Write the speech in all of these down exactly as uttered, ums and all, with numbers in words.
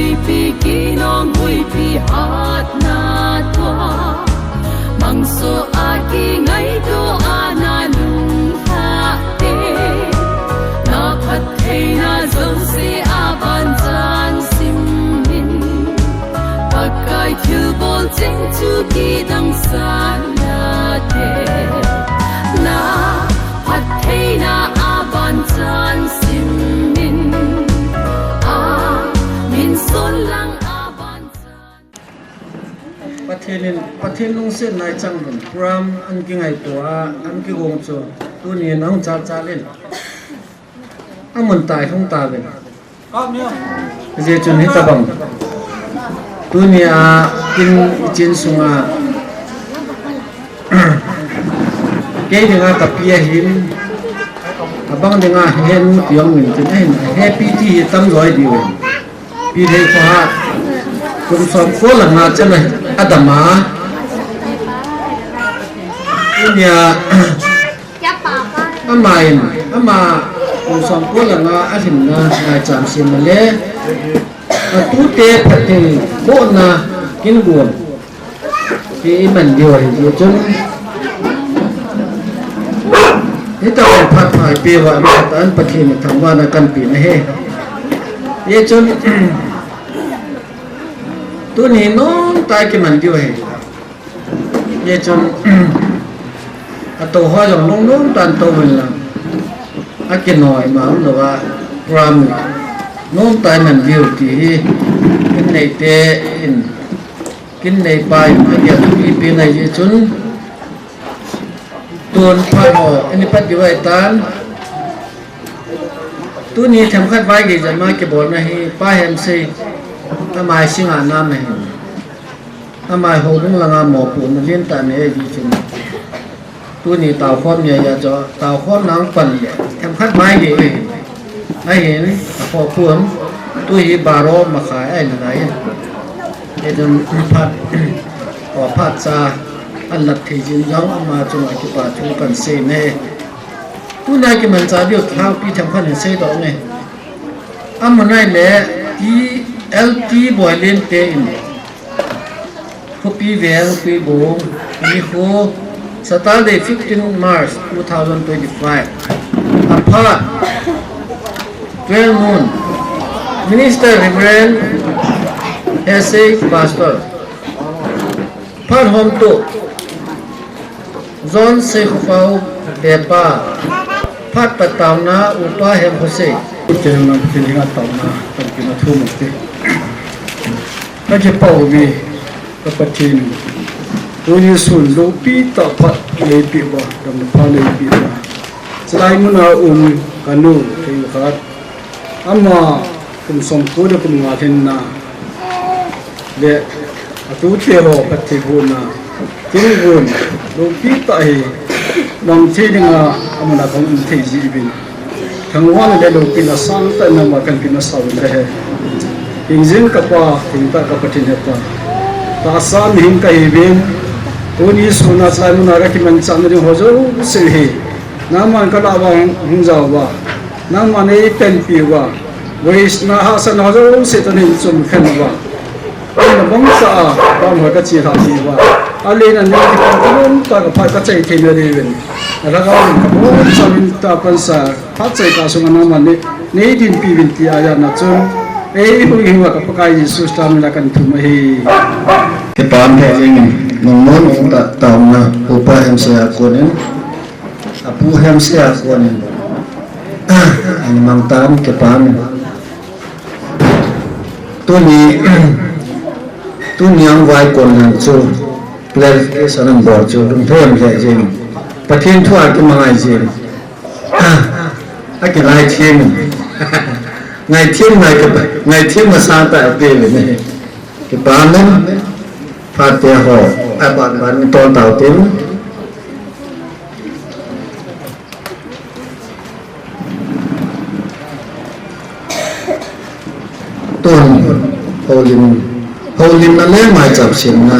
Huipi kinong huipi hatna tua, mangso a kingaito a na lunglha te, na phattheina jouse a ban chan simin, Pakai thilbol cheng chu kidang san nate, na phattheina a ban chan simin, a min son lang a ban chan. Pathen in, Pathen lungsetna i chang uvin, program an kingaito a, an kigong chu, tuni in ahung chal chal in. Amun tai hung ta ve. Hijeh chun hitabang. Tunia kin ichin sunga. Kei dinga kapi ahin. Abang dinga henu ti jong min tin ahin. Happy ti hi tam joi diu. Pi thei ko ha. Kum som ko langa chan a adama. Tunia Ama in, ama kum som ko langa alhinna ngaichan sem le, atute phatthei bohna kin gon. Ti iman diu ahi, hijeh chun. Hitabang phat pha ipeuva, ama tan Pathen thangvahna kan pe na ahi. Hijeh chun, tuni nomtah a kiman diu ahi. Hijeh chun, atou ho jong lungnom tah in tou uvin lang. Akinoi ma umlouva, program nomtah in man diu ti hi, kin neite in, kin neipa in, agel thupi pen ahi jeh chun, tun phat ho, ani pat diu ahitan, tuni themkhat vaigei jat ma kibolna hi, Pa Hemsei, amai singa nam ahin. Amai houbung langa mopohna lentah nei ahi jeh chun. Tuni taokhom nei ahi jeh chun, taokhomna a pan le, themkhat vaigei ahi. Ahin, akhoh pum, tu hi baro makhai ahi nalai. Hijeh chun phat, o phat cha, alat thei jin jong ama chunga kipa thu kan sei ne. Tuna kimanchah diu lhangpi themkhat hin seidoh ne. Amun ahile, T L T Boilen te in. Khopi Veng Tuibong, nikho, Saturday fifteen March two thousand twenty-five. Aphat, twelve noon. Minister Reverend S A Pastor. Phat hom tu. John Seikhopau Bepa, phat pat taona, Upa Hemkhosei. Pathen na, Pathen henga taona, kan kina thum te. Ka kipah uve, ka Pathen. Tuni sun loupi tah phat neipeh uva, damna pha neipeh uva. Chulai muna um, kanu, thei khat. Ama kum som ko le kum nga lhinna le atute ho phatthei bohna kin gon loupi tah hi mang thei dinga amuna kahung um thei jeh uvin. Thangvahna le loupina sangtah in nangma kan kin masa uvin le he. Hingjing kapa, hingtah ka Pathen hepa. Tahsa mihem kahiuvin. Tuni suna chulai muna ka kimanchahna ding ho jouse hi. Nangman ka lah uva hung jao uva. Nangman eipanpi uva. Voice na hahsatna jouse toh neichom khen uva. Nabang tah a, pam ho kachelhah ji uva. Alen a nei kipa kalom tah a ka phat kachai theina diuvin. Alhagao in kabonchauvin tapansa, phat chai kah sunga nangman nei, neidinpi uvin tia jana chun. Eihung hing uva ka Pakai Jesu Christa mina kan thum ahi. Kipah in he jingin, nungnom tah taona, Upa Hemsei a konin. Apu Hemsei a konin. Ani mang tan kipah in. Tuni, tuni ang vai kon lang chu clarification an bol chu lungthim le jing. Pathen thu a kimangai jing. Akilai thim. Ngai thim ngai ke, ngai thim ma sa ta pe le ne. Kipah in phat te ho. Aban ban ton tau tin. Tun, houlim, houlimna le maicham semna.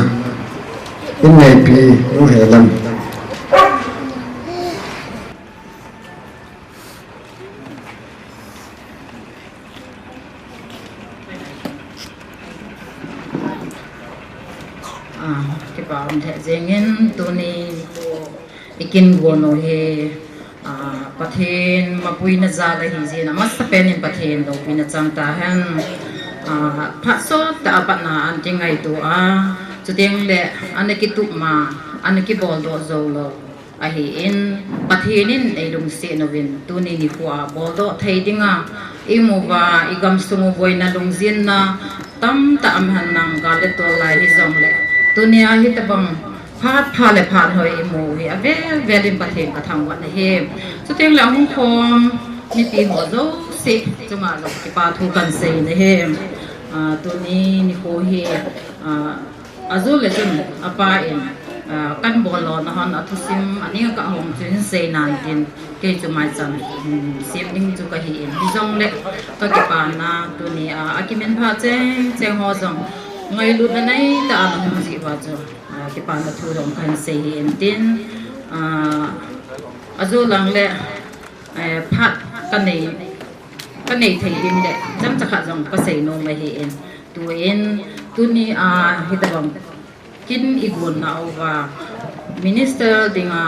In neipi, u helam. Pam lheh jengin tuni nikho i kin gon u hi, ah, Pathen mapuina jal ahi jeh in, amasapen in Pathen loupina chang tahen. Ah, phat sot tah a patna ana kingaito a, chuteng le ana kitup ma, ana kibol doh jou lou ahin, Pathen in eilungset uvin, tuni nikho a boldoh thei dinga imu uva, i gamsung u boina lungjinna tamtah aum hen lang, gal le tol lai hijongle, tunia hitobang phat pha le phat hoi imu u hi avel vel in Pathen kathangvah in ahi. Chuteng le ahung khom mipi ho jouse chunga jong kipa thu kahin sei in ahi. Ah, tuni nikho hi, ah, ajou le chun apa in, ah, kahin bol lona hon athusim aning a kahong chu hin sei nan tin, kei chu maicham, um, sem ding chu kahi in. Hijongle kakipana tuni a, akiminpha cheng cheng ho jong ngailutna neitah a nahung jeh uva chu, ah, kipana thu jong kahin sei hi in tin, ah, ajou lang le, eh, phat kanei, kanei thei ding le chomcha khat jong kasei nom ahi in. Tuin, tuni a, hitobang kin i gon nauva, minister dinga,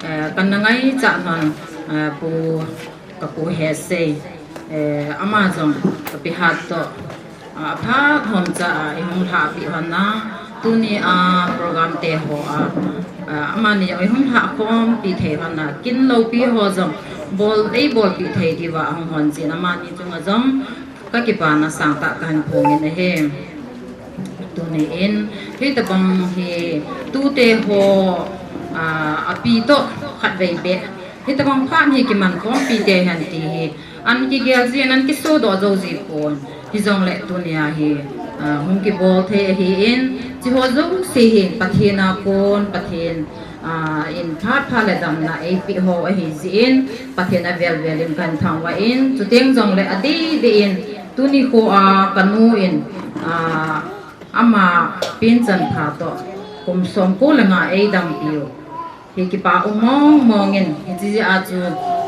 eh, kana ngaicha hon, eh, Pu, ka Pu Hesei, eh, ama jong kapi hat toh, ah, aphat hom cha a eihung lhahpeh hon a, tuni a program te ho a, ah, amani jong eihung lhahkhompi thei hon a, kin loupi ho jong bol, eibolpi thei diuva ahung hon jeh in amani chunga jong kakipana sangtah kahin phong in ahi. Tuni in, hitobang hi tute ho, ah, api toh khatvei beh, hitobang phat hi kimankhompi tei hen ti hi ana kigel jin, ana kisodoh jou ji pon. Hijongle tunia hi, ah, hung kibol thei ahin, hiche ho jouse hi Pathen a kon, Pathen, ah, in phat pha le damna eipeh ho ahi jeh in, Pathen avel vel in kahin thangvah in, chuteng jongle adeh deh in, tuni nikho a kanu in, ah, ama penchan pha toh kum somko le nga eidampiu hi kipa um mong mong in, hiche jeh a chu,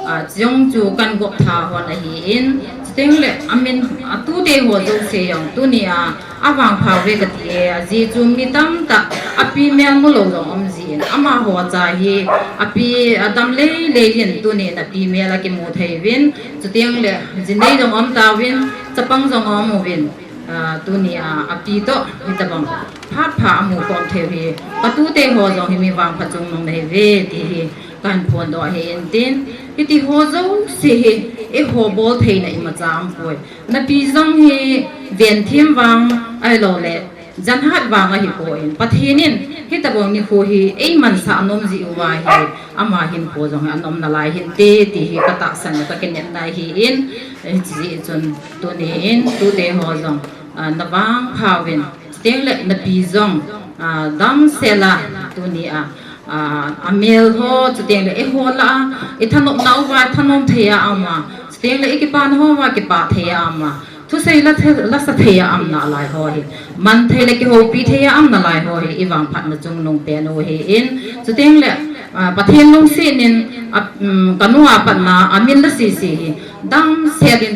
ah, chujong chu kahin gop tha hon ahin, chuteng le amin, atute ho jouse jong tunia avangpha uve kati e, ajeh chu mi tamtah api mel mulou jong um jin, amaho cha hi api adam lei lei in tunin api mel akimu thei uvin, chuteng le jinei jong um tauvin, chapang jong um uvin, ah, tunia api toh hitobang phat pha amu khom thei u hi, katute ho jong hi mi vangpha chungnung nahiuve ti hi kahin phondoh ahi in tin, hiti ho jouse hi eiho bol theina imacha aumpoi. Napi jong hi venthem vang ahiloule janhat vang ahipoi, Pathen in hitobang nikho hi eimansah nom jeh uva hi ama hinkho jong hi ana um nalai hinte ti hi katahsan le kakinepna ahin, hijeh chun tunin tute ho jong, ah, navangpha uvin, chuteng le napi jong, ah, damsel a tunia, ah, amel ho, chuteng le eiho lah a ithanopna uva thanom thei a um a, chuteng le ikipana ho uva kipah thei a um a, thusei la the-, lasa thei a um nalai ho hi, man thei le kihoupi thei a um nalai ho hi ivangphatna chungnung pen u ahin, chuteng le, ah, Pathen lungset in, ah, um, kanu a patna amin la sese hi damsel in,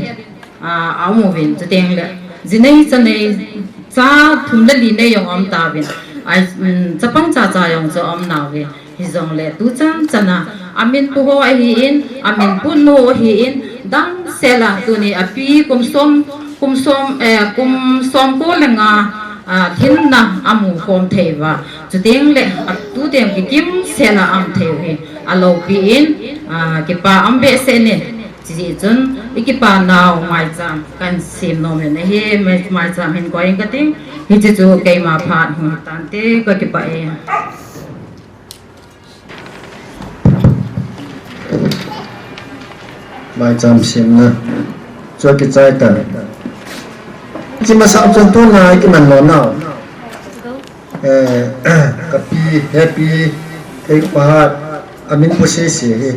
ah, aum uvin, chuteng le jinei chanei, cha thum le li nei jong um tauvin, ai, um, chapang chacha jong chu um nauve. Hijongle tuchan chana amin pu ho ahin, amin punu ahin, damsel a tuni api kum som, kum som, eh, kum somko le nga, ah, lhinna amu khom thei uva, chuteng le atute kikim sel a um thei u hi aloupi in, ah, kipa um behseh in, hijeh chun ikipa nau maicham kahin sem nom in ahi, mai-, maicham hin koi inge kati, hiche chu keima phat hung tante, kakipah e. Maicham semna chu akichai tan. Hiche masang chun tuna ikiman lona u, eh, kapi, Happy, kei kapahat, amin pu sese hi,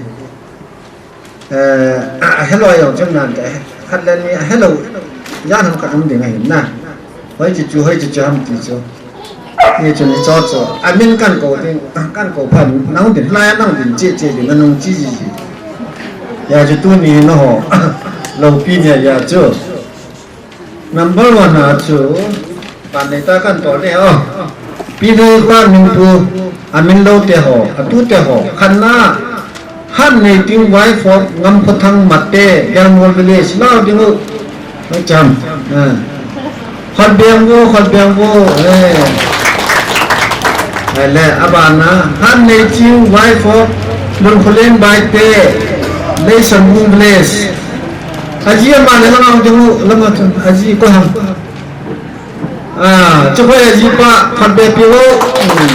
eh, ahelou jong chun nante, khat le ni ahelou jat ham khat um ding ahin na. Hoiche chu, hoiche chu ham ti chu, hichun icho chu amin kahin kou ding, kahin kou phat nahung din, hilai a nahung din cheh cheh ding nanung chi ji ji. Hijeh chun tuni nangho loupi ni ahi chu. Number one a chu, pan neita kahin tol ding o. Pi Lei Pa Minpu, amin lou te ho, atu te ho, khatna, Heart Neiting wife of Ngamkhothang Mate, Gelmol village, lao ding u. Cham. Ah. Khotbeng vo, khotbeng vo. Eh. Ai le, abana, Heart Neiting wife of Lungkholen Baite, Leisanbung village. Aji ama le langa ding u, langa chun, aji ko ham. Ah, chukoi aji pa, khotbe pi vo. Hmm.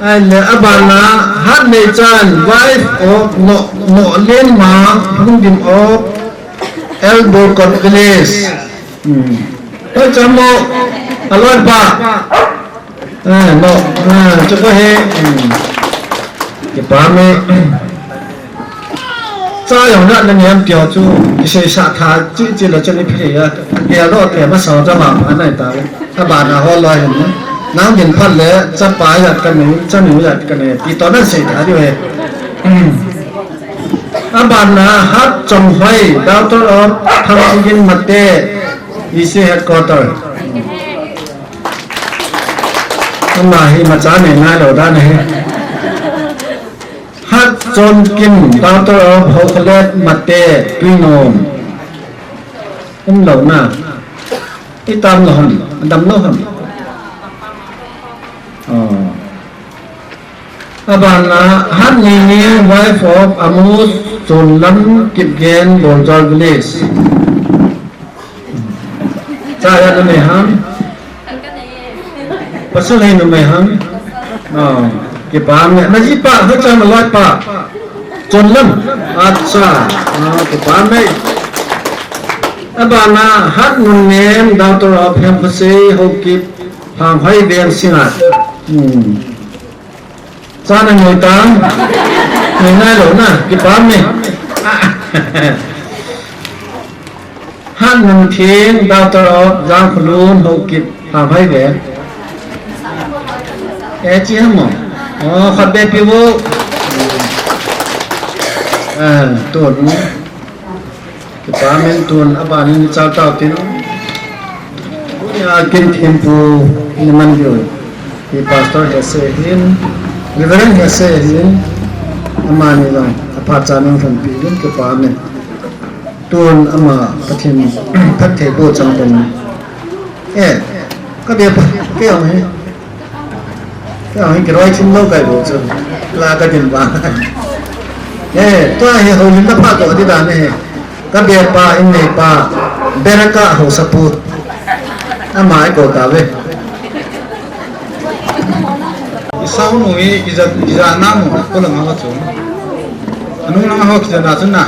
Ai le, abana, Heart Neichan, wife of No, Nolenma, Lungdim of Elbokot village. Hmm. Oi, chamo, aloi pa. Eh, no, eh, chukoi he. Hmm. Kipah e. Cha jong na na niam tio chu, kisei sa tha chi chi la chani phi ya. Dia lo te ma sa cha ma ma nai ta. Abana ho lo hin. Nang din phat le, chapa ya ka nei, chanu ya ka nei. Ti to na sei tha diu he. Abana Hat Chonghoi, daughter of Thangchingin Mate, E C headquarter. Ama hi macha nei nai lou dan ahi. Hatchonkim, daughter of Haokholet Mate, Tuinom. Um lou na. I tam lou ham, dam lou ham. Oh. Abana, Hatneini, wife of Amos Chonlam, Kipgen, Boljol village. Cha ya numei ham? Pasal hai numei ham? Oh, kipah e. Na ji pa, ho cha ma loi pa. Chonlam. Acha. Ah, kipah e. Abana, Hatnunnem, daughter of Hemkhosei, Haokip, Hanghoi Veng Singa. Hmm. Cha na ngoi tam. Ngoi nai lou na, kipah e. Hatnuntheng, daughter of Jangkholun, Haokip, Hanghoi Veng. Eh, chi ham mo? Oh, khotbe pi vo. Eh, tu nu. Kipah e, tun abanin i chal tau tin. Tunia kin thempu ni man diu. Hi Pastor Hese hin, Reverend Hese hin, amani jong, aphat cha nang thanpi din kipah e. Tun ama Pathen, phattheiboh chang tong. Eh, ka be pa, kei jong hi. Kei jong hi kiroi thim lou kai bou chu. La ka din ba. Eh, tua hi houlimna pha toh di dan ahi. Ka be pa, in nei pa, Beraka haosapu. Ama i kou tauve. I saunu hi, i ja, i ja na mo, ko langa ho chu. Anu langa ho kija na chu na.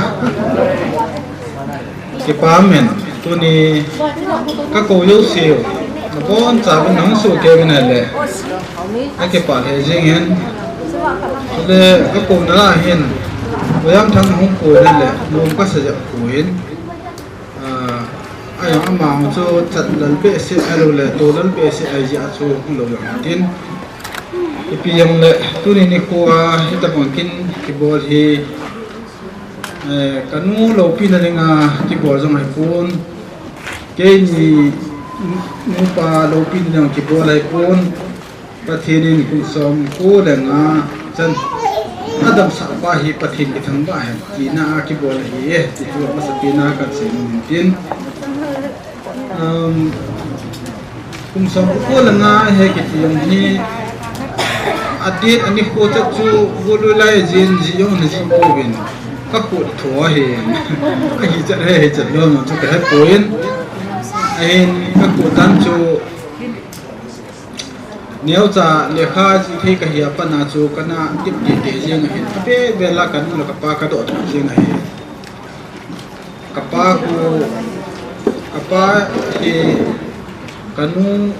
Kipah e, tuni ka kou jouse u, nabonchauvin nahung sohkei uvin ahile, akipah lheh jeng in. Chule ka kouna lah hin, Oyamthang ahung kou in ahile, nom kasa jeh a kou in. Ah, ajong ama chu chat lal behseh, ahiloule to lal behseh ahi jeh a chu hung lou jong tin. Ipi jongle, tuni nikho a, hitobang kin kibol hi, Eh, ka nu loupina dinga kibol jong ahipon. Keini nupa loupina dinga kibol ahipon. Pathen in kum som ko le nga chan adamsah pa hi Pathen kithangvah hen tina a kibol ahi e, ti chu amasapen a kahin sei nom in tin. Um, kum som ko le nga hi kiti jong hi, a date a nikho chat chu golui lai jin ji jong na ji pouvin. Ka kho tho ahi. Ahi chat hi, ahi chat lou ma chu ka he poi. Ahin ka kho tan chu neocha lekha ji thei kahi a pat na chu kana tip tite jeng ahin. Ape vela ka nu le ka pa ka doh tho jeng ahi. Ka pa khu, ka pa hi ka nu,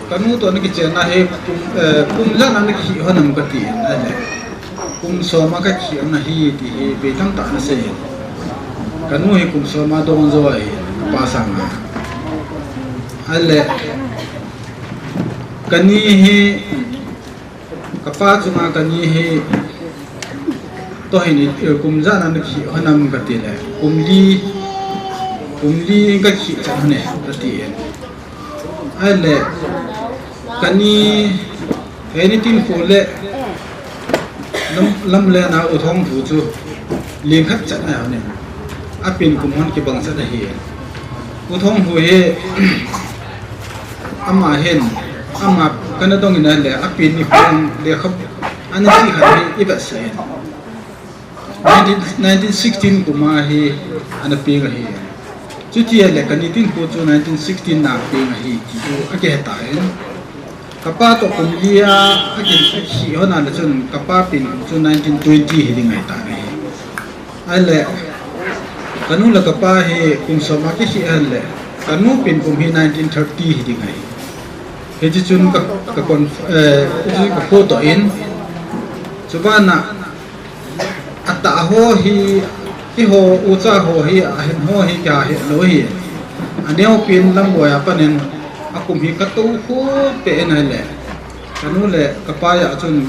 ka nu toh ana kichenna hi kum, eh, kum ijat ana kikhih hon ham kati in, ahile kum som a kakhih ana hi ti hi vei tamtah ana sei in. Ka nu hi kum som a dong jo ahi, ka pa sanga. Ahile, kani hi, ka pa chunga kani hi, toh hin, eh, kum ijat ana khih hon ham kati le, kum li, kum li kakhih chan hon e, kati in. Ahile, Ani, ani tin pu le lam, lam le na U Thongpu chu ling khat chat na ne. Apen kum hon kibang chat ahi. U Thongpu hi ama hin, ama kana dong ina le apen ni kum le khap ana chi khat hi i vet sa hin. Nineteen, nineteen sixteen kum a hi ana peng ahi. Chuti le kani tin pu chu nineteen sixteen na peng ahi ti chu akihe ta hin. Kapa to kum li a akihi hon a le chun kapa pen kum chu nineteen twenty hi ding ahi ta ahi. Ahile kanu le kapa hi kum som a kihi hon le kanu pen kum hi nineteen thirty hi ding ahi. Hichi chun ka, ka kon, eh, hichi ka photo in. Chubana atah ho hi, eiho ucha ho hi, ahin ho hi kahe lou hi. Aneo pen lam boi a panin akum hi kato khu pe en le. Kanu le kapa a chun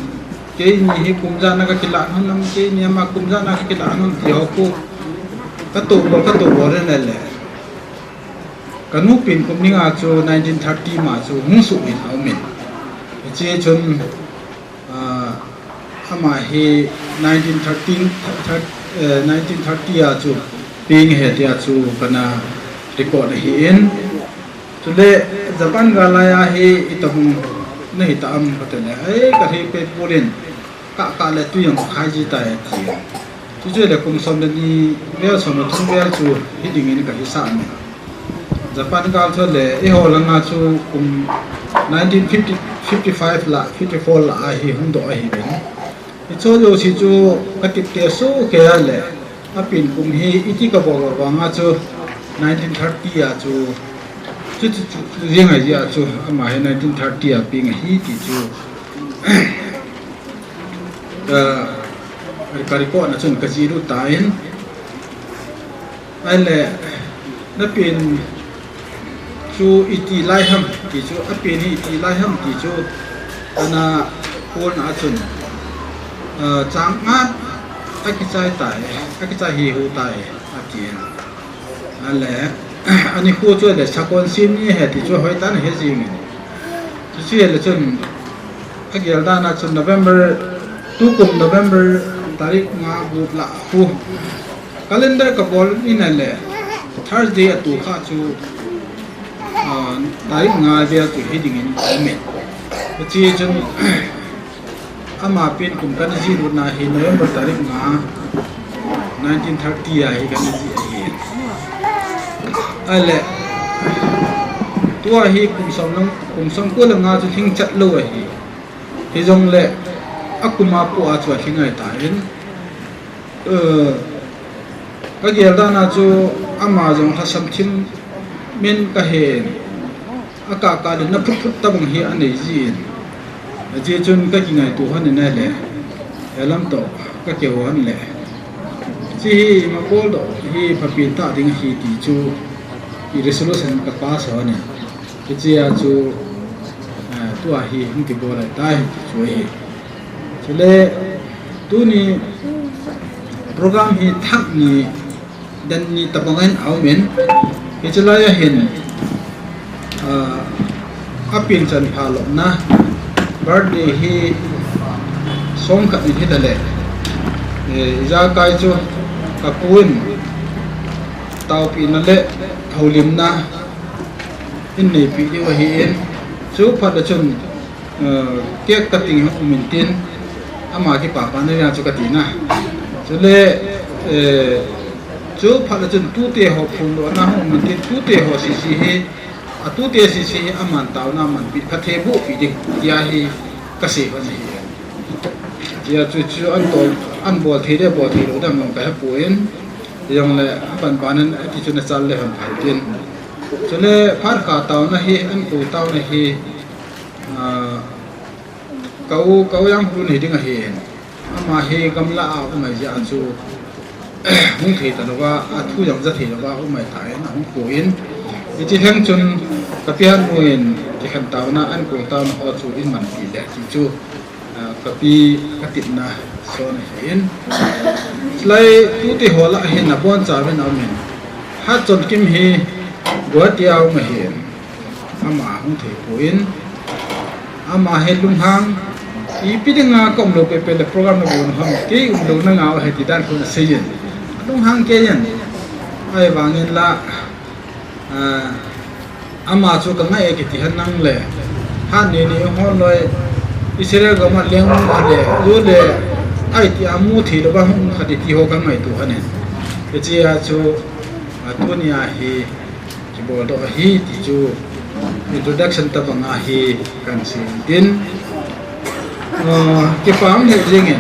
keini hi kum ijat na kakilah hon nam, keini ama kum ijat na kakilah hon ti ho khu kato bol, kato bol en le. Kanu pen kum ninga chu nineteen thirty ma chu hung suh in aumin. Hichi chun, ah, ama hi nineteen thirteen, thir-, eh, nineteen thirty a chu peng ahi tia chu kana record ahi in. Chule Japan gal lai a hi itobang nahi ta am kati le. Ei, kahe pe pulin. Kah kah le tui jong khai ji tai ti. Chuchu le kum som le ni vel som le thum vel chu hi dingin kahe sa ni. Japan gal chu le eiho langa chu kum nineteen fifty, fifty-five la, fifty-four la a hi hung doh ahi ben. Hicho jouse chu katip te su ke a le apen kum hi iti kabol bol vanga chu nineteen thirty a chu chu chu chu jing ahi a chu ama hi nineteen thirty a peng ahi ti chu ka, ka record na chun kajih lut tan. Ahile, napen chu iti lai ham ti chu, apen hi iti lai ham ti chu, ana pon a chun, ah, chang ngat akichai tai, akichai hi hu tai, ati. Ahile, ani khu chu le sakon sim ni ahi ti chu hoitah in he jing in. Chuche le chun, agel dan a chun November, tukum November tarik nga gup la khu. Calendar kabol in le, Thursday a tu kha chu, ah, tarik nga vel chu hi dingin aumin. Chuche chun, Ama pen kum kana jih lut na hi November tarik nga, nineteen thirty a hi kana jih ahi. Ahile, tua hi kum som lang, kum som ko le nga chu lhing chat lou ahi. Hijongle, akum a po a chu alhing ahi tan. Eh, kagel dan a chu ama jong lhasam thim men kahen. Akah kah le na phut phut tabang hi anei jin. Ajeh chun kakingaito hon in ahile. Hilam toh kakihou hon le. Hiche hi ima bol doh hi phapen tah ding ahi ti chu i resolution ka pass hon in. Hichea chu, eh, tua hi hung kibol ahitai ti chu ahi. Chule tuni program hi thak ni dan ni tabang in aumin. Hiche lai a hin, ah, apen chan pha lopna birthday hi song khat ni hita le, eh, ijakai chu kapu in taopina le houlimna in neipi diu ahin, chu phat le chun, eh, cake cutting hung um intin, ama kipapana chu kati na. Chule, eh, chu phat le chun tute ho phondohna hung um intin, tute ho sese hi, atute sese hi aman taona aman pi, phatthei boh pi ding, tia hi kasei hon ahi. Tia chu chu an tol, an bol thei le bol thei lou dang jong kahe poi. Hijongle aban ban in ati chu nachal le hon phai tin. Chule phat kha taona hi, an kou taona hi, ah, ka u, ka u Jangpu hi ding ahin. Ama hi gamla a um ahi jeh a chu hung thei talouva, athu jong ja thei louva um ahi tan, ahung kou in. Hiche lheng chun ka pian nu in kikhen taona, an kou taona ho chu in manpi le ti chu. Ah, kapi, katipna son ahin. Chulai tute ho lah hin abonchauvin aumin. Hatchonkim hi Guwahati a um ahin. Ama hung thei poi. Ama hi lunghang, ipi dinga ka umlou pepe le program na bol ham, kei umlou na ngau hi ti dan khu ana seiyin. Lunghang keiyin. Ahivangin la, ah, ama chu ka ngai e kiti hen lang le. Hatni ni hon loi, Israel gam a leng mu kha le, ju le, aiti a mu thei lou va hung kha ti ti ho ka ngaito ahin. Hichea chu, ah, tunia hi, kibol doh ahi ti chu introduction tabang a hi kan sei in, ah, kipa um lheh jengin,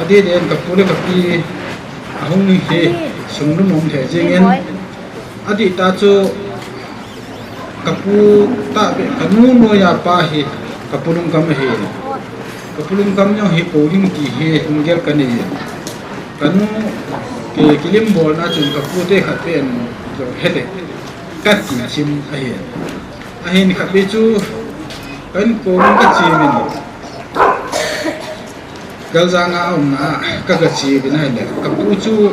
adeh in ka pu le ka pi ahung hi sunglum um lheh jengin, adeh tah chu ka pu tahbeh ka nu noiya pa hi ka pu lungkam ahi. Ka pu lungkam jong hi Poling ti hi lunggel ka nei. Ka nu ki, kilim bolna chun ka pu te khat pen jong hele kati chim ahi. Ahin khat ve chu kan ko ka chi min. Galjang a umna ka ga chi bin ahile ka pu chu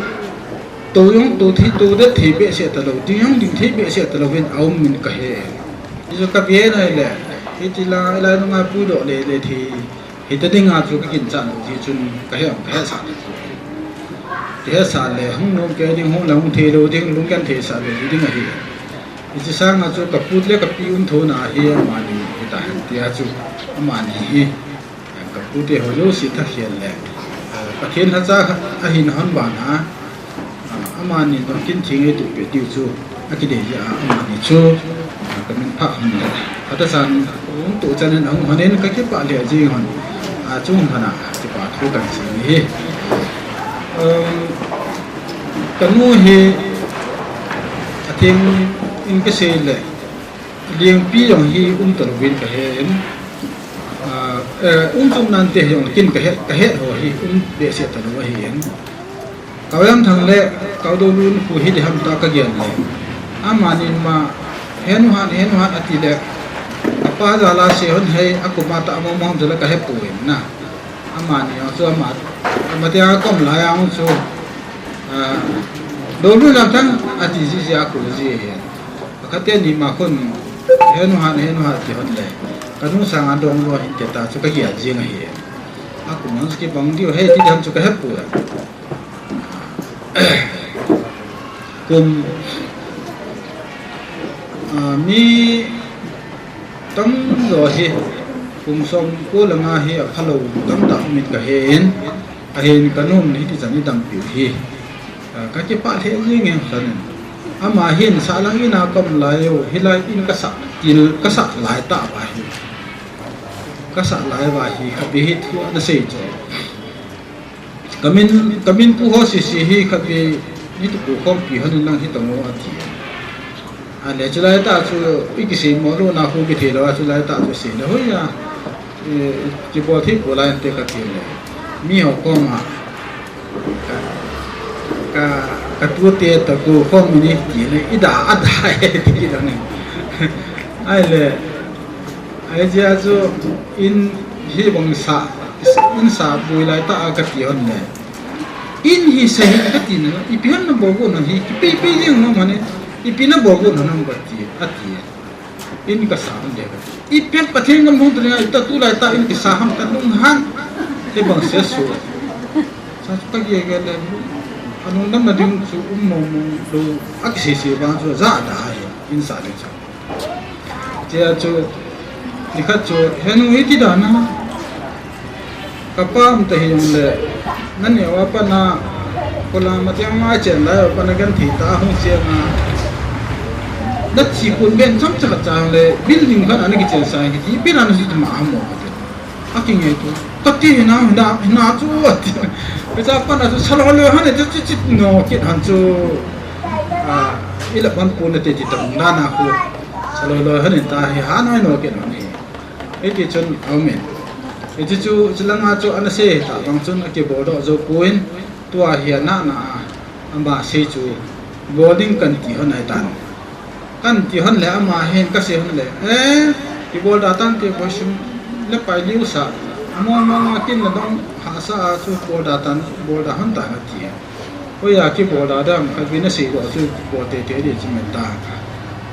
to jong to thei, to det thei behseh talou, ding jong ding thei behseh talou vin aum min ka he. Hichu ka ve nai le, hiti la, lai nunga puidoh le, le thei, hita dinga chu ka ginchat lou ti chun ka he, ka hesah le. Ka hesah le, hung nom kei ding, hung la hung thei lou ding, lungkhen thei sa lou ding ahi. Hichi sanga chu ka pu le ka pi um thona hi amani hita hen tia chu amani hi. Ka pu te ho jouse thakhel le, eh, Pathen lhacha ahin hon bana, ah, amani nong kin thing ei tup pe tiu chu, akidei jeh a amani chu, ah, ka min phah hon le. Atahsan, um tu chan in ahung hon in ka kipah lheh jing hon, ah, chung hon a, kipa thu kan sei hi. Um, ka nu hi, atheng in ka sei le, Lengpi jong hi um talou vin ka he in, ah, eh, um chu um nante jong kin ka he, ka he ho hi um behseh talou ahi in. Ka Vaihamthang le ka Doulun khu hi diham ta ka gel le. Amani ma henu han, henu han ati le. Apa jal a sei hon hei, akuma ta amo mo hon jal a ka he poi na. Amani jong chu ama, ama te a kom lai a jong chu, ah, Doulun lam thang ati ji ji a ku ji he. Pakhat teni ma khun, henu han, henu han ti hon le. Ka nu sanga dong lou hin te ta chu ka gel jing ahi. Akum hon chu kibang diu, hei ti dan chu ka he poi. Kum, ah, mi tamjo hi, kum som ko le nga hi aphalou tamtah um in ka he in, ahin ka nu hin hiti chan i dampiu hi. Ah, ka kipah lheh jing e, sanin. Ama hin sahlang in a ka um lai u, hilai in ka sah, til ka sah lai tah uva hi. Ka sah lai uva hi, khatvei hi thu ana sei chu. Ka min, ka min pu ho sese hi, khatvei ni tu pu khompi hon in lang hi tong o ati. Ale, chulai tah chu, i kisei mo lou na khu kithei lou a, chulai tah chu sei le, hoi a, eh, kibol thei poi lai inte ka ti le. Mi ho koma, ka, ka, ka tu te ta ko khom ni ti le, i da, a da, e, ti ki da ni. Ai le, ai jeh a chu in hi bang sa, in sa boi lai tah a ka ti hon le. In hi sa hi ka ti na, ipi hon na bol got na hi, kipe pe jing na mane, ipi na bol got na na ka ti, a ti. In ka sa hon le ka ti. Ipi Pathen gam hung tu na, ta tulai tah in kisa ham ka nung han. He bang se so. Sa chu ka ge ge le. Anung dam na ding chu um mo mo lou, a kisei sei bang chu ja da hai, in sa le chu. Tia chu, nikhat chu, henu iti dan a. Ka pa um ta hi jong le, na neo a pat na, kola ma tiang ma chen lai a pat na genthei tah a hung cheng a. Na thi kun ben chang cha ka chang le, building khat ana kichen sa kiti, ipi na na si ma ha mo. A kingaito. Ka ti hi na, hi na, hi na chu a ti. Ka cha pat na chu sa loi loi han chu chu chu no kit han chu. A, i la ban pu na te ti ta na na khu. Sa loi loi han ta hi ha noi no kit han hi. Hiti chun a um in. Hiti chu, chu langa chu ana sei ta bang chun a kibol doh jou poi. Tua hi a na na a. Ama sei chu bol ding kan ti hon ahi tan. Kan ti hon le ama hin ka sei hon le, eh, kibol da tan ti ko sim le pai liu sa. Mo mo ma kin la dong ha sa a chu bol da tan, bol da hon ta na ti. Ko ya kibol da dam ka vin a sei lo chu bol te te di chu men ta.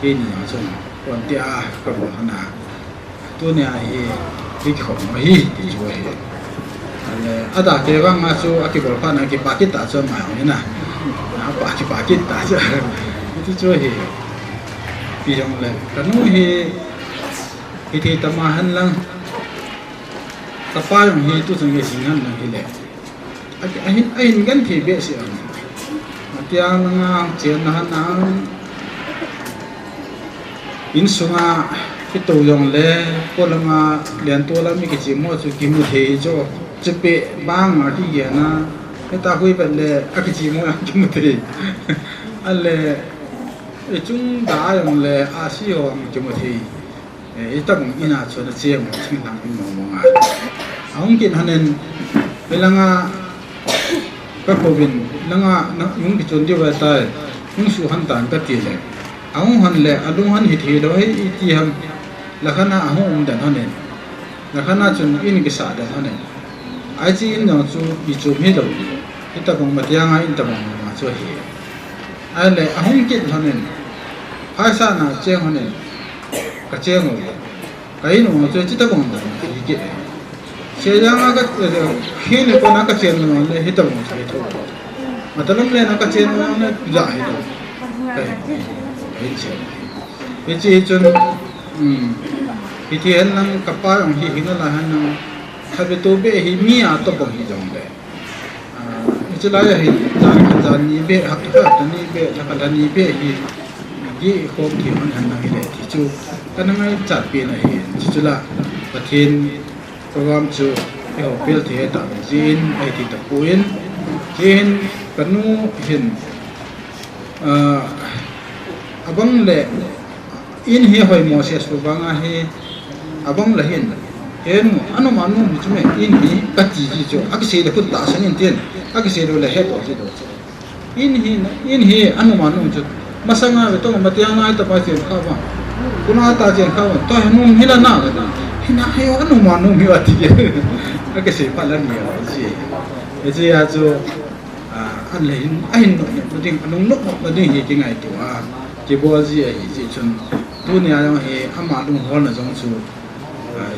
Ke ni a chu kon ti a ka bol hon a. Tunia hi, hi kikhop mo hi, ti chu hi. Ale, ada ke vang a chu, akibol phat na kipa kit ta chu ama jong hi na. Apa kipa kit ta chu. Ti chu hi. Ipi jong le, kanu hi, hiti tama hen lang. Kapa jong hi, tu jong hi sing hen lang hi le. A, ahin, ahin genthei behseh ang. Atiang langa chen na han ang. Insunga kitou jong le, polanga liantou lam mi kichim ho chu kimu thei chu. Chupe bang a kigena. Heta hui vet le, akichim ho jong kimu thei. Ale, ichung da jong le, asi ho jong kimu thei. Eh, itobang ina chu na che mo, thing lang in mo mo nga. Ahung kit hanen, belanga ka kovin, langa, na, yung kichun di wa tai, yung su han tan ka ti le. Ahung han le, alung han hithei lo, hei, iti ham, lakhana ahung um dan hanen. Lakhana chun in kisa dan hanen. Ai chi in jong chu, i chum hi lo. Itobang matianga in tobang ma chu hi. Ai le, ahung kit hanen. Phaisa na che hanen. Ka cheng u le. Ka in u chu chita bang bang hi kit. Sejang a ka, eh, khi le kona ka chen u le hita bang chu hi tho. Matalam le na ka chen u le ja hi tho. Ka hi, hi chen. Hichi hi chun, um, hiti hen lang kapa jong hi hi na la hen lang. Khabe to be hi mi a to bang hi jong le. Ah, hichi lai a hi, jan, jan ni be, hap, hap ni be, hap ni be hi, gi khom thi hon han nang hi le, ti chu, ka na ngaichat pen ahi, ti chu la, Pathen program chu, i ho pel thi he ta, jin, ai ti ta pu in, jin, kanu hin, ah, abang le, In hi hoi Moses pu banga hi abang la hin. Henu, anu manu mi chu me, in hi kati ji chu. Akisei le khut tahsan in tin. Akisei le het o ji do chu. In hi, in hi anu manu chu. Masanga ve to matiang nai ta pa chen kha ba. Kuna ta chen kha ba. To henu hi la na la. Hi na hi anu manu mi wa ti. Akisei pa la ni wa ji. E ji a chu. Ah, an le hin, ahin nop nop ding, anung nop nop ding hi kingaito a, kibol ji ahi ji chun, tunia jong hi, ama lungholna jong chu, ah,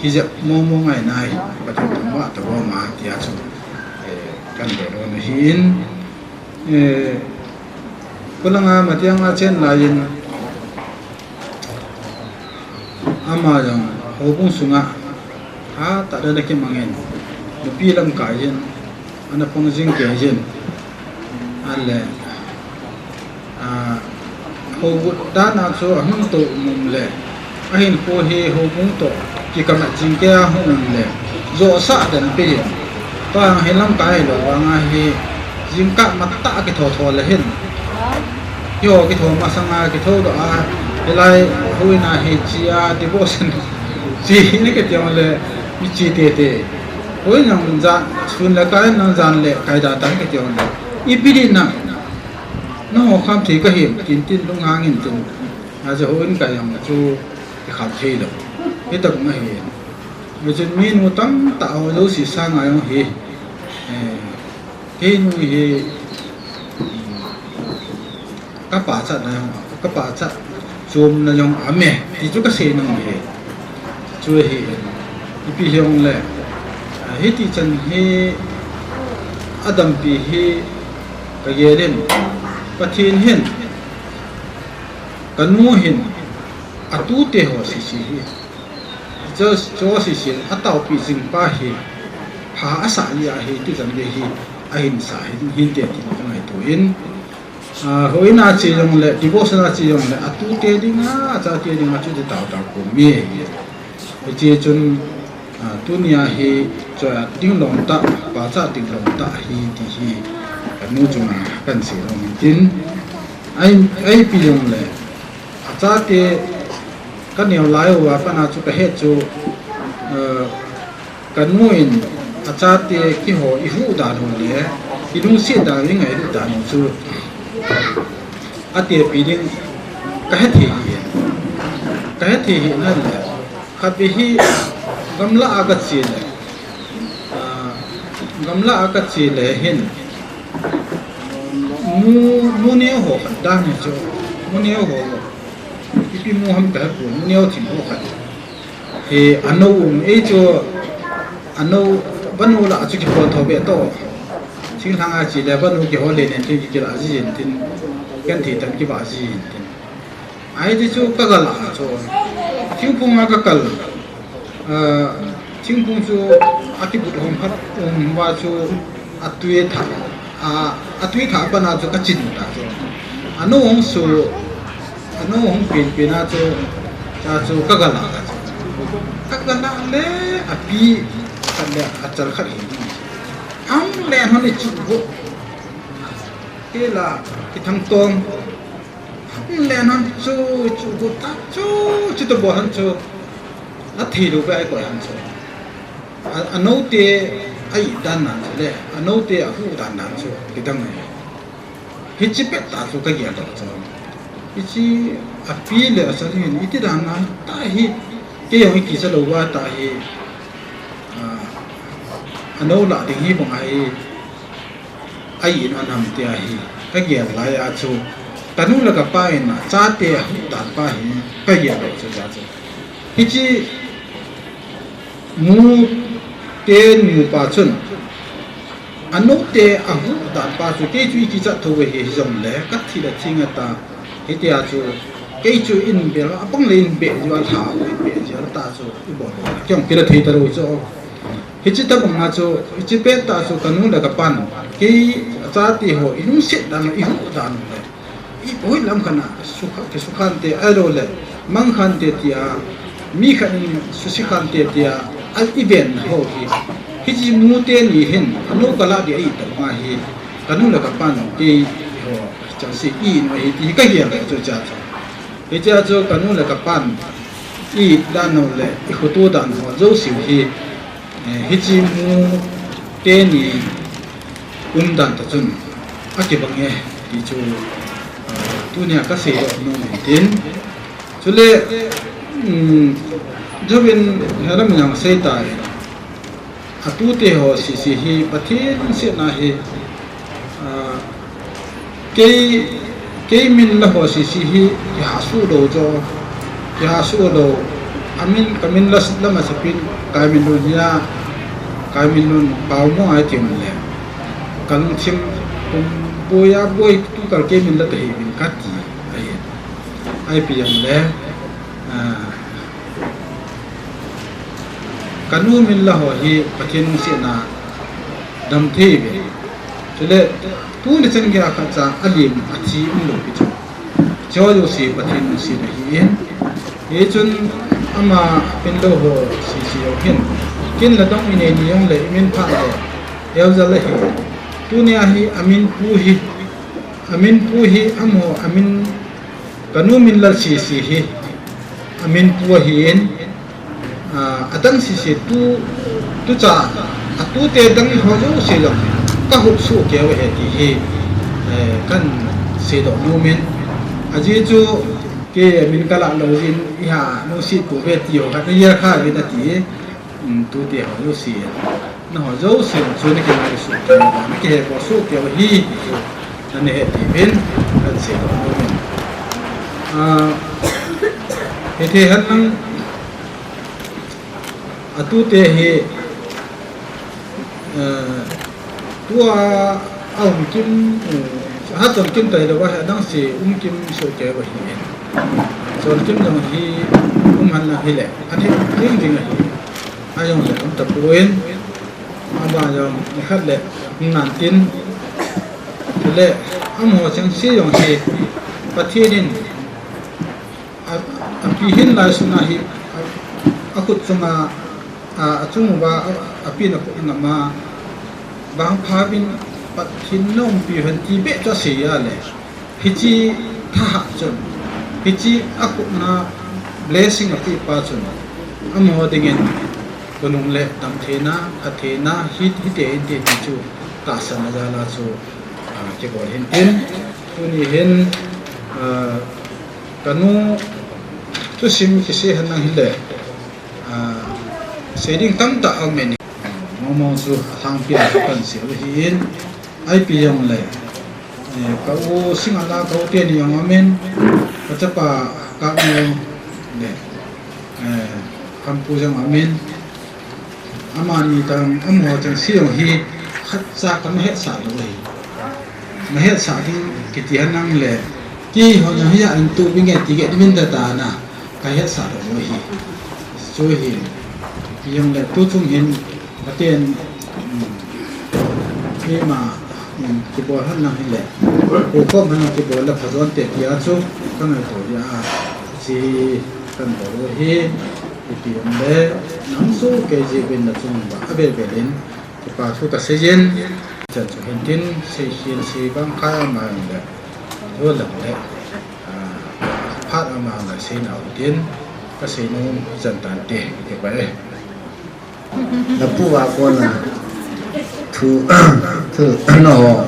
hijep momo ngai nai, Pathen thangvah tobang ma, tia chu, eh, kan dei lona hi in, eh, kulanga matianga chen lai in, Ama jong, houbung sunga, hatah a ana kimangin, nupi lamkai hin, ana pang jing kei jin, ale, a, houbung dan a chu ahung tou mum le, ahinkho hi houbung toh, kikam a jing kei a hung um le, joh sah den pi, tua hi lamkai lou vang a hi, jingkah matah a kitho tho le hin, Keiho kitho masanga kitho doh a, hilai huina hi chi a devotion chi hi ni kiti jong le mi chi tete. Huin jong jan sun le kai nang jan le kai da tan kiti jong le. Ipi di na. Nangho kham thei ka hi tin tin lunghang in tin. Aja huin kai jong chu i kham thei lo. Hi tak na hi. Mi chun mi nu tamtah ho lo si sanga jong hi. Eh, kei nu hi. Ka pachat na jong, ka pachat chom na jong ame, ti chu ka sei nung hi. Chu hi, ipi hi jong le, ah, hiti chan hi, adampi hi, ka gel in, Pathen hin, ka nu hin, atute ho sisi hi. Chu, chu sisi, ataopi jing pa hi, pha asah li a hi, ti chan le hi, ahin sa hin, hin te ti ka ngaito in, Ah, huin a chi jong le, devotion a chi jong le, atute dinga, achate dinga chu ti tao tao ko mi. Hichi chun, ah, tunia hi, chu a ding lom ta, pachat ding lom ta hi ti hi, ka nu chunga kan sei lom tin. Ai, ai pi jong le, achate ka neo lai uva pana chu ka he chu, ah, Ka nu in achate keiho i huh dan u le, i lungset dan u, i ngailut dan u chu atepi ding ka hethei hi. Ka hethei hi na le, khatvei hi gamla a ka che le, ah, gamla a ka che le hin, mu, mu neo ho khat dan hi chu, mu neo ho, ipi mu ham ka hepon, mu neo thim ho khat. Hi, anou um ei chu, anou, vanu lah chu kipon tho be to. Thinglhang a chi le vanu kihol le nen tin kila jin tin, kan thei tan kiva jin tin. Ai ti chu ka gal a chu. Thingphung a ka kal. Ah, thingphung chu a kibut hom khat um va chu a tui tha, a, a tui tha pana chu ka chin ta chu. Anou hung su, anou hung pin pin a chu, cha chu ka gal a ka chu. Ka gal a le a pi, ka le a chal khat hi. Ang le hon ni chu go. Ke la, ki thang tong. Len han chu, chu gu ta chu, chu to bo han chu. A thi lu ve ai ko han chu. A, a no te ai dan nan chu le, a no te a hu dan nan chu, ki dang ai. Hi chi pet ta chu ka gel ta chu. Hi chi a pi le a sa hin, i ti dan nan ta hi, ke yong i ki sa lo wa ta hi. A, a no la ding hi bang ai. A in a nam tia hi, ka gel lai a chu, ka nu le ka pa in a chate a hu dan pa hi, ka gel lai chu tia chu. Hi chi mu te nu pa chun, a nu te a hu dan pa chu, kei chu i kichat tho ve hi, hi jong le, ka thi le thing a ta, hi tia chu, kei chu in bel, a pang le in be, ju a lha, in be, ju a ta chu, i bol, kei jong kila thei ta lo chu. Hichi tabang a chu, hichi pet ta chu ka nu le ka pan, kei a chate ho, i lungset dan, i hu dan le. I poi lam khan a, sukha, kisukhan te, a lo le, mang khan te tia, mi khan in susi khan te tia, a i ven ho hi. Hichi mu te ni hin, a nu ka la di a i tabang a hi, ka nu le ka pan, kei ho, chang si i no hi, ti ka hi a le chu cha chu. Hichi a chu ka nu le ka pan, i dan no le, i khutu dan ho, zo si hi, Eh, hichi mu te ni um dan ta chun a kibang e ti chu, ah, tunia ka sei lo nom in tin. Chule, um, Jovin helam yang sei ta e. A tu te ho si si hi Pathen si na hi, ah, Kei, kei min la ho si si hi, kiha su lo jo, kiha su lo. A min, ka min la, la ma sa pin, kai min lun hia, kai min lun pau mo ai ti mun le. Ka lungthim, kum, boi a, boi tu kal kei min la ta hi min ka ti, ai, ai pi yang le. Ah, ka nu min la ho hi Pathen lungsetna dam thei ve. Chule, tuni chan gei a khat cha a lim a thi um lo pi chu. Chu jouse Pathen lungsetna hi in. Hichun ama pin lo ho si si jong hin. Kin la dong i nei ni jong le i min pha le. Elza la hi. Tunia hi a min pu hi. A min pu hi amaho a min Ka nu min la si si hi, a min pu ahi in, ah, a dang si si tu, tu cha, a tu te dang ho jouse jong, ka hup su keu he ti hi, eh, kan sei doh nom in. A ji chu, kei a min ka la lo jin, i ha, nu si tu ve ti ho, ka ni ya kha vi na ti, um, tu te ho jouse. Na ho jouse chu na kingai su keu, na kihe ko su keu hi, na ne he ti vin, kan sei doh nom in. Ah, hiti han nang a tu te hi, ah, tua a um kim, eh, ha chon kim tai lo va, ha dang si um kim su keu hi. Chon kim jong hi um han lang hi le, a the ding ding ahi. A jong le um ta poi. Ama jong, ni khat le, hung nan tin. Chule, amaho cheng si jong hi, Pathen in, a, a pi hin lai suna hi, a, a khut chunga, a, a chung uva, a, a pi na khut ngam a, vang pha vin, Pathen na umpi hen ti be cha si a le. Hichi thahat chun, hichi a khutna blessing a pe pa chun, amaho dingin, khonung le dam theina, pha theina, hi, hite inte ti chu, tahsan a jal a chu, ah, kibol hin tin, tuni hin, ah, ka nu thusim kisei hen lang hi le, ah, sei ding tamtah a um e ni. Momo chu a lhangpi a kan sei u hi in, I P jong le, eh, ka u Singal a ka u te ni jong um in, ka chapa ka u le, eh, Kampu jong amin, amani tang, amaho chang si jong hi, khatcha kama hetsah lou ahi. Mahetsah ding kiti henlang le, keiho jong hi a in tu binge ti ge dimin da ta na, kahetsah lou ahi. Chu hi, jong le tu chung hin, Pathen, um, ima, um, kibol henlang hile, pu kom henlang kibol le phajon te tia chu, kangaito dia, chi kanbol u hi, ipi um le, nang chu kei jeh uvin na chung ba, abel bel in, kipa thu kasei jin, chan chu hin tin, sei hin sei bang kha ma le, thu lang le, ah, phat ama le sei na u tin, kasei nom chan tan te, kipa e. Napu a kona thu, thu, no,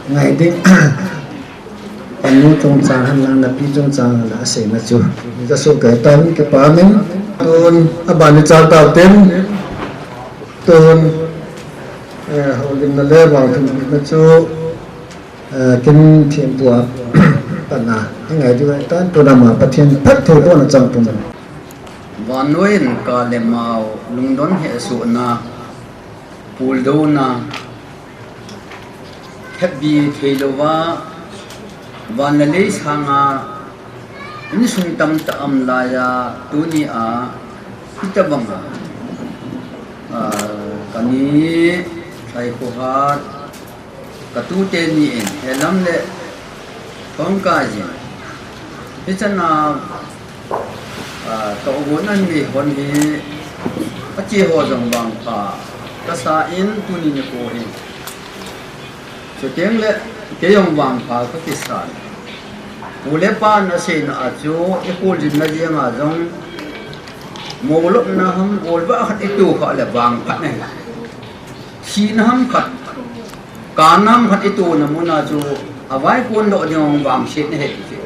ngai ding. Kanu chungchang henlang, napi chungchang henlang, asei na chu. Kasoh kei tan, kipa min. Tun, abani chang tau tin. Tun, eh, holim na le, vang thum na chu. Eh, kin thim pua, pana. Ngai ding tan, tun ama Pathen phatthei bohna chang pum. Vannoi in ka le mau, lungdon hehsohna, puldouna, hepbi theilouva, van le lei sanga, insung tamtah um laiya, tunia, hitobanga, ah, kani, Saikhohat, Katute ni in, Helam le Thongkai jin. Hichana, ah, tohgon anei hon hi, ache ho jong vangpha kasa in tuni nikho hi. Chuteng le, kei jong vangpha kakisan. Pu le pan aseina a chu, ikholjinna jenga jong, moulopna ham, golvah khat itoh kha le vangphat ahi. Sihna ham khat, kanna ham khat itona muna chu, avaikon doh ding vangset ahi chu.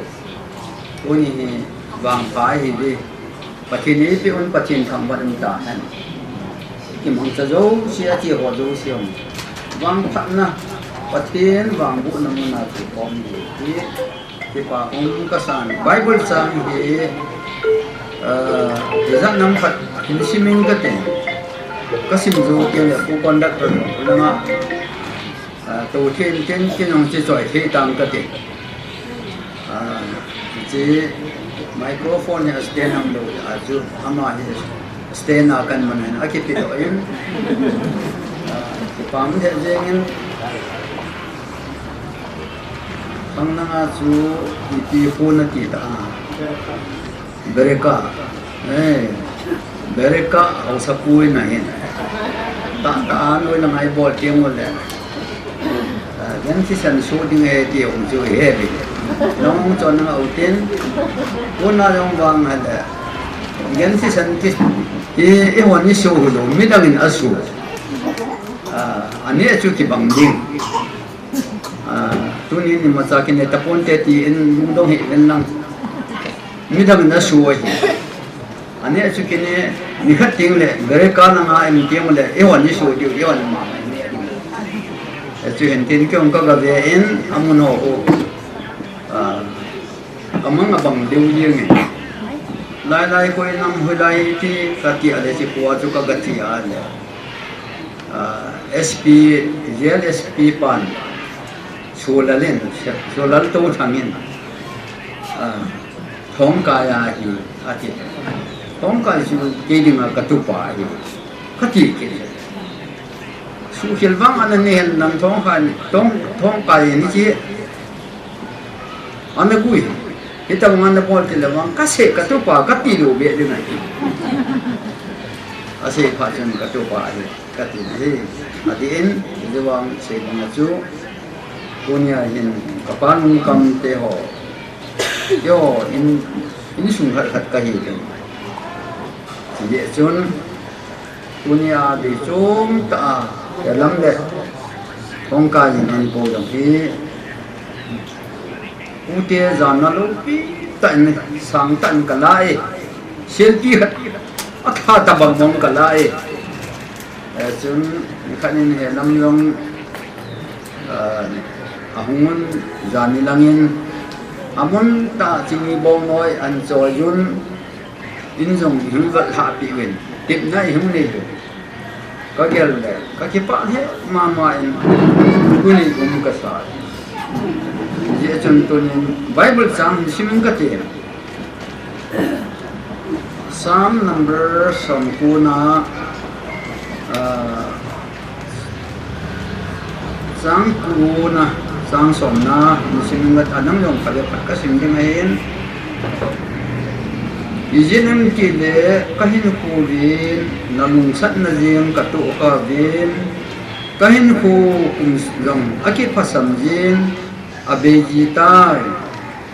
Tuni hi vangpha ahi ve. Pathen in eipeh un, Pathen thangvah in tahen. Kimangcha jouse, ache ho jouse um. Vangphatna, Pathen vangbohna muna chu khom ding hi. Kipa um kasan. Bible chang hi, ah, ijat nam khat hin simin kate. Kasim jou teng le pu conductor langa, ah, to thei in tin, kin jong che choi thei tam kate. Ah, che microphone hi stand ham lou, a chu ama hi stand a kan man hin akipe doh in. Ah, kipa um lheh jeng in. Khang nanga chu ipi khu nati ta a. Bereka. Eh. Bereka, haosapu in ahin. Tah tah a noi lang a ibol teng ule. Ah, gen thisan soh ding e ti hung chu ihe ve. Nang chon nanga u tin. Kona jong vang hale. Gen thisan ti. I, ihon isoh u lou. Midang in asoh. Ah, ani chu kibang ding. Ah, tuni ni macha kine tapon te ti in lungdong hih ven lang. Midang in asoh ahi. Ani chu kine nikhat teng le, bereka nanga em teng le, ihon isoh diu, ihon ma. Chu hin tin kei jong kaga ve in, amun ho u. Ah, Kamang abang deu jeng e. Lai lai koi nam hoilai ti kati a le chi kua chu kaga ti a le. Ah, S P, J L S P pan. Solal in, Solal Touthang in. Ah, Thongkai ahi, ati. Thongkai chu kei dinga katupa ahi. Kati kit. Suhkhel vang ana nei hen lang Thongkai, Thong, Thongkai ni chi. Ana gui. Hitabang ana bol ti le vang, kasei katupa, kati lou be ding ahi. Asei phat chun katupa ahi, kati ahi. Ati in, hijeh vang sei bang a chu, tunia hin kapa nungkam te ho. Yo, in, insung khat khat kahi le. Hijeh chun, Tunia dei chom tah a, Helam le Thongkai in ahin kou jong hi, ute jana loupi tah in, sang tah in kala e, selfie khat, atha tabang mong kala e. Eh, chun, nikhat in Helam jong, eh, ahung un, jani lang in, amun tah Chingibong noi ahin choi un, in jong ihung vat lhah peh uvin, tepna ihung nei uvin. Ka gel le, ka kipah lheh mama in, tuni um ka sa. Hijeh chun tunin Bible chang hin sim inge kati. Psalm number somkona, ah, chang kona, chang somna, hin sim inge, anang jong khat le khat ka sim ding ahin. Ijeh inem itile, ka hinkho uvin, na lungsatna jeng ka tohkha uvin, ka hinkho kum jong akiphasam jeng, abei ji tai.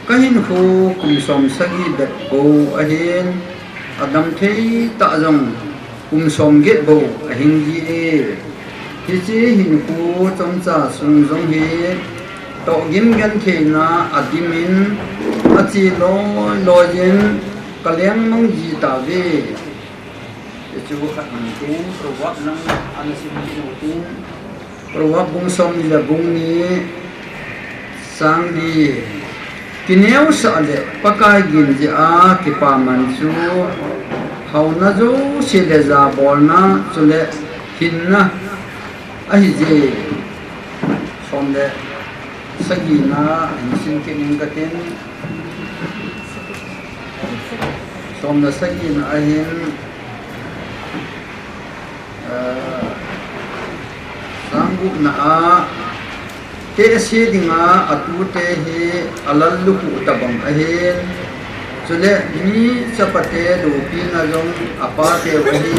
Ka hinkho kum som sagi bep bou ahin, adam thei tah jong kum som get bou ahing ji e. Hiche hinkho chomcha sung jong hi, tohgim gentheina adimin, ache loi loi in, ka lengmang ji tauve. Hichu khat nang tin, Proverb nang ana sim nau tin. Proverb bung somni le bung ni, chang li. Kineosah le Pakai gin jeh a kipaman chu, haona jouse le jabolna chule hinna ahije. Som le sagina hin sim kit inge katin. Som le sagina ahin, eh, chang gupna a, tehse dinga atute hi alallukhuh tobang ahin, chule mi chapate loupina jong apateu ahi.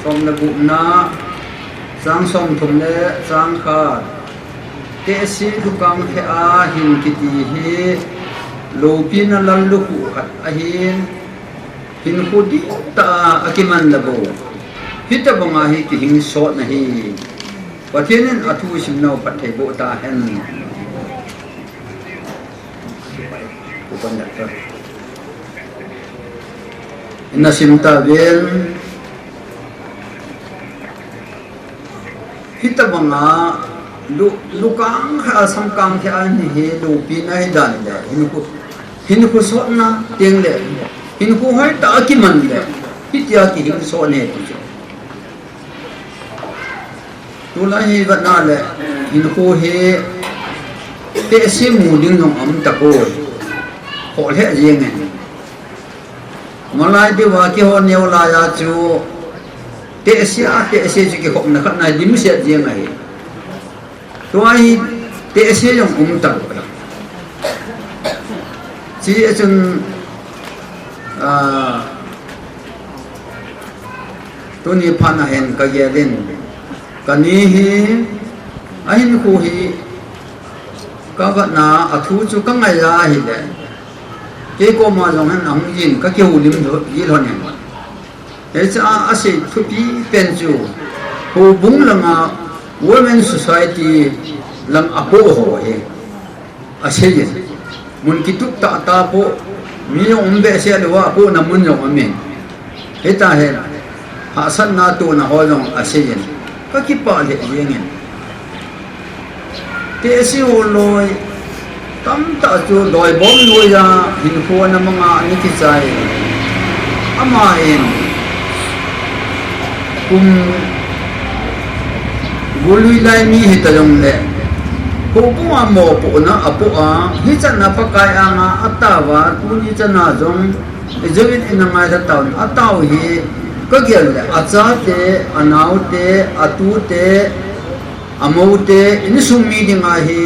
Som le gupna, chang somthum le chang khat. Tehse lhukang lheh a hin kiti hi loupina lallukhuh khat ahin, hinkho dihtah a akiman le bou, hitobanga hi kihing sot ahi. Pathen in athu simnau phatthei boh tahen. Ina sim tauvin. Hitobanga lu, lukang khat a samkang khat a hin hi loupina hi dan le, hinkho, hinkho sotna teng le, hinkho hoitah a kiman le, hitia kihing sot ahi ti chu. Tulai hi vetna le, hinkho hi tehse mu ding jong um tapoi. Khoh lheh jeng e. Malai diuva kihou neo laiya chu, tehse a, tehse chu kikhopna khat na dimset jeng ahi. Tua hi tehse jong um tapoi. Hiche a chun, ah, tuni phat na hin ka gel in, kani hi, ahinkho hi, ka vetna a thu chu ka ngai a ahile, kei koma jong hin ahung jin ka kihoulim ji lhon in. Hiche a asei thupi pen chu, houbung langa Women Society lang apoh ho hi asei in. Mun kitup tah tah poh, mi jong um behseh lou a, apohna mun jong um in. Hitahen, hahsatna tona ho jong asei in. Ka kipah lheh jeng in. Tehse ho loi tamtah chu doibom noiya hinkho ana manga ana kichai. Aman kum golui lai mi hita jongle, houbung a mopohna apoh a, hichan a Pakai anga ataova, tuni chan a jong, ijeh inem ina ngailha tauvin, atao hi, ka gel le, achate, anaote, atute, amoute, insung mi dinga hi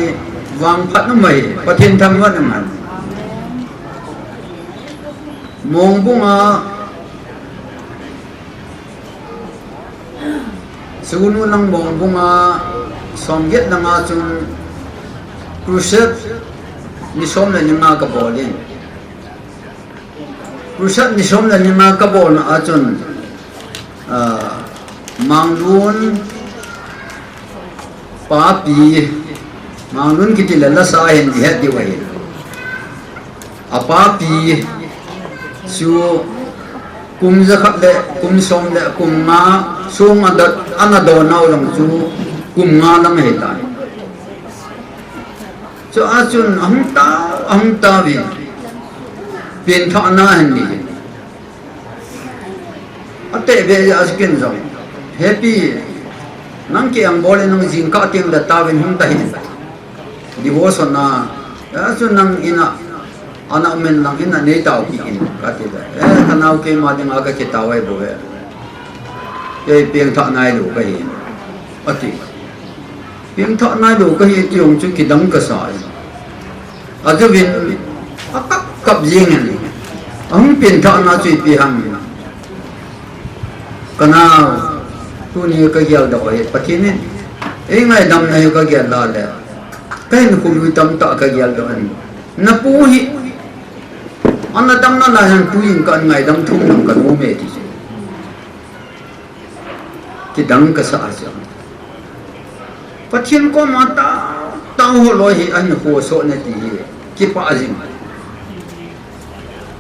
vangphat um ahi, Pathen thangvah in um ahi. Mongbung a, Sugnu lang Mongbung a, somget lang a chun, crusade ni som le ni nga kabol in. Crusade ni som le ni nga kabolna a chun, ah, Manglun papi, Manglun kiti le lasa hin ihet diu ahi. Apapi chu kum jakhat le kum som le kum nga sung a dat ana don nau lang chu kum nga lang ahitai. Chua chun ahung tao, ahung tao in. Pengthahna ahin nei. Ateh ve a ken jong. Happy. Nang ki ang bol in nang jingkah teng da tauvin hung tahin. Devotion na. Achu nang ina. Ana men nang ina nei taupi in. Kati da. Eh, kanao keima dinga kakitao ahi bou ve. Kei pengthah nailou kahi. Ati. Pengthah nailou kahi ti jong chu kidang kasa e. Ajouvin akap kap jeng in. Ahung pengthahna chu ipi ham. Kanao, tuni kagel doh e, Pathen in eingaidam na hi kagel lale. Kahinkho lui tamtah kagel doh in. Napu hi ana damna lai hin tuin ka ngaidam thum lang kanom e ti. Kidang kasa a chu. Pathen koma tao, tao ho loi hi ahin khosoh nati hi. Kipah jing.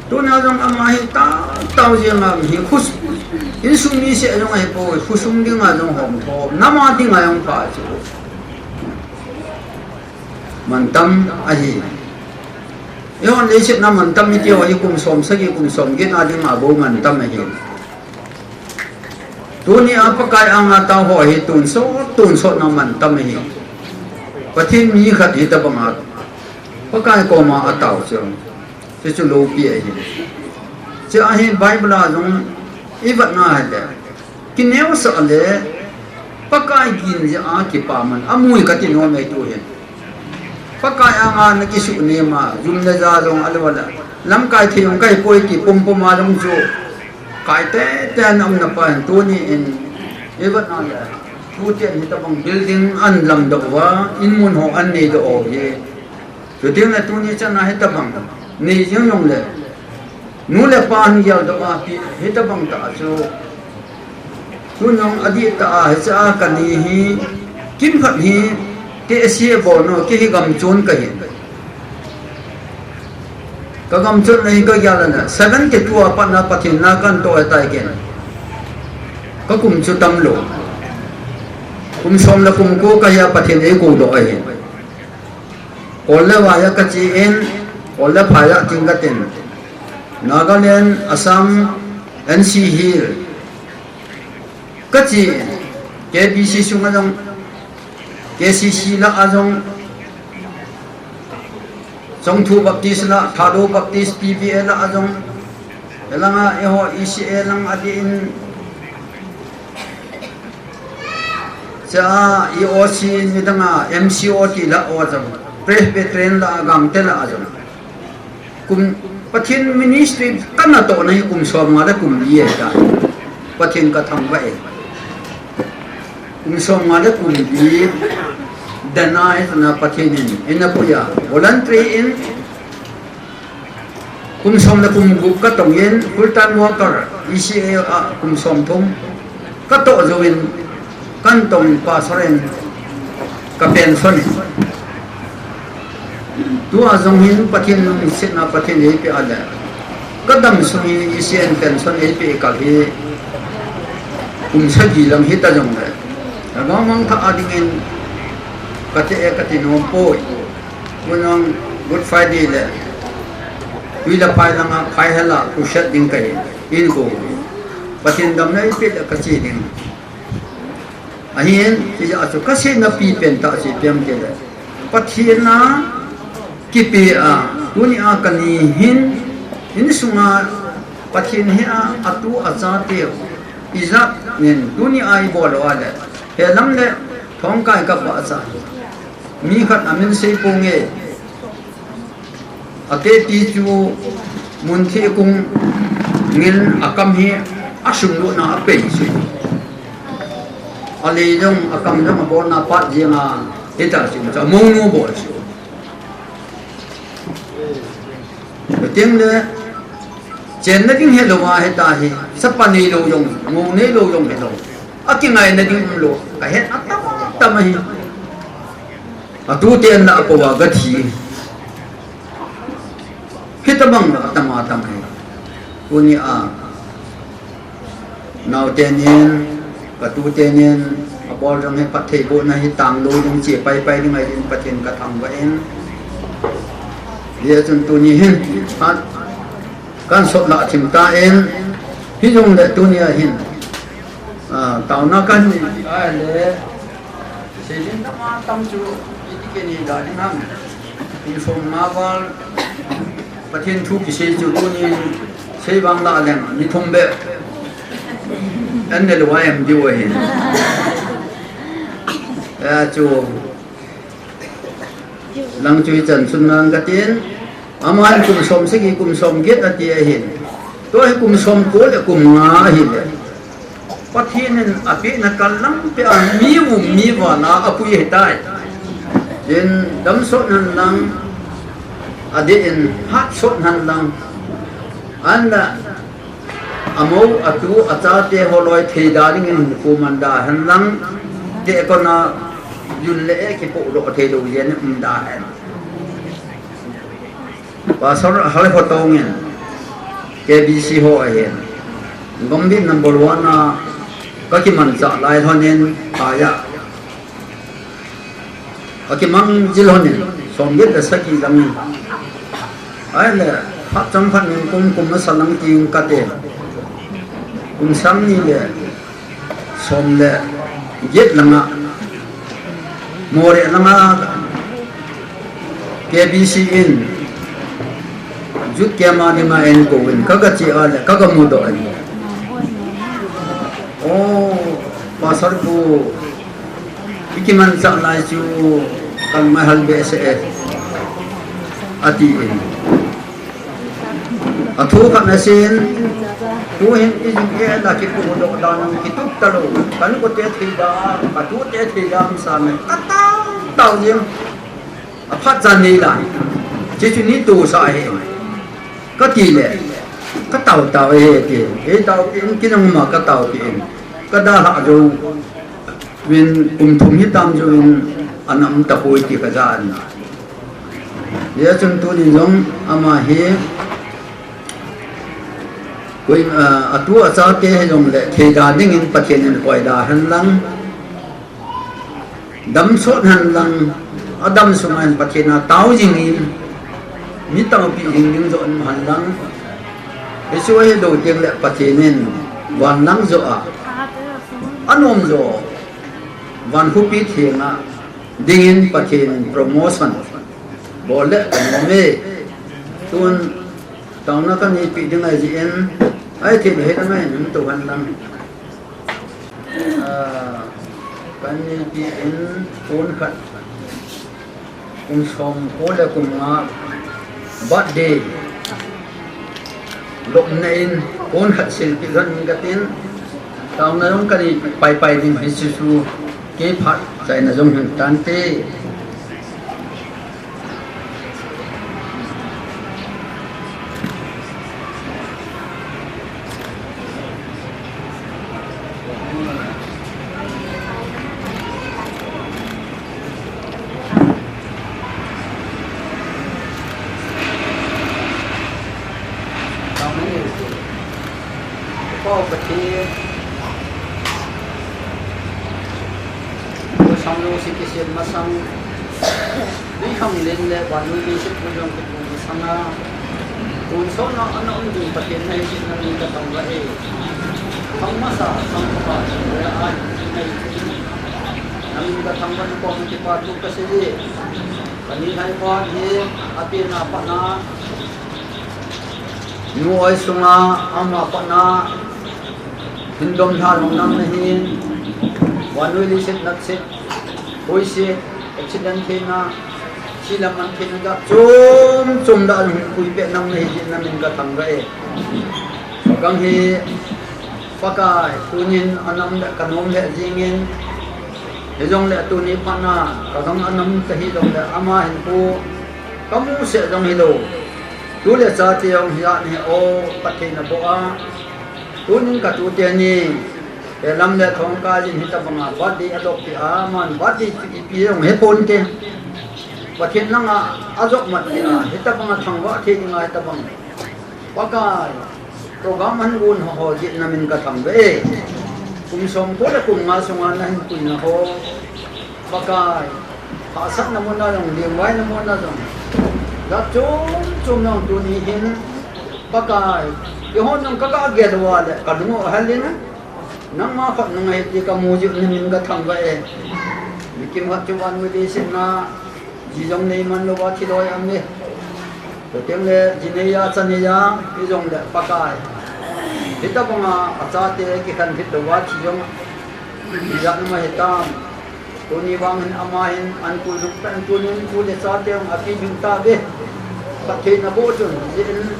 Tuna jong ama hi tao, tao jing a hi khus. Insung mi se jong ahi poi, khosung dinga jong hom tho. Nama dinga jong pha chu. Mantam ahi. Eiho leiset na mantam iti ho hi kum som sagi, kum som get na dinga bou mantam ahi. Tuni a Pakai anga tao ho hi tonsot, tonsot na mantam ahi. Pathen mi khat hitobang a Pakai koma atao chu. Chuchu loupi ahi. Chua hi Bible a jong ivet na hile. Kineosah le Pakai gin jeh a kipaman. Amui kati nom e tu hin. Pakai anga nakisuh nema, jum le ja jong alou le. Lamkai thei jong kahi poi ti pumpum a jong chu. Kai tete na umna pa hin tuni in, ivet na le, tuten hitobang building ahin lamdoh uva, in mun ho ahin neidoh u hi. Chuti le tuni chan a hitobang, nei jing jong le, nu le pa ahin geldoh a pi, hitobang tah chu. Tun jong adih tah a, hiche a kani hi, kimkhat hi, tehse bol no, kei hi gamchon kahi. Ka gamchon na hi kagel na, seventy two a pat na Pathen na kahin toh tai ken. Ka kum chu tamlou. Kum som le kum ko kahi a Pathen eikou doh ahi. Kol le vai a kache in, kol le phai a ching katin. Nagaland, Assam, N C Hill. Kache in, K B C sunga jong, K C C lah a jong, Chongthu Baptist lah, Thadou Baptist P B A lah a jong, hilanga eiho E C A lang adih in, chua E O C nidanga M C O ti lah a jong, Presbyterian lah a Gangte lah a jong. Kum, Pathen ministry kana toh na hi kum som nga le kum li ahi ta. Pathen kathangvah e. Kum som nga le kum li dana hi tuna Pathen in, ina puya. Voluntary in kum som le kum gup katong in full time worker E C A a kum som thum. Katoh jouvin, kahin tong in pastor in, ka pension in. Tua jong hin Pathen lungsetna Pathen eipeh a le. Kadam sung hi E C A in pension eipeh kal hi. Kum sagi lang hita jongle. Lhagao mangthah a dingin kati e kati nom poi. Tun jong Good Friday le. Tui le phai langa phai hela crusade ding kahi. In ko. Pathen damna eipeh le kache ding. Ahin, hijeh a chu kasei napi pen tah chu ipi ham tile. Pathen a kipe a, tuni a kani hin, insunga Pathen hi a, atu achate, ijat nin, tuni a ibol u a le, helam le, thongkai kapa cha. Mi khat amin sei ponge. Atepi chu mun thih kung ngin akam hi asung lutna a pei chu. Alei jong akam jong abolna pat jeng a hita chu cha mong nu bol chu. Teng le chenna ding helou a hita hi sapa neilou jong, mong neilou jong helou. Akingaina ding umlou. Kahet atam tam ahi. Atute an lah a pou a gathi. Hitabang lah a tam a tam hi. Tuni a. Naote nin, katute nin, abol jong hi phattheibohna hi tanglou ding che paipai ding ahin Pathen kathangvah in. Hijeh chun tuni hin, hat. Kan sot lah thim ta in, hijongle tunia hin, ah, taona kan nei ahile, seiding tam a tam chu, iti kei ni da ding ham. Kum som nga val, Pathen thu kisei chu tunin, sei vang lah leng, ni thum beh. An ne lou a em diu ahi. Eh, chu, Lang chu ichan chun nang katin, aman kum som sagi, kum som get ati ahin. Tua hi kum som ko le kum nga ahile. Pathen in apehna kal lang peh a mi um mi val a apui ahitai. Tin damsot hen lang, adeh in hatsot hen lang. Ahinla Amau, atu, achate ho loi thei da dingin kuman da hen lang, te kona yun le e kipoh doh thei lou jeng in um da hen. Pastor Hale Khotong in K B C ho ahin. Gambih number one a kakimanchah lai lhon in aya. Akimang jil lhon in, som get le sagi lang in. Ahile, phat chomkhat in kum, kum masa lang tin kate. Kum sang ni le, som le, get lang a. Moreh lang a, K B C in, youth camp a dinga eikou in, kaga che a le, kaga mudoh in. O, Pastor pu, ikimanchah lai chu kangai hal behseh e, ati in. Athu khat nasin, tuhin ijing e la kipoh doh dan a kitup talou, kanukote thei da, katute thei da, um sa me, katao tao jing. Aphat chan nei lai. Chuchu ni tosa ahi. Kati le, katao tao ahi ti. Ei tao in kinung ma katao ti in. Kadalhah jou. Vin kum thum hitam jouvin ana um tapoi ti kajan. Hijeh chun tuni jong ama hi, koi, ah, atu achate hijongle thei da dingin Pathen in koi da hen lang. Damsot hen lang, adam sunga hin Pathen a tao jing in, mi taopi jing ding joh in hen lang, hichu ahi dou teng le Pathen in van lang joh a, anom joh, van khopi theng a dingin Pathen in promotion bol le kanom e. Tun taona kaneipi ding ahi jeh in, ahi thei le hei dang ahi nung tou hen lang. Ah, kaneipi in pon khat, kum som ko le kum nga birthday lopna in pon khat silpeh lhon in katin, taona jong kanei paipai ding hichu chu kei phat chaina jong hin tante. Ko Pathen, ko sang lo si kisil masang, Lui khang len le vannoi leiset thu jong kipu masanga, tonsot na ana um ding Pathen nahi jeh in namin kathangvah e. Thangmasa, thangpha, thangvah a, namin kathangvah in koma kipa thu kasei e. Kani lhaipa hi, apen a pat na, nu oi sunga, ama pat na, hin dom lha nung nang nahin, vannoi leiset natset, hoiset, accident theina, thi le man theina jat chom chom a jong hin puipeh nang nahi jeh in namin kathangvah e. Pagang hi, Pakai, tunin ana um le kanom le jingin, hijongle tuni phat na, kagang ana um kahi jongle ama hin pu, kamu seh jong hilou. Tu le chate jong hi a ni o, Pathen aboh a. Tunin katute ni, he lam le thong kaijin hitabanga birthday adoppi a, aman birthday chu ipi jong heponte. Pathen langa ajop mat a, hitabanga thangvah thei dinga hitabang. Pakai, program ahin gon ho jeh in namin kathangvah e. Kum somko le kum nga sunga nahin puina ho. Pakai, hahsatna muna jong, lengvaina muna jong, jat chom chom jong tuni hin, Pakai, ihon nang kaka gel uva le, kalung u hal in. Nangma khat nang ahi ti kamu jiu namin kathangvah e. Mikim khat chu van mudi sinna, ji jong neiman louva thiloi aum e. Chuteng le, ji neiya, cha neiya, hijongle Pakai. Hitabanga achate kikhen thit louva thi jong, ijat nung ahitam. Tuni vang hin ama hin an kul jong pen, tuni in kul le chate jong api jing tauve. Phatthei naboh chun, jin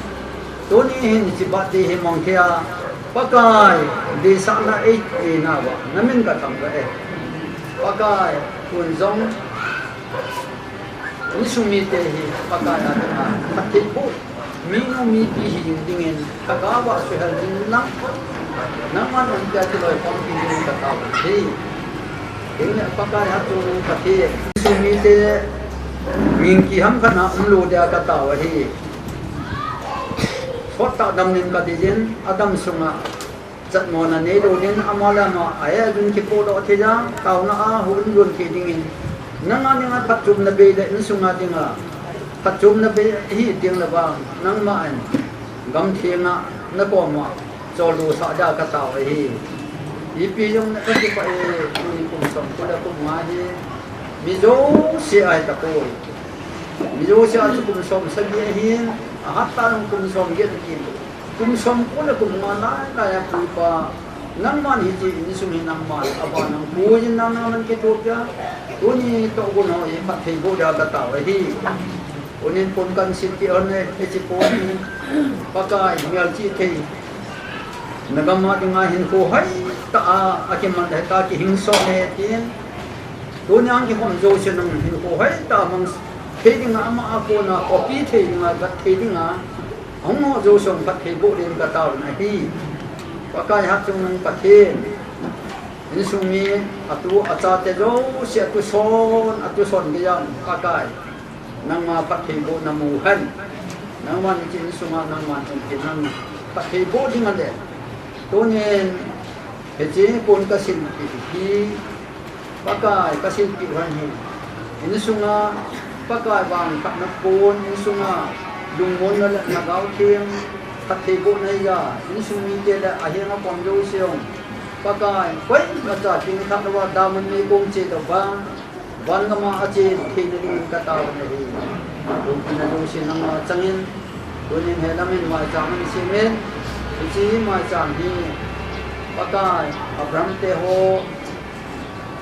tuni hin hiche birthday hi mang thei a. Pakai, deisahna ei, eina uva, namin kathangvah e. Pakai, tun jong, insung mite hi, Pakai a dinga, phatthei boh, minu mipi hi ding dingin, kagao a suhel ding nang, nangman ahin pia thiloi pangpi dingin katao ahi. Hinla Pakai hatchungnung Pathen, insung mite, nging kiham khat a umlou dia katao ahi. Sottah damlin kadei jin, adam sunga, chatmona neilou ding, ama le ama, a-eh a jun kipohdoh thei a, taona a hung jon thei dingin, nanga dinga phatchomna bei le insunga dinga phatchomna bei hi ding le vang, nangman gamthengna nakoma chollhasah dia katao ahi. Ipi jong nakipah e, tuni kum somko le kum nga hi mi jouse ahi tapoi. Mi jouse a chu kum somsagi ahin, ahat tah jong kum somget ahi. Kum somko le kum nga lai lai a pu pa, nangman hiche insung hi nangman aban nang puijin nang nangman kithopi a, tuni tohgon ho hi phatthei boh dia katao ahi. Tunin pon kahin silpeh hon e, hiche pon hi Pakai melchih thei, nagam a dinga hinkho hoitah a akiman hita kihing sot e tin. Tunia kikhom jouse nang hinkho hoitah a mang thei dinga, ama a kona khopi thei dinga, gat thei dinga, ahung ho jouse phatthei boh din katao ahi. Pakai hatchungnung Pathen, insung mi, atu achate jouse, atuson, atuson geiya, Pakai, nangma phatthei boh namu hen. Nangman hiche insunga nangman hung thei nang phatthei boh ding ale. Tunin, hiche pon kasilpeh hi, Pakai kasilpeh u ahi. Insunga, Pakai vangphatna pon, insunga lungmonna le lhagao theng, phatthei bohna a, insung mite le ahenga pang jouse jong, Pakai, koimacha pengtha louva, damun meikong che louva, van gama ache theina dingin katao ahi. Loupina jouse nangma changin, tunin hilamin maicham ana semin, hiche maicham hi, Pakai, Abraham te ho,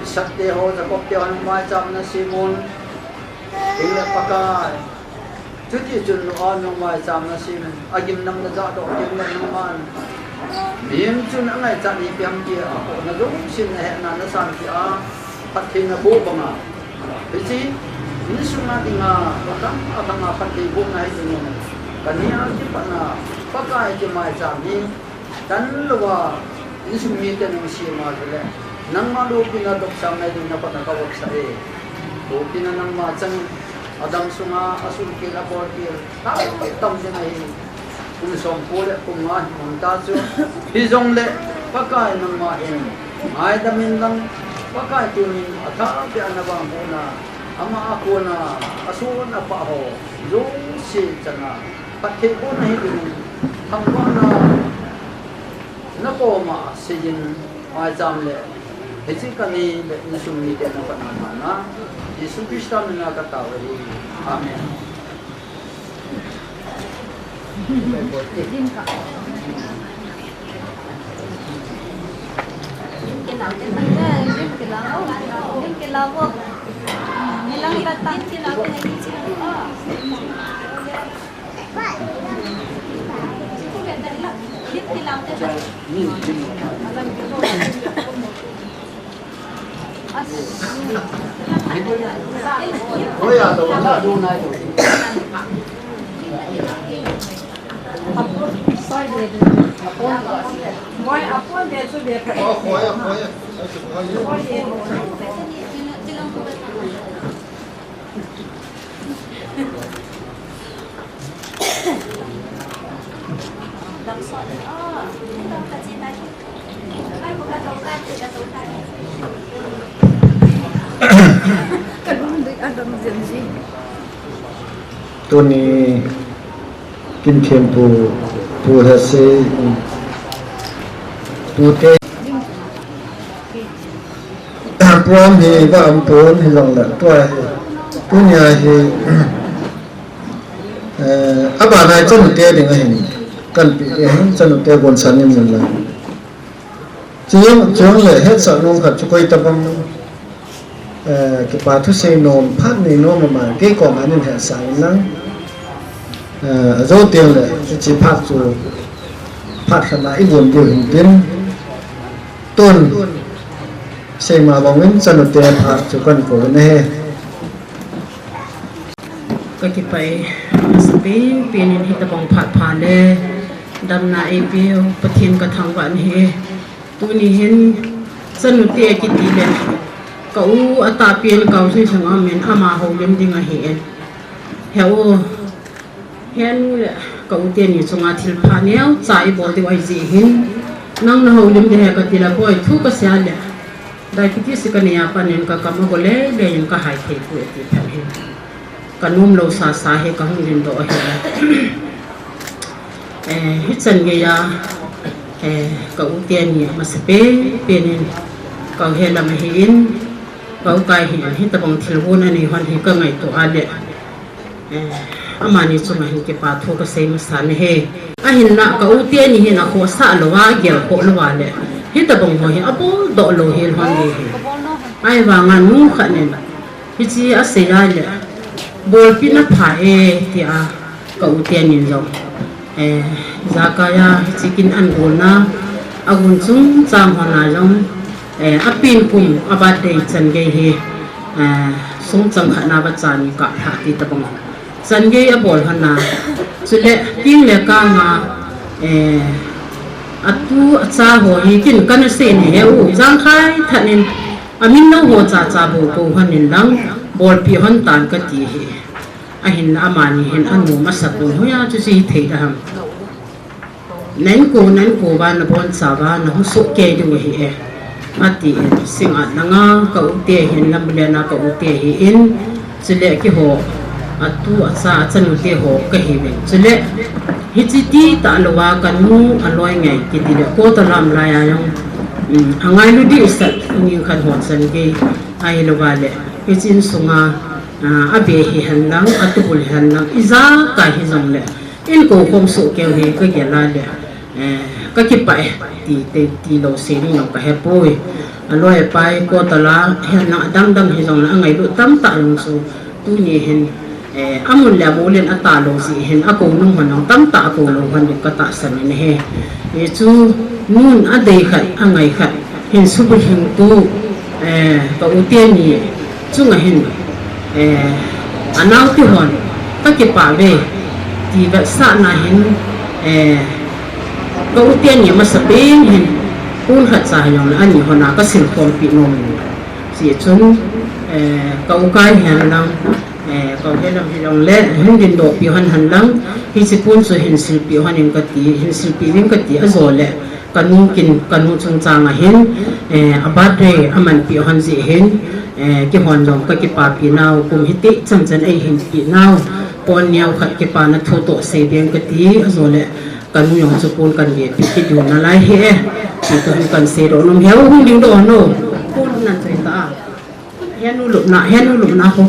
Isaac te ho, Jacob te ho, nang maicham ana semun, hinla Pakai, chuti chun Noah nang maicham ana semin, agimnamna jahdoh ding le nangman, mihem chun angaichat ipi ham tia, apohna jouse nahetna nasanpeh a, phatthei naboh banga, hiche insunga dinga, akhang akhanga phatthei bohna hi dingin, kani a kipatna, Pakai, hiche maicham hi tan louva, insung mite nung sema chule, nangma loupina dopsang nai ding nakoma kavopsah e. Loupina nangma chang, adam sunga asulkel abolkel tam tam jing ahi. Kum somko le kum nga himang ta chu, hijongle Pakai nangma hin ngaidamin lang, Pakai tunin athah beh a navangbohna, ama a kona ason apah ho jouse chana phatthei bohna hi dingin, thangvahna nakoma seijin, maicham le hiche kani le insung mite nakoma mana, Jesu Christa mina katao ahi. Amen. Tuni kin thempu Thu he sei, tute, program hi va um pon hijongle, tua hi, tunia hi, eh, abana hi chanute dinga hin, kanpe ding ahin, chanute gonsan in jin lang. Chujongle, chujongle, hetsah nom khat chu koi tabang, eh, kipa thusei nom, phat nei nom ama, kei koma nin hetsah in lang. Eh, ajo tengle, hiche phat chu, phat khat na igon diu hin tin. Tun, seima bang in chanute phat chu kan kou in ahi. Kakipah e, masapen pen in hitabang phat pha le damna eipeu Pathen kathangvah in ahi. Tuni hin chanute kiti le ka u atahpen ka u sung sunga um in ama houlim ding ahi e. He u, henu le ka u teni chunga thilpha neocha ibol diu ahi jeh hin, nang nahoulim ding ahi kati le boi thu kasei le, diabetes kanei a pat in kakam agol lele in kahai thei poi ati phat hin. Kanom lou sasa hi kahung dingdoh ahi. Eh, hichan geiya, eh, ka u teni masapen pen in ka u helam ahin, ka u kai hin hitabang thil hon anei hon hi kangaito a le, eh, amani chunga hin kipa thu kasei masa in ahi. Ahinla ka u teni hin akhohsah louva, agelkhoh louva le, hitabang ho hi abol doh lou hel hon ding ahi. Ahivanga nu khat nin, hiche asei a le, bolpina pha e, tia ka u tenin jong, eh, ijakai a hiche kin an golna, agun chungchang hon a jong, eh, apen kum a birthday chan gei hi, eh, songchang khat na vacha ni kap lha ti tabang chan gei abol hon a, chule king le kang a, eh, atu acha ho hi kin kana sei ni he u, jangkhai tah in amin lou ho chacha bou kou hon in lang, bolpeh hon tan kati ahi. Ahinla amani hin anom asapon, hoiya chu chu hithei da ham. Na inko, na inko uva nabonchauva nahuhsoh kei diu ahi e, atin. Singngat langa ka u te hin, Lamlen a ka u te ahin, chule keiho atu acha, achanu te ho kahiuvin. Chule hiche ti tah louva kanu aloi ngai kiti le, Kotala um laiya jong, um, angailu dehset, ning khat ho chan gei ahilouva le, hiche insunga, ah, abe hihen lang, atubul hihen lang, ijakai hijongle, inko khom soh keu hi kagel a le, eh, kakipah e, ti, ti, tilou sei ding jong kahepoi. Aloi apai, Kotala hihen lang, adang dang hijongle, angailut tamtah jong chu tuni hin, eh, amun le amol in atalou jeh hin, akou nung hon jong tamtah akou lou hon ding katahsan in ahi. Hichu nun adei khat, angai khat hin subulhing tu, eh, ka u teni chunga hin, eh, anao te hon kakipah uve ti vetsahna hin, eh, ka u teni amasapen hin pon khat cha hijongle ani hon a kasilkhompi nom in, hichun, eh, ka u kai hihen lang, eh, ka u helam hijongle hin dingdohpi hon hen lang, hiche pon chu hin silpeh hon in kati, hin silpeh uvin kati, ajole kanu kin, kanu chungchang a hin, eh, a birthday amanpeh hon jeh hin, eh, keihon jong kakipapi nau, kum hitih chan chan eihinpeh nau, pon neo khat kipana thu toh sei ding kati, ajole kanu jong chu pon kanvepi kit diu nalai ahi e, ti toh hin kanseidoh nom, heu hung dingdoh hon o, pon nan choi ta a. Henu lupna, henu lupna ho.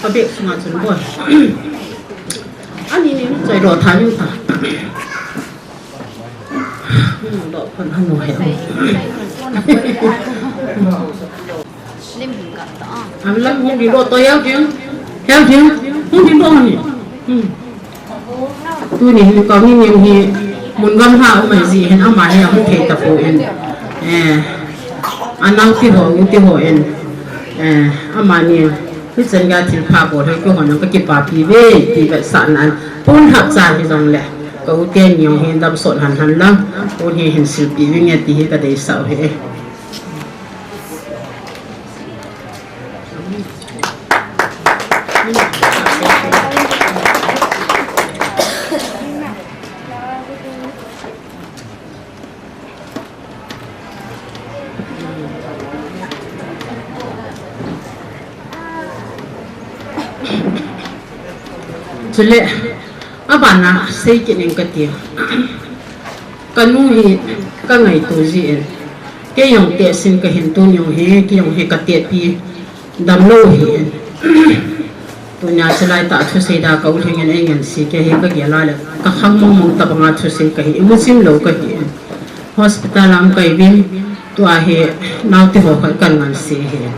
Ka bag sunga chun boi. Ani ni choi doh tha ni ta. Hmm, doh pon hanu he. Lim hing ka ta. Am lam hung dingdoh to yau ding. Yau ding. Hung dingdoh ni. Hmm. Tuni hin ka ni nin hi mun gamla a um ahi jeh hin ama hi ahung thei tapon. Eh, anao te ho, u te hon. Eh, amani hichan geiya thilpha bol hi keihon jong kakipapi uve ti vetsahnan. Pon hapcha hijongle ka u teni jong hin damsot hen hen lang. Pon hi hin silpeh uvin nge ti hi kadeisah u ahi. Chule, abana sei kit ning kati. Kanu hi kangaito jin, kei jong test in kahin, tuni jong hi, kei jong hi katest pi damlou hin. Tunia chulai tah thusei da ka u lhingin eingansei, kei hi kagel a le kakhang mong mong tabanga thusei kahi, imu jing lou kahi. Hospital a um kahiuvin, tua hi naote ho khat kangansei hi.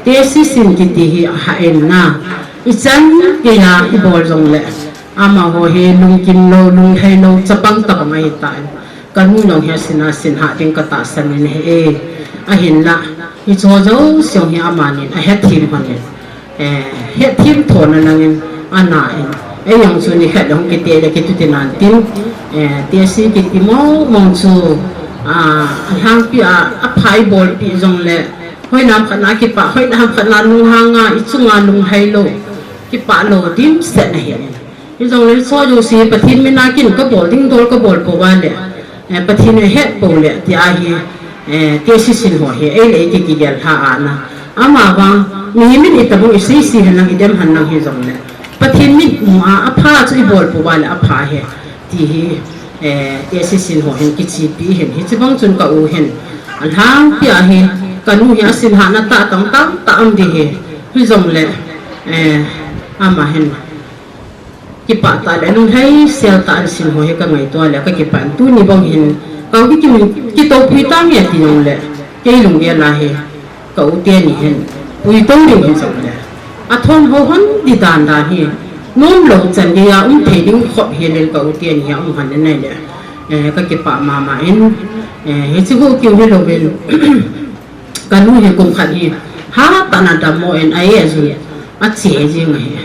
Test sin kiti hi ahah in na, ichan geiya ibol jongle, amaho hi lungkim lou, lunglhai lou, chapang tabang ahitan. Kanu jong hi asin a sin hah ding katahsan in ahi e. Ahinla, hicheho jouse jong hi amanin ahethem lhonin, eh, hethem thona langin ana in. Ei jong chu nikhat le hung kitest le kitup ti nan tin, eh, test kiti mong mong chu, ah, alhangpi a, apha ibolpeh jongle, hoinam khat na kipah, hoinam khat na lunghang a, ichunga lunglhai lou, kipah lou dimset ahi. Hijongle hicheho jouse Pathen mina kin kabol ding dol kabol pouva le, eh, Pathen in ahet pou le, tia hi, eh, test sin ho hi, ei le ei kikigel lha ana. Amavang, mihem in itobang isei sei henlang, idem henlang hijongle, Pathen mitmu a apha chu ibol pouva le apha ahi, ti hi, eh, test sin ho hin kichepi hin, hiche bang chun ka u hin, alhangpi a hi, kanu hi asin hahna tah tamtah um ding ahi, hijongle, eh, ama hin kipah tah le lunglhai sel tah in sin ho hi kangaito a le kakipah in, tuni bang hin ka u kikim in kitoupui tange ti jongle, kei lunggel a hi ka u teni hin puitou ding hijongle, athon ho hon ding dan dan hi nomlou chan geiya um thei ding khop hel in ka u teni hi aum hon in ahile, eh, kakipah mama in, eh, hiche ho keu hilouvin, kanu hi kum khat hi hatah in adammo in a-age jin ache jing ahi.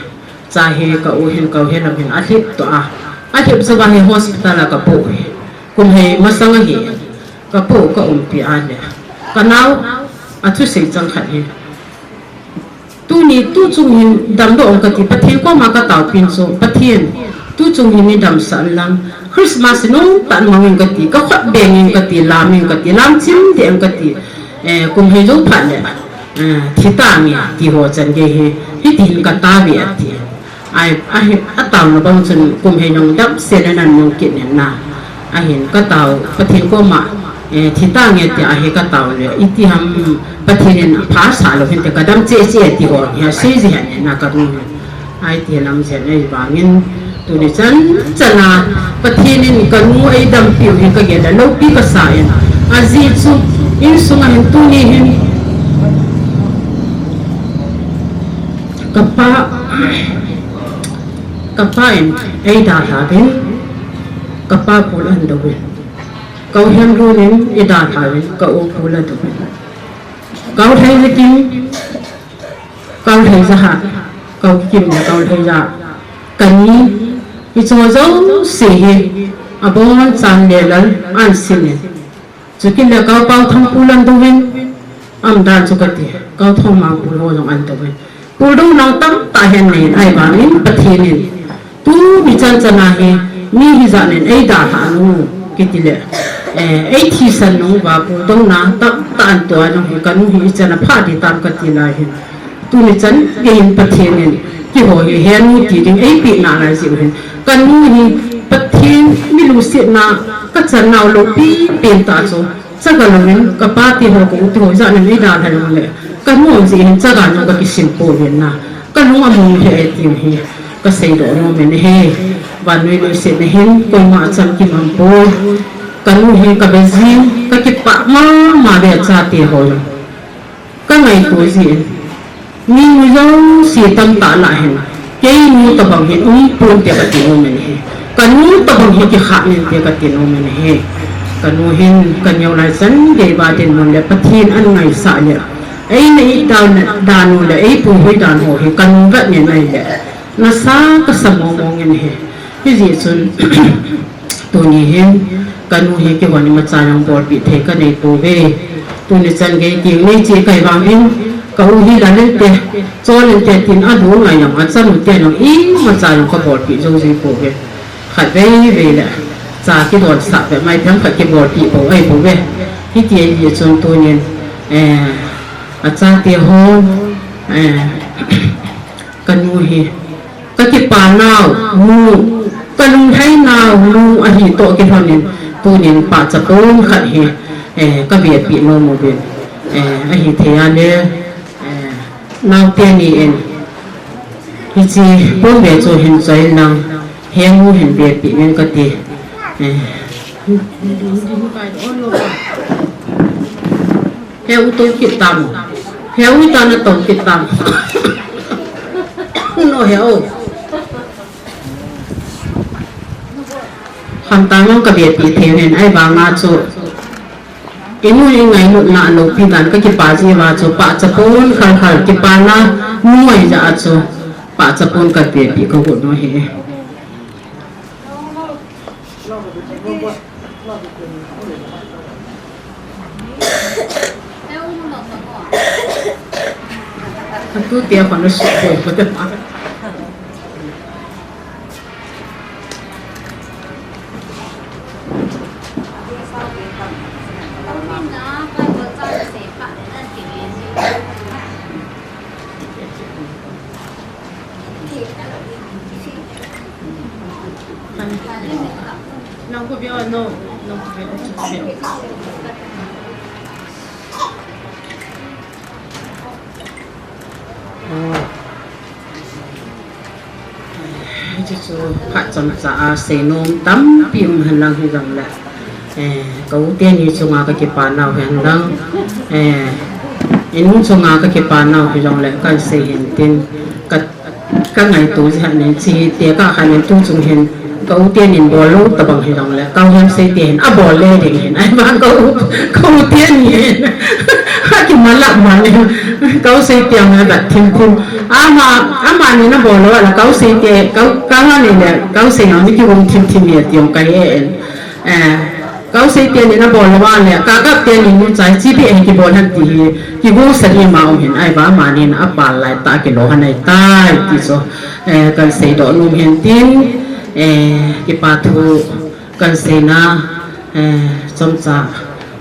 Cha hi ka u hin ka u helam hin alhep toh a, alhep jouva hi hospital a kapoh hi. Kum hei masang ahi, kapoh kaumpi a le, kanao athusei chang khat hi, tuni tuchung hin damdoh ong kati, Pathen koma kataopin chu, Pathen, tuchung hin neidamsah inlang, Christmas hi nomtah in mang ing kati, kakhut beng ing kati, lam ing kati, lam chim deh ing kati, eh, kum hei jou phat le, eh, thi tange, ti ho chan gei hi, hitin katao ve ati. Ai, ahi, ataona bang chun kum hei jong damsel in ahin mang kit in na. Ahin katao, Pathen koma, eh, thi tange tia hi katao le, iti ham Pathen in apha sah lou hinte, kadam cheh cheh ti ho hi asei ji hen na kanu. Ai ti lam jen ei vangin, tuni chan chana Pathen in kanu eidampiu hi kagel a loupi kasa in. Ajeh chu insunga hin tuni hin kapa, kapa in eidalha uvin, kapa pul ahin douvin. Ka u Hemlun in eidalha uvin, ka u pul adouvin. Ka u Lheijakim, ka u Lheijahah, ka u Kikim le ka u Lheija, kani, hicheho jouse hi abonchan Lelal ahin sin in. Chukit le ka u Paothang pul ahin douvin, aumdan chu kati, ka u Thangmang pul ho jong ahin douvin. Puldouna tamtah ahin nei in, ahivangin Pathen in tuni chan chana hi mi hijat in eidalhah u kiti le, eh, eithisan uva puldouna tamtah ahin toh a jong hi kanu hi ichan aphah ding tam kati lai hin. Tuni chan gei hin Pathen in keiho hi henu ti ding eipeh nalai jeh u hin, kanu hi Pathen mi lungsetna kachan nau loupi pen tah chu, chaga louvin kapa teho ka u teho jat in eidalha jongle, kanu um jeh hin chaga jong kakisim pouvin na, kalung among lheh e ti hi kaseidoh nom in ahi. Vannoi leiset a hin koima chamkim aumpoi. Kanu hi kave jin, kakipah mama ve, chate ho jong kangaito jin. Mi nu jouse tamtah lah hin, keinu tobang hin umpon te kati nom in ahi. Kanu tobang hi kikhah nin te kati nom in ahi. Kanu hin kaneo lai chan geiya dinmun le Pathen ahin ngaisah le, eina itao dan u le eipuihui dan ho hi kanu vet nin ahile, nasa kasa mong mong in ahi. Hijeh chun tuni hin kanu hi keihon imacha jong bolpeh thei kanei pouve. Tuni chan gei teng nei cheh kahi vangin, ka u hi lal inte, chol inte tin alu ngai jong, achanu ten jong imacha jong kabolpeh jou ji pouve. Khatvei vei le cha kidonsah ve, maiphem khat kibolpeh pou ahi bouve. Hiti ahijeh chun tunin, eh, achate ho, eh, kanu hi kakipa nau nu, kalunglhai nau nu ahi toh kilhonin, Tunin pahcha pon khat hi, eh, ka vepeh nom uvin, eh, ahithei a le, eh, naote ni in hiche pon ve chu hin choi lang, heng u hin vepeh in kati. Eh. He u to kit tam. He u ta na to kit tam. No he o. Khamtang jong ka vepeh thei uvin, ahivanga chu inu ingailut na loupi dan ka kipa jeh uva chu pahcha pon khalkhal kipana nuai jeh a chu pahcha pon ka vepeh ka got u ahi. Atu tia khon a su koi ko te ma. Hiche chu phat chomcha a seinom tampi um henlang hijongle, eh, ka u teni chunga ka kipa nau henlang, eh, inu chunga ka kipa nau hijongle kan sei hin tin ka, ka ngaito jeh a nin chi te ka khan in tu chung hin ka u teni bol lou tabang hijongle ka u Hemsei te hin abol le ding hin ahivang ka u, ka u teni hin akimalap man in ka u Sei te ang adat thim thim. Ama, amani na bol lou a la ka u Sei te, ka u, ka nga ni le, ka u Sei nga ni kigong thim thim e ti jong ka he in. Eh, ka u Sei teni na bol lou a le, ka Gap teni nu chai chi pi e kibol han ti hi, kigong sa ni ma u hin, ahivang amani na apal lai ta kilo han ai tai ti chu, eh, kan seidoh nom hin tin, eh, kipa thu kan seina, eh, chomcha.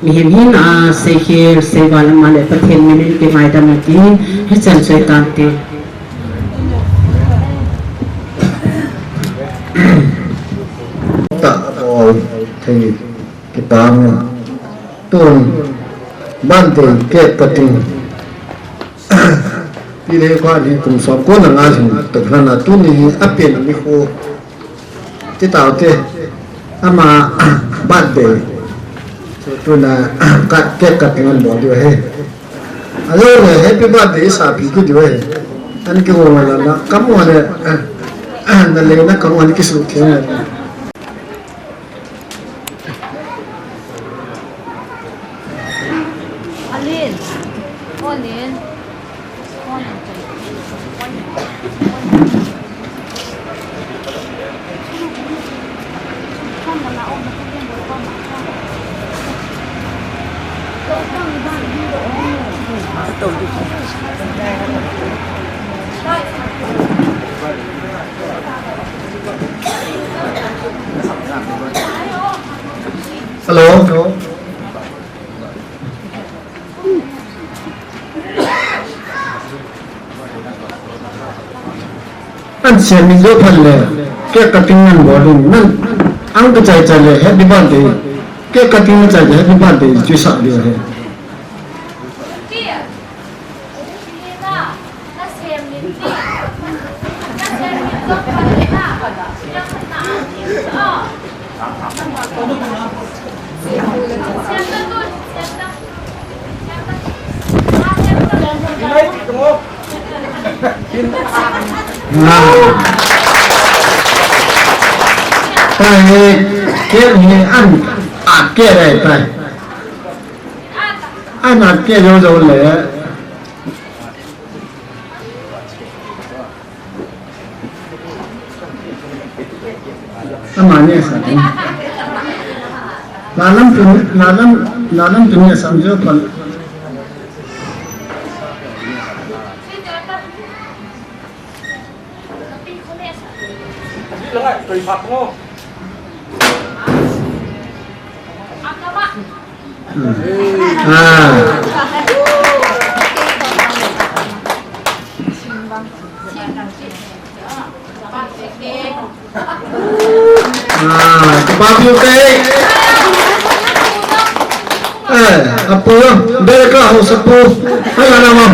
Mihem hina a seikhel, seival ama le Pathen min in kingaidam u ti, hichan chu ahi tante. Tah a bol thei kitang. Tun birthday cake cutting. Pi le kha ni kum som ko na nga jing tak lana tuni hi apen ni kho. Ti tau te, ama birthday. So, tuna, kat, cake cutting an bol diu ahi. Ajou le, happy birthday, sa pi kit diu ahi. An kihou ngal a, kamu le, na le na kamu an kisu theng le. Alin. Onin. Hello. An sem in jo phan le, cake cutting nan bol in, nan, ang ka chai chai le, happy birthday. Cake cutting na chai le, happy birthday, chu sa le he. Tahi, kei hi an, a kei re tai. An a kei jo jo le. Amani sa. Lalam tu, lalam, lalam tu ni sam jo pal. Ah. Ah, kipa piu te. Eh, apu, America haosapu. Ai, ana mo.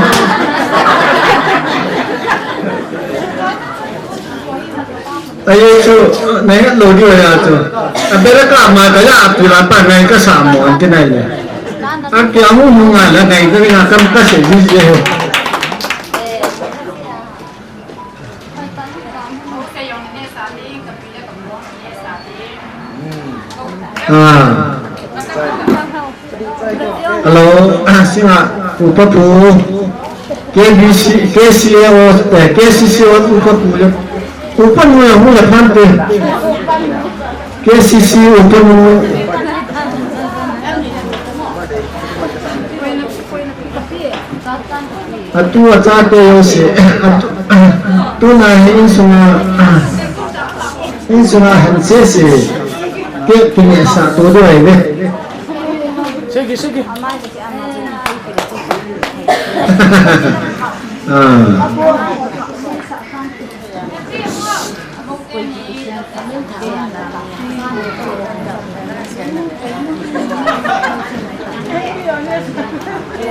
Ahi chu, nahet lou diu ahi chu. America ma kaya apu la pa ngai kasa mo anti nai le. Akia mu mu ngai la ngai ka na kam kasa ji je ho. Ah. Hello, singa upa pu, K B C, K C A O, eh, K C C O upa pu le. Upa nu ya hu ya phante. K C C upa nu. Atu achate jouse, atu, tuna hi insunga, insunga hen sese, ke kine sa to do ai ve. Segi, segi. Ah.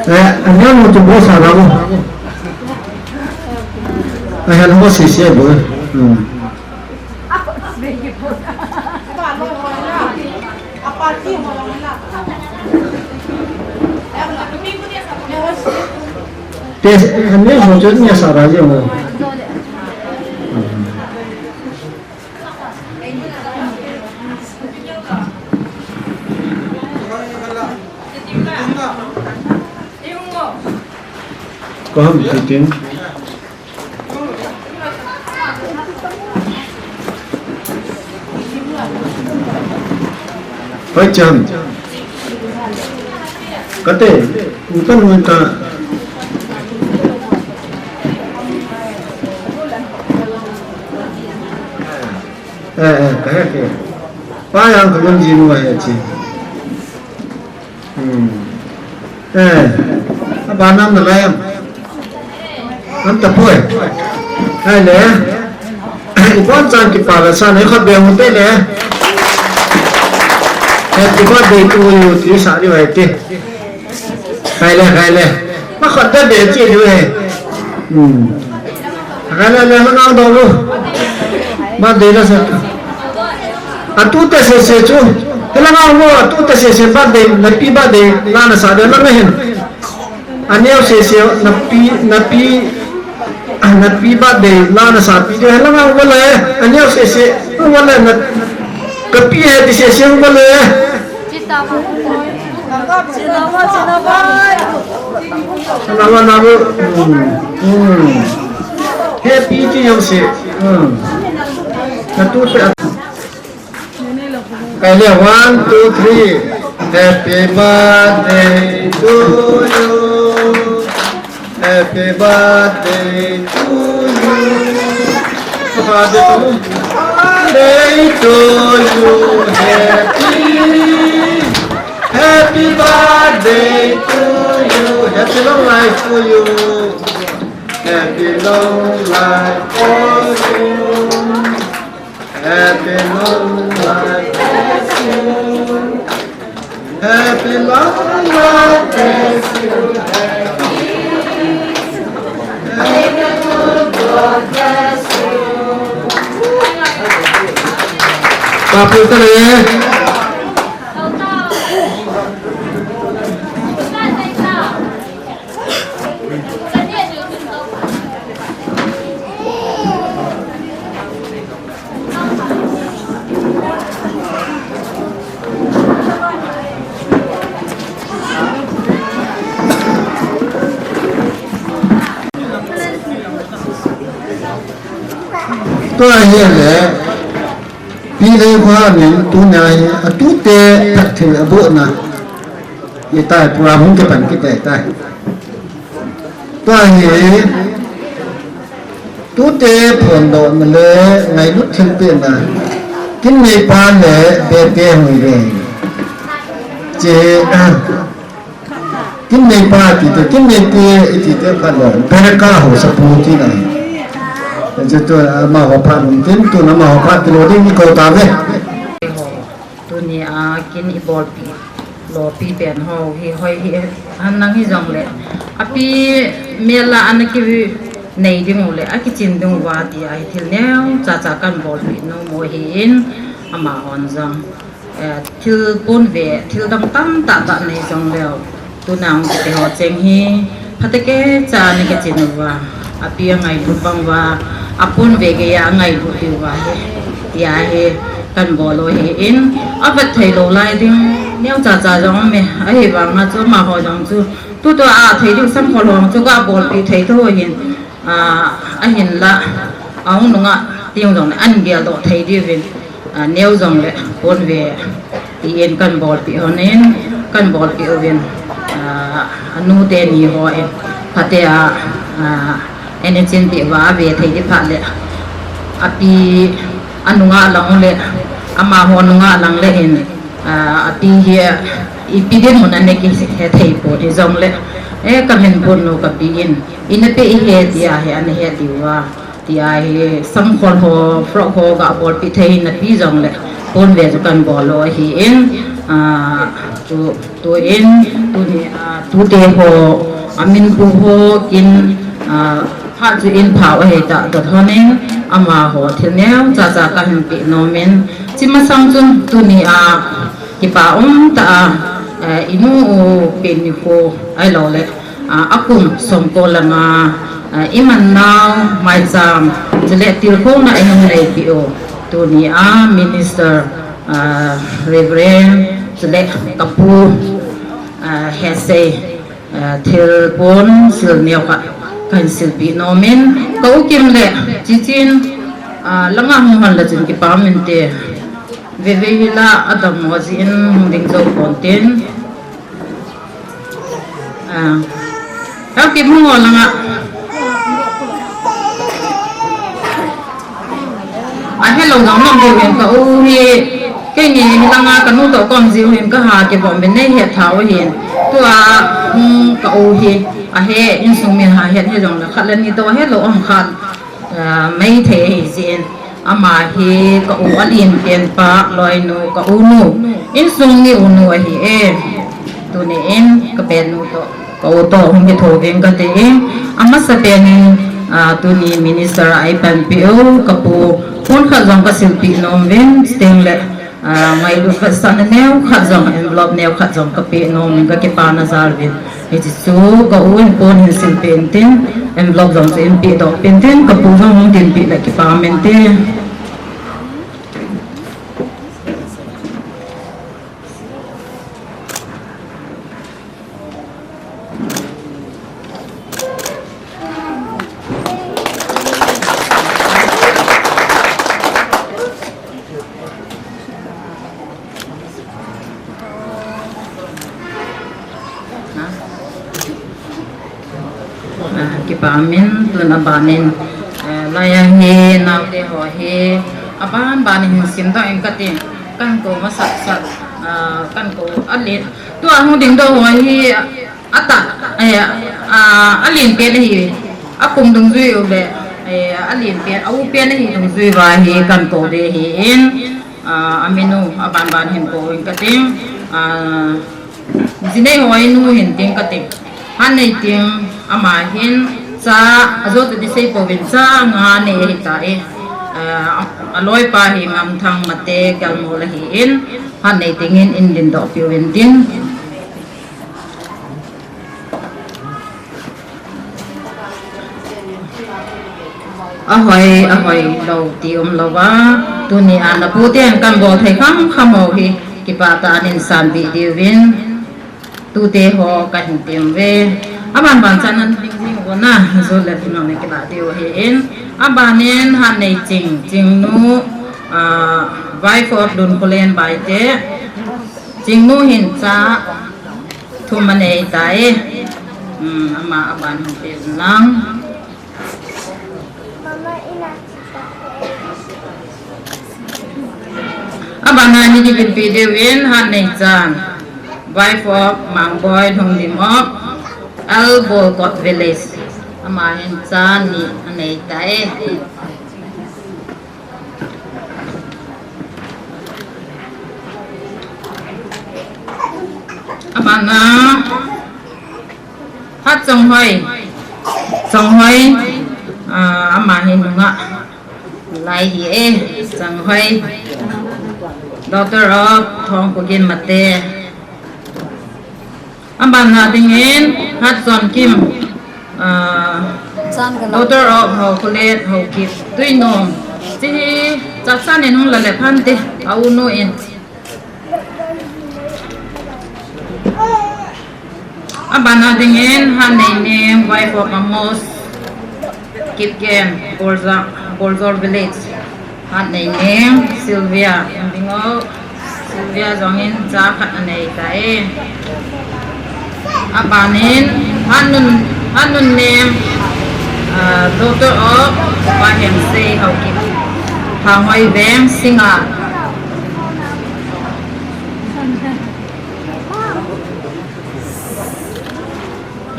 Eh, anya mo tu bo sa ba mo. Ai, hello, si, si, bo. Hmm. Te, anya mo tu nya sa ba mo. Hmm. Ko ham titin. Hoi chan. Kate, utan utan. Eh, eh, kahe ke. Pa yang ko lam ji nu he chi. Hmm. Eh. Aba nam na lai am. Am ta poi. Hai le. Ibon chan kipa la sa ne khat be mu te le. Happy birthday to you ti sa ni wai te. Khai le, khai le. Ma khot da be chi lu he. Hmm. Khai le le ma ngang dong lu. Ma de la sa. Atu te se se chu. Te la ngang mo atu te se se ba de na pi ba de la na sa de la na hin. Aneo se se na pi na pi na pi ba de la na sa pi de la ngang mo le. Aneo se se mo le na ka pi he ti se se mo le. Happy to you, sir. Hmm. Happy to you, sir. One, two, three. Happy birthday to you. Happy birthday to you. Happy birthday to you. Happy, happy birthday to you. Happy long life to you. Happy long life for you. Happy long life bless you. Happy long life bless you. Happy, happy long life bless you. Papu tale. Tua hi le, pi le kho min tuna hi, atute phat thil abohna. Hitai, program hung kipan kit tai. Tua hi, tute phondohna le ngailut thilpehna. Kin neipa le bete hung ve. Che, kin neipa ti te, kin neite, iti te phat lo. Bereka haosapu tina. Che tu, amaho phat tin, tuna amaho phat kilo ding ni ko ta ve. Tunia kin ibolpi Lopi pen ho hi hoi hi, han nang hijongle, api mel a ana kinei ding u le, akichin ding uva tia hi thil neocha cha kahin bolpeh nom u ahin, amahon jong, eh, thil ponve, thil dang tamtah tah nei jongleu, tuna hung kiti ho cheng hi, phatecha ana kichin uva, api angailut bang uva, aponve geiya angailut diu ahi, tia hi kahin bol u ahin, avet thei lou lai ding neocha cha jong aume, ahivanga chu amaho jong chu, tutua athei diu samkhol ho chu gabolpeh thei thou ahin, ah, ahinla, ahung nunga tiung jongle ahin geldoh thei diuvin, ah, neo jongle ponve tin kahin bolpeh hon in, kahin bolpeh uvin, ah, anu teni hon, phatea, ah, ana chinpeh uva ave thei ding phat le, api anunga lang le, amaho nunga lang le hin, ah, api hi, ipi dinmun ana kihe thei pon hijongle, eh, kamin pon nu kapi in, ina pe ihe tia hi ana het diu a, tia hi samkhol ho, frock ho gabolpeh thei napi jongle, ponve chu kahin bol u ahin, ah, tu, tuin, tuni, ah, tute ho, aminpu ho kin, ah, phat chu in phau ahitah dot hon in, amaho thil neocha cha kahin peh nom in, chi masang chun tunia kipa umtah a, eh, inu u Pen Nikho ahiloule, ah, akum somko langa, ah, iman nau maicham, chule tilkhouna ihung neipeh u, tunia Minister, ah, Reverend, chule kapu, ah, Hetsei, ah, thilpon sil neokhat kahin silpeh nom in, ka u Kim le Chichen, ah, langa hung hon le chun kipa um inte, veve hila adammo jeh in hung ding jou ponte. Ah, ka u Kim hung o langa. Ahelou jong nom diu hin ka u hi, keini hilanga kanu toh kaum jiu hin kaha kibom in neihet tha u hin. Tua, um, ka u hi, ahe, insung min ha het hijongle khat le ni toh ahelou um khat, ah, maithei ahi jeh in. Ama hi ka u alenpen pa, loinu, ka u nu, insung ni u nu ahi e. Tuni in ka pen nu toh, ka u toh hung kitho uving kati in, amasapen in, ah, tuni minister a eipanpeh u, kapu, pon khat jong kasilpeh nom uvin, chutengle, ah, ngailut vetsahna neokhat jong, envelope neokhat jong kapeh nom in kakipana jal uvin. Hiche chu ka u in pon hin silpeh intin, envelope jong chu in pehdoh peh intin, kapu jong hung dinpeh le kipa um inte. Ah, kipa um in, tun abanin, eh, laiya hi naote ho hi aban ban in hin simdoh in kati, kahin kou masat sat, ah, kahin kou alen, tua hung dingdoh ho hi atah, eh, ah, alenpen ahi, akum dungjui u le, eh, alenpen, a-u pen ahi dungjui uva hi kahin kou ding ahin, ah, aminu aban ban hin kou in kati, ah, Jinei ho inu hin tin kati. Hatneiting ama hin cha, ajo chu ti seipouvin cha nga nei ahitai. Ah, aloipa hi Ngamthang Mate Kelmol ahin, Hatneiting in eidindoh peh uvin tin. Ahoi, ahoi lou ti umlouva, tunia naputen kahin bol thei kham kham u hi, kipah tah in sanpeh diuvin, tute ho kahin tem uve. Aban ban chan nading jing uvin, jole dinga nakilah diu ahin. Abanin Hatneiching, Chingnu, ah, wife of Lunkholen Baite, Chingnu hin cha thum anei tai. Hmm, ama aban hin pe lang. Abana hi Dipinpi Dewin, Hatneichan, wife of Mangboi Lhungdim of L Bolkot Village. Ama hin cha ni anei tai. Na, Hat Chonghoi. Chonghoi. Ah, ama hi nungah lai hi e. Chonghoi. Daughter of Thongkogin Mate. Abana dingin Hat Chonkim. Ah, daughter of Haokholet Haokip. Tuinom. Chi hi chapsa nen hung la le phante. A unu in. Abana dingin Hatneineng, wife of Amos Kipgen, Borja-, Borjol village. Hatneineng, Sylvia, Bingo, Sylvia jongin cha khat anei tai. Abanin, Hatnun, Hatnunneng, ah, daughter of Upa Hemsei Haokip, Thanghoi Veng, Singa.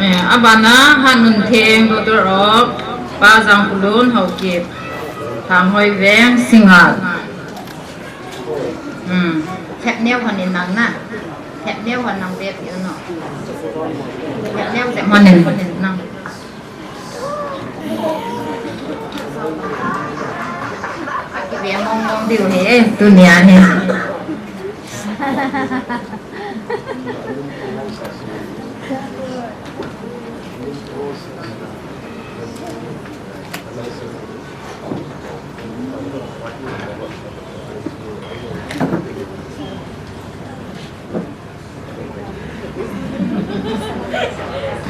Eh, abana Hatnuntheng, daughter of Pa Jangkholun Haokip, Thanghoi Veng, Singa. Hmm. Thep neo hon in nang na. Thep neo hon nang ve pi no. Thep neo thep hon in nang. Akive mong mong diu hi, eh, tunia hi.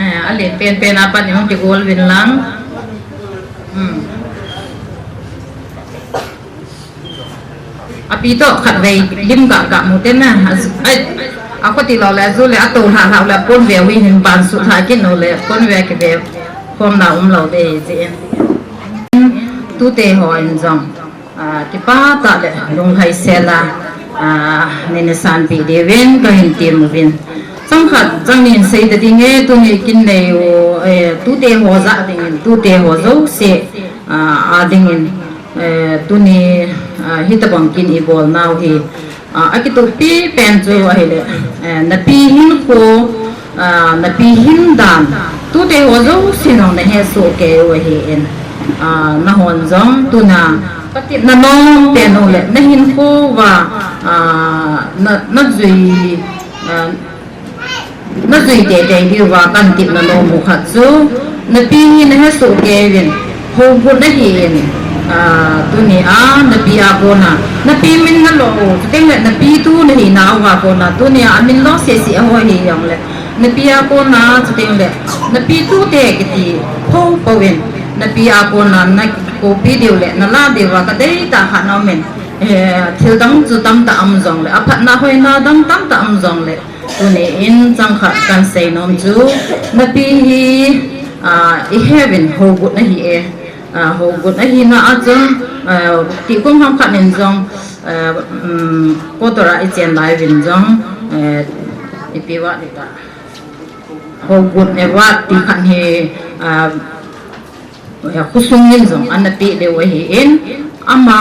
Eh, alen penpen a pat ni hung kigol vin lang. Hmm. Api toh khatvei lim gah gah mu te na. A, a, a khuti lou le, azu le, ato lha lha le, pon ve wi hin ban su lha kin lou le, pon ve kive khom na um lou de ji. Tute ho in jong. Ah, kipah tah le lunglhai sel a, ah, nei na sanpeh diuvin kahin tem uvin. Chang khat, chang ni in sei ta ding e, tuni kin nei u, eh, tute ho jah dingin, tute ho jouse, ah, a dingin, eh, tuni, ah, hitabang kin i bol nau hi, ah, akitupi pen chu ahile, eh, napi hinkho, ah, napi hin dan, tute ho jouse nang na hesoh kei u ahin, ah, nahon jong tuna, ka tepna nom pen u le, na hinkho uva, ah, na, na jui, ah, na jui teitei diuva kan tepna nom u khat chu, napi hi na hesoh kei uvin, Hougut nahin, ah, tuni a, napi a kona, napi min na lo u, chuteng le napi tu nahi nauva kona, tuni a, amin lo sese a ho hi jong le, napi a kona, chuteng le, napi tute kiti, pho pho in, napi a kona, na koupi diu le, na la diuva, ka deitah khat na um in, eh, thil dang chu tamtah um jong le, aphatna hoina dang tamtah um jong le, Tuni in chang khat kan sei nom chu, napi hi, ah, i heuvin Hougut nahi e, ah, Hougut ahina a chun, ah, ti kum ham khat in jong, ah, um, kotora i chen lai uvin jong, eh, ipi vat ding ta. Hougut ne vat ti khat hi, ah, Khosung in jong ana peh leu ahin, ama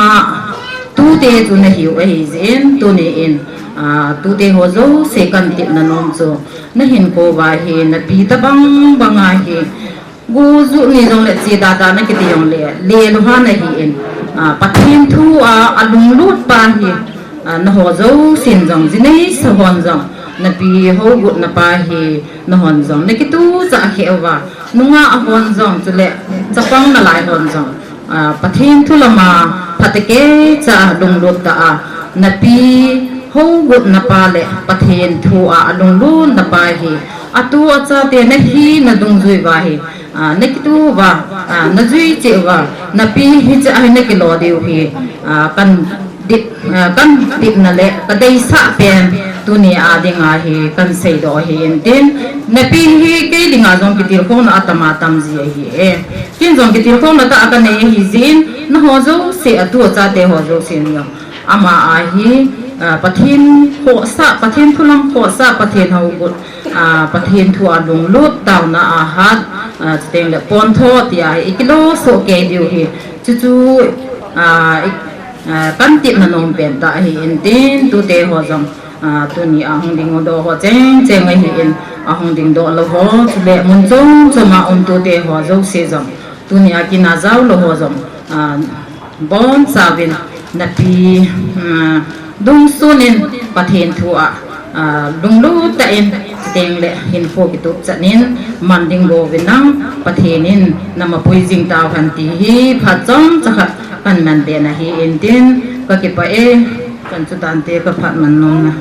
tute chu nahiu ahi jeh in, tuni in, ah, tute ho jouse kan tepna nom chu, na hinkho uva hi, napi tabang bang a hi, go ju ni jong le che da da na kiti jong le, le lou ha nahin, ah, Pathen thu a, alunglut pa hi, ah, naho jousen jong, jinei sa hon jong, napi Hougut napa hi, Nahon jong, na kituchah kheh uva, nungah hon jong, chule chapang nalai hon jong, ah, Pathen thu lama, phatecha lunglut tah a, napi Hougut napa le Pathen thu a, alunglut napa hi, atu achate nahi nadungjui uva hi, ah, na kitu uva, ah, najui cheh uva, napi hiche a hi na kilo diu hi, ah, kan Tep, eh, kan tepna le ka deisah pen tuni a dinga hi kan seidoh ahi intin, napi hi kei dinga jong kitilkhouna atam atam ji ahi e. Ken jong kitilkhouna tah a ka nei ahi jeh in, naho jouse atu achate ho jouse in jong. Ama a hi, ah, Pathen khohsah, Pathen thu lam khohsah, Pathen Hougut, ah, Pathen thu a lunglut taona a hat, ah, chuteng le pontho tia hi i kilo soh kei diu hi. Chuchu, ah, i Ah, kan tepna nom pen tah ahi intin, tute ho jong, Ah, tuni a hung ding u doh ho cheng cheng ahin, ahung ding doh lou ho, chule mun chom chom a um tute ho jouse jong, tuni a kin a jao lou ho jong, ah, bonchauvin napi, ah, dungsun in Pathen thu a, ah, lunglut tah in, chuteng le hinkho kitup chan in, man ding bou vin lang, Pathen in na mapui jing tauhen ti hi phat chomcha khat kahin man be na ahi in tin, ka kipah e. Kan chu tante ka phat man nom na.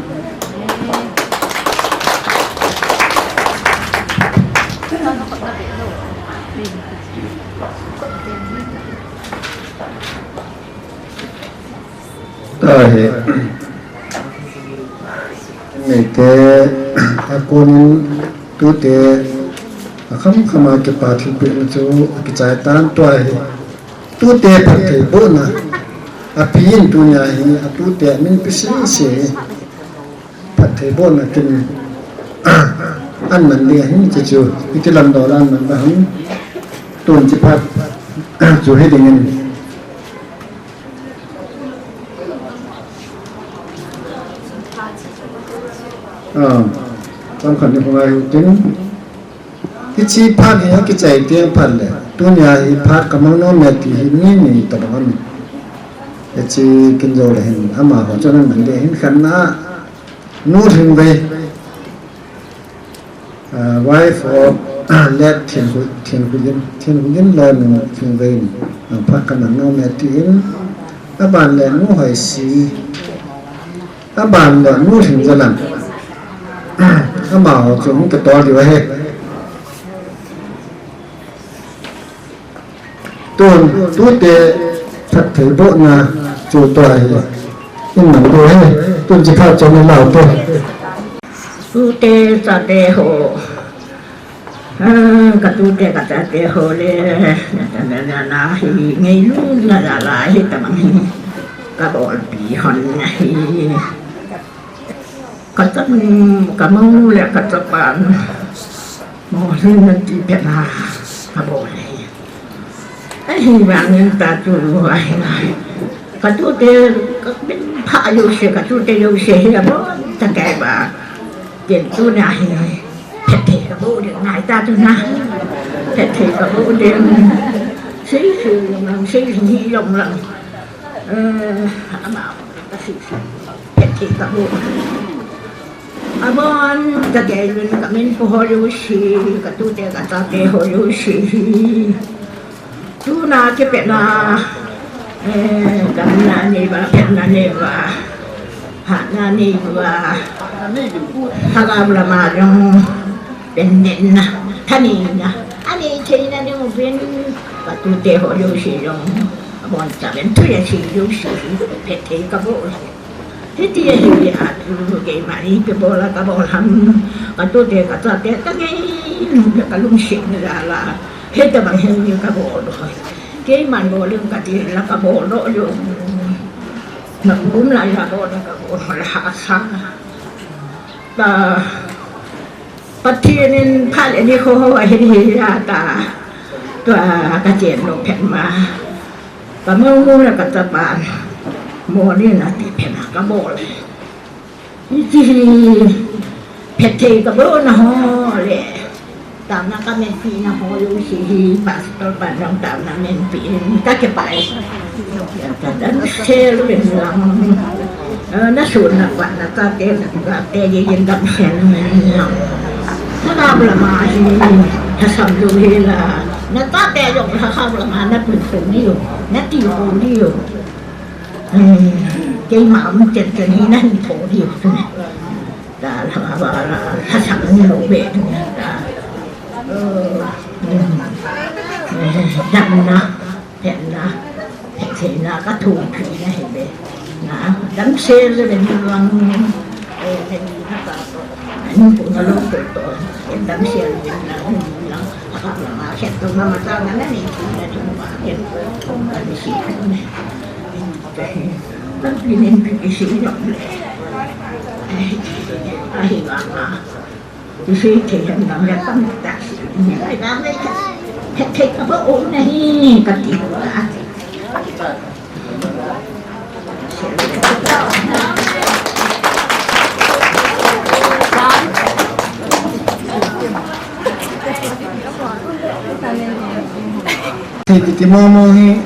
Tahi. Neite, a konin tute, a kham kham a kipa thilpeh na chu, a kichai tan tua hi. Tute phattheibohna, a pi in tunia hi, a tute a min pi sese hi. Phattheibohna kin, an man ding ahin, chu chu, iti lam dola an man ba ham, tun chi phat, chu hi dingin. Ah, chang khat ni khongai hu tin. Hiche phat hi kichai teng phat le, tunia hi phat ka mang nom e ti hi ni ni tabang ahi. Hiche kin jou le hin, amaho chun an man ding ahin khan na, Nu Lhingvei, ah, wife of, ah, late Thienkhogin, Thienkhogin, Thienkhogin loi Nu Lhingvei, ah, phat ka man nom e tin, aban le Nu Hoisi, aban le Nu Lhingzalan, amaho chu hung kitol diu ahi. Tun, tute phattheibohna chu tua hi in man diu ahi, tun chi phat chom in lau te. Tute chate ho, ah, ka tute ka chate ho le, na, na, na, na, hi ngailutna jal a hi tabang hi ka bolpi hon ahi. Ka chanu, ka nu le ka chapan molhin na ti pet na ka bol e. Ahivangin ta chu ahi ngai. Ka tute ka min pha jouse, ka tute jouse hi abon tah kei ba. Tin tunia hi phatthei ka bol ding ngai ta chu na. Phatthei ka bol ding. Sei sei jong lang, sei sei jong lang. Eh, ama ka sei sei. Phatthei ka bol. Abon tah kei uvin ka min pu ho jouse, ka tute ka chate ho jouse hi. Tuna kipatna, eh, damna nei uva, phatna nei uva, hatna nei uva, lhagao lama jong phatna, thaneina, anei theina ding uvin, ka tute ho jouse jong abon tah uvin, thu asei jouse hi phatthei ka bol e. Hiti ahi a chu keima ipi bol a ka bol ham, ka tute ka chate ka ngei nom le ka lungsetna jal a, hitabang hi ka bol doh. Keiman bol ding ka ti la ka bol doh jong. Na um lai la bol ka bol la hahsa. Ta Pathen in phat le nikho ho ahin hi a ta. Tua ka chen lou phat ma. Ka monu le ka chapa molhin na ti phat na ka bol e. Hiche hi phatthei ka bolna ho le. Taona ka menpi na ho jouse hi pastor pan jong taona menpi in ka kipah e. Ka damsel uvin lang. Eh, na sun na pat na chate na chate jeng in damsel uvin lang. Lhagao lama hi lhasam lou hel a. Na chate jong lhagao lama na pui pou diu, na ti pou diu. Hmm, keima um chen chen hi na hin thou diu. Ta lhagao lama lhasam lou ve ta. Eh, hmm. Eh, damna. Phatna, phattheina ka thopina hi ve. Na, damsel le ni lang, eh, le ni na ka to. Ni ko na lo to to. Eh, damsel le ni lang, ni lang. Ka ka na ma khet to na ma ta na na ni ki na ni ma khet. Ko na ni si ko ni. Ka pi ni pi ki si no. Eh, ahi ma ma. Isei thei hen lang le tam ta si ni lai lang le ka. He thei ka ba o na hi ka ti ko la. Thank you. Ti momo hi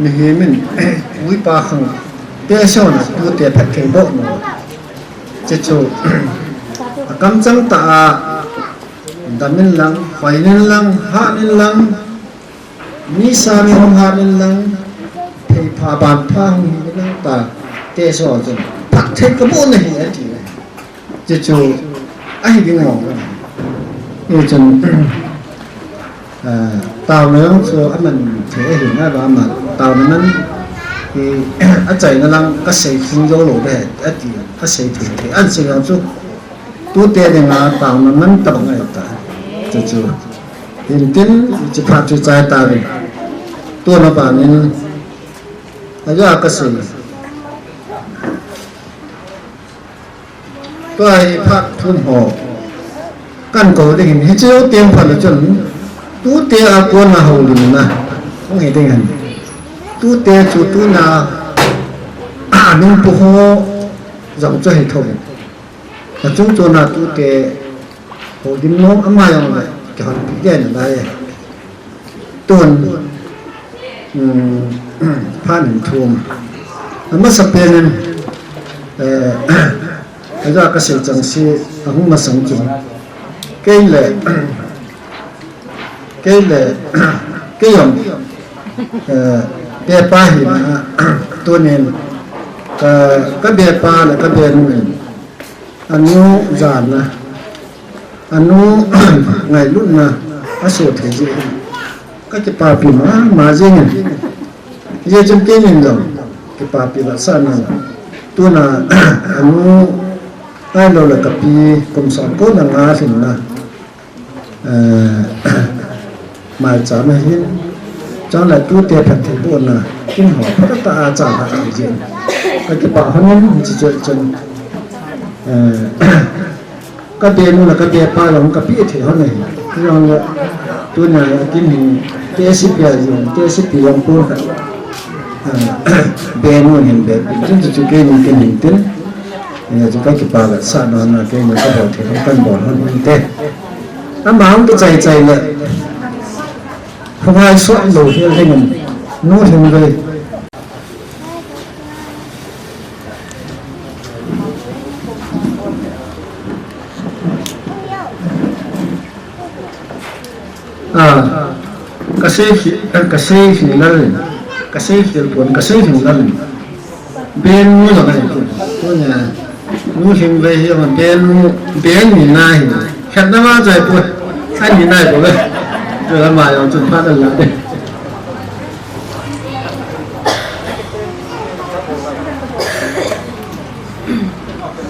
mihem in, uipa khang, te sona, tute phatthei boh mo. Chuchu, akamchang tah a, damin lang, hoinin lang, hanin lang, mi sangin hung hanin lang, theipha banpha hung hinan ta, te so chun, phatthei kaboh nahi ati. Chuchu ahi ding lou. Hichun, ah, taona jong chu aman thei ahi na ba ma, taona man hi achaina lang kasei thei jou lou be ati, asei thei thei an sei jong chu tute dinga taona man tabang ahi ta. Chuchu hintin, hiche phat chu chai tave. Tuna panin aja kasei. Tua hi phat thum ho kakou ding ahin, hiche jou teng phat le chun, tute a kona houlimna hung hi ding ahin. Tute chu tuna a min pu ho jong chu hi thou. Achung chuna tute houlim nom ama jong le kihonpi den alai. Tun, um, phat in thum. Amasapen in, eh, aja kasei chengse, ahung masang chu. Kei le, kei le, kei jong, eh, bepa hina, tunin, ka, kabepa le kabenu in. Anu jana, anu ngailutna aso thei jeh in kakipapi mama jing in. Hijeh chun keinin jong kipapi la sana, tuna anu ahilou le kapi kum som ko le nga lhinna. Eh, maicham ahin, chule tute phatthei bohna, kin ho phatah a chang ahi jin. Kakipah lhon in, hiche chu chun, eh, kabenu le kabepa jong kapeh thei lhon ahi. Hijongle, tunia kin hi, K C P a jong, K C P jong pu khat, eh, benu hin be, chun chu chu keini kin hin tin. Hijeh chun kakipah le sana, keini kabol thei lhon, kabol lhon inte. Ama hung kichai chai le. Khongai suh lou hel ding in. Nu Lhingvei. Ah, kasei khi, kasei khi lal in. Kasei khi pon, kasei khi lal in. Benu jong ahi. Tunia, Nu Lhingvei hi jong benu, benu ni na hi. Khatna ma chai pu. Ani nai pu le. Tula ma jong chun phat la de.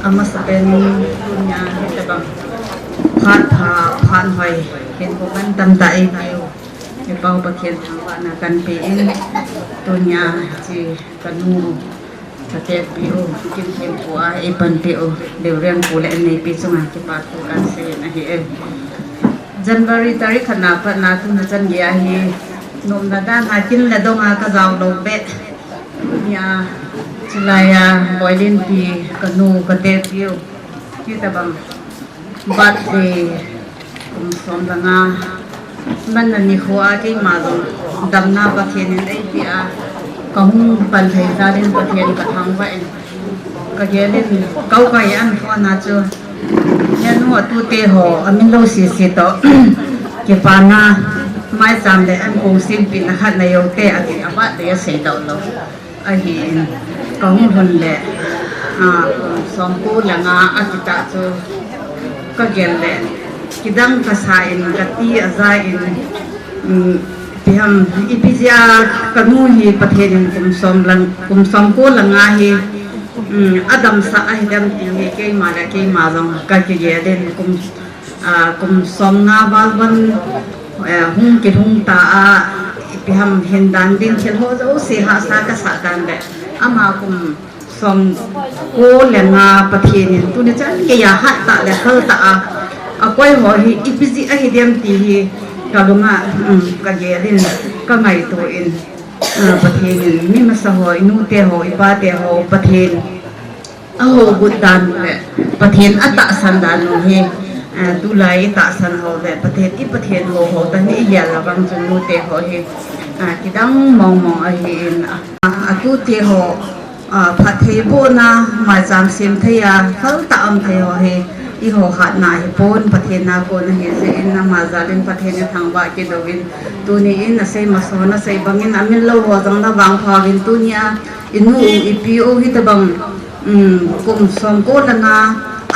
Amasapen in tunia hitobang phat pha, phat hoi, hinkho mantam tah eipeu. Ipau Pathen thangvahna kahin pe in, tunia hiche kanu Pathen pi u, kin thempu a, eipanpi u, Deureng pu le anneipi chunga kipa thu kahin sei in ahi e. January tarik khatna patna tuna chan geiya hi, nomna dan a kin le dong a kajao lou be. Nia, chulaiya, Boilenpi, kanu, katepi u. Hitobang. Birthday, kum som le nga, manna nikho a keima jong damna Pathen in eipeh a, kahung pan thei jal in Pathen kathangvah in, kagel in, kau kai an phone a chu, henu atute ho, amin lou sese toh, kipana, maicham le an kong sempina khat na jou te, atin a birthday asei doh lou. Ahin, kahung lhun le, ah, kum somko le nga akitah chu kagel le, kidang kasa in, kati aja in, um, ipi ham, ipi jeh a kanu hi Pathen in kum som lang, kum somko le nga hi, um, adamsah ahi dem ti hi keima le keima jong kakigel in kum Ah, kum som nga val val, eh, hung kilhung ta a, ipi ham hin dan ding thil ho jouse hahsa kasah dan le, ama kum somko le nga Pathen in tuni chan geiya hattah le haltah a, akoi ho hi ipi jeh ahi dem ti hi kalunga, um, kagel in, kangaito in, ah, Pathen in mi masa ho, inute ho, ipate ho, Pathen Aho got dan u le Pathen atahsan dan u hi, Eh, tulai i tahsan ho le Pathen, i Pathen ho ho ta hi i gel la vang chun nute ho hi, ah, kidang mong mong ahi in, ah, atute ho, ah, phatthei bohna, maicham sem thei a, phal tah um thei ho hi, i ho hatna hi pon Pathen a kon ahi jeh in ama jal in Pathen i thangvah kit uvin, tuni in na sei maso na sei bang in amin lou ho jong na vangpha uvin tuni a, i nu u, i pi u hi tabang, um, kum som ko le nga,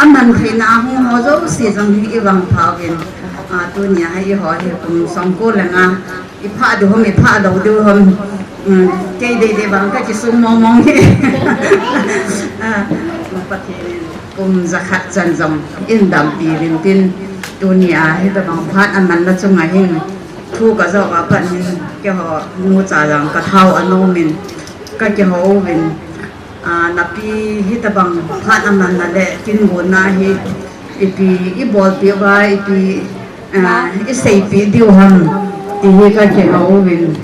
a man theina a hung ho jouse jong hi i vangpha uvin. Ah, tuni a hi i ho hi kum som ko le nga, i phah diu ham, i phah lou diu ham. Um, kei dei dei vang ka kisung mong mong hi. Ah, Pathen in kum jakhat chan jong in dampi uvin tin, tuni a hi tabang phat a man na chunga hin thu ka jo a pat hin keiho nu cha jong ka thau a nom in ka kihou uvin. Ah, napi hi tabang phat a man na le kin gon na hi ipi i bolpi uva, ipi, ah, i seipi diu ham ti hi ka kihou uvin.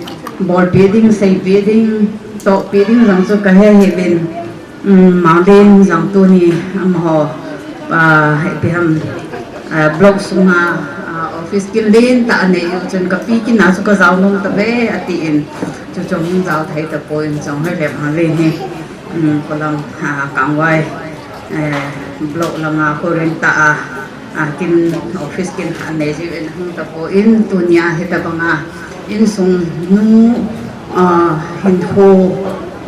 Bolpi ding, seipi ding, tohpi ding jong chu ka he hih uvin. Um, Manglen jong tuni amaho, ah, ipi ham, ah, block sunga, ah, office kin len tah a nei u chun ka pi kin a chu ka jao nom ta ve ati in. Chu chu hung jao thei ta poi in chong hoi le Manglen hi. Um, kolam, ah, Kangvai, eh, block langa ko len tah a, ah, kin office kin a nei jiu in hung ta poi in tuni a hi tabang a insung nu, ah, hinkho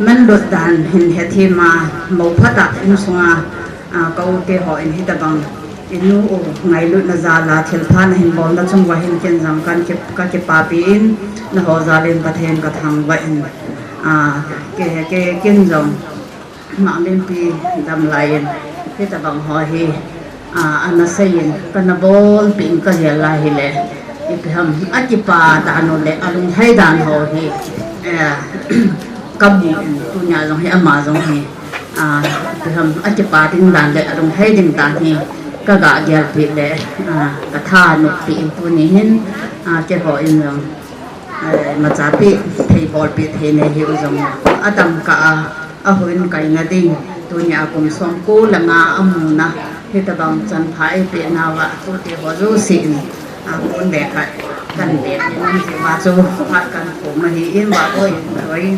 manlut dan hin hethem a mou phat a insung a, ah, ka u te ho in hi tabang i nu u ngailutna jal a thilpha na hin bol na chung uva hin ken jong kan ki, ka kipapi in na ho jal in Pathen ka thangvah in, ah, ke, ke, ken jong Manglenpi dam lai in, hi tabang ho hi, ah, ana sei in, kana bolpi in ka gel lai hi le, ipi ham, akipa dan u le, alung thei dan ho hi, eh, ka mu in, tuni a jong hi, ama jong hi, ah, ipi ham, akipa ding dan le, alung thei ding dan hi, ka ga gelpi le, ah, ka thanoppi in tuni hin, ah, keiho in jong, eh, machapi thei bolpi thei nei hi u jong a dam ka a, a houin kaina ding, tuni a kum som ko le nga a muna, hi tabang chan pha eipeh nauva, tute ho jouse in, a kon le khat kan be in, ti va chu, khat kan khom ahi in, va ko in, ko in.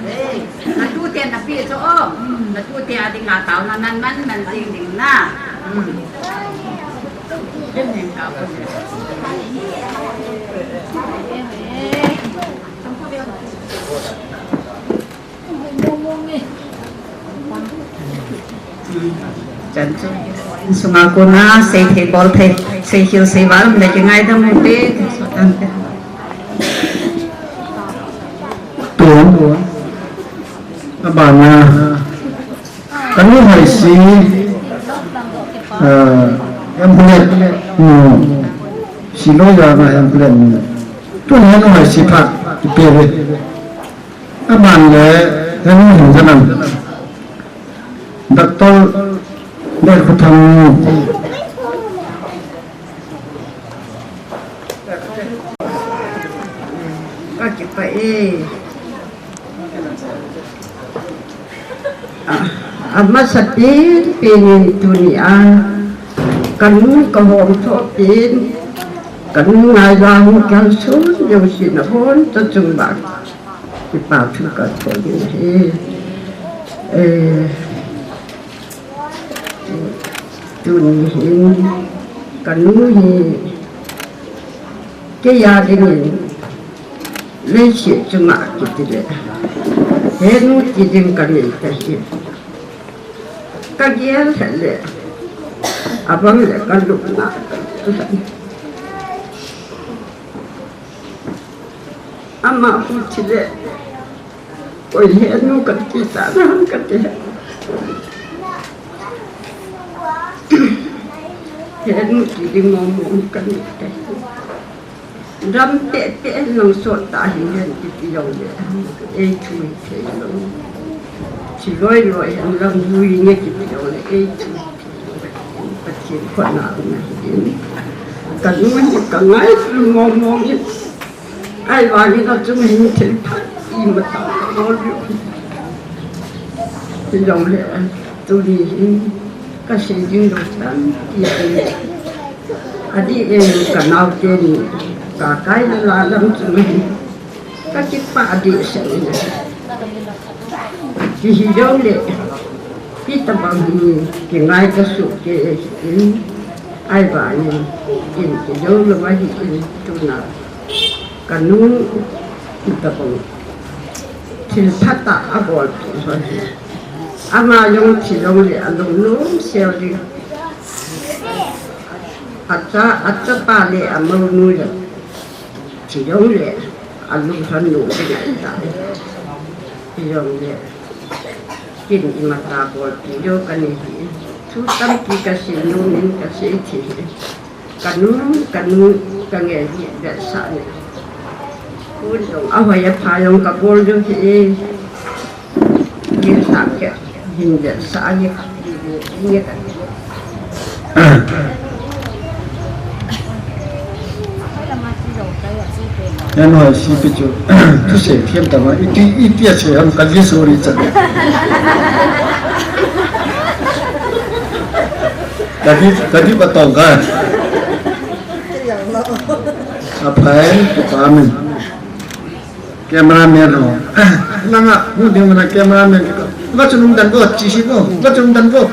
Ei, na tute na pi cho o. Na tute a ding a taona nan man nan jing ding na. Hmm. Chan chu. Sunga kona sei thei bol thei. Sei khel sei val um le kingaidam u te. Tun. Abana. Kanu Haisi. Ah, Hamlet. Hmm. Siloi a na Hamlet. Tun Hanu Haisi pha. Ipi ve. Aban le, henu hin janan. Doctor Lekhuthang. Ka kipah e. A, amasa pen pen in tuni a. Kanu kahom tho pen. Kanu ngai la hung kalsun, jouse nabon, ta chung ba. Kipa thu ka thot in ahi. Eh, tuni hin kanu hi kei a dingin leiset chunga kiti le henu ti ding ka nei ta hi. Ka gel le abang le ka lupna. Ama hu chile, koi henu kati ta na han kati. Henu ti ding mong mong kani te. Ram peh peh nang sot ta hi hen kiti jong le, ei thu thei lo. Thi loi loi hen lam vui nge kiti jong le, ei thu thei lo. Pathen khut na na hi. Ka nu hi ka ngai lu mong mong hi. Ahivangin achung hin thil phat ima ta ka bol u. Hi jong le, tuni hin ka sei ding jong tampi a um. Adih in ka naote ni, ka kai le la lam chu ahi. Ka kipah dehset in ahi. Ti hi jong le, hitobang hi kingai ka soh kei ahi in, ahivangin, in kijou lou ahi in tuna. Ka nu, hitobang thil phat a abolpeh lhon hi. Ama jong thi jong le alungnom sel ding. Acha, achapa le amounu jong thi jong le alunglhon nom ding ahitai. Thi jong le kin ima ta bolpeh lou ka nei hi. Thu tampi ka sei nom in ka sei thei hi. Ka nu, ka nu, ka ngei hi vetsah ni. Kun jong ahoi apha jong ka bol diu hi. Gilsa kei hin vetsah ni. Ni ka. Yan hoi si pi chu. Thusei thiam tama. Iti, iti a sei ham ka li suri cha. Kadi, kadi patong ka. Aphai, kipa min. Cameraman ho. Langa, hu ding mana cameraman. Vachun um dan vo, chi si vo. Vachun um dan vo.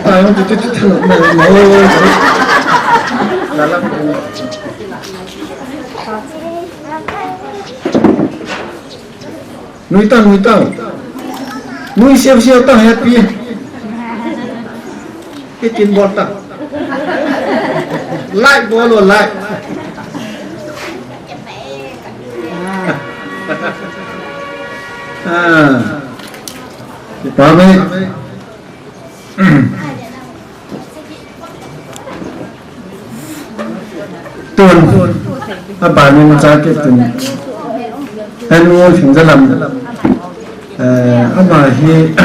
Pa, hu tu tu tu tu. La la. Nui ta, nui ta. Nui siau siau ta happy. Hitin bol ta. Like bol o, like. Ah. Kipa mai. Tun, abanin cha kit tun. Anu Lhingzalam, eh, ama hi,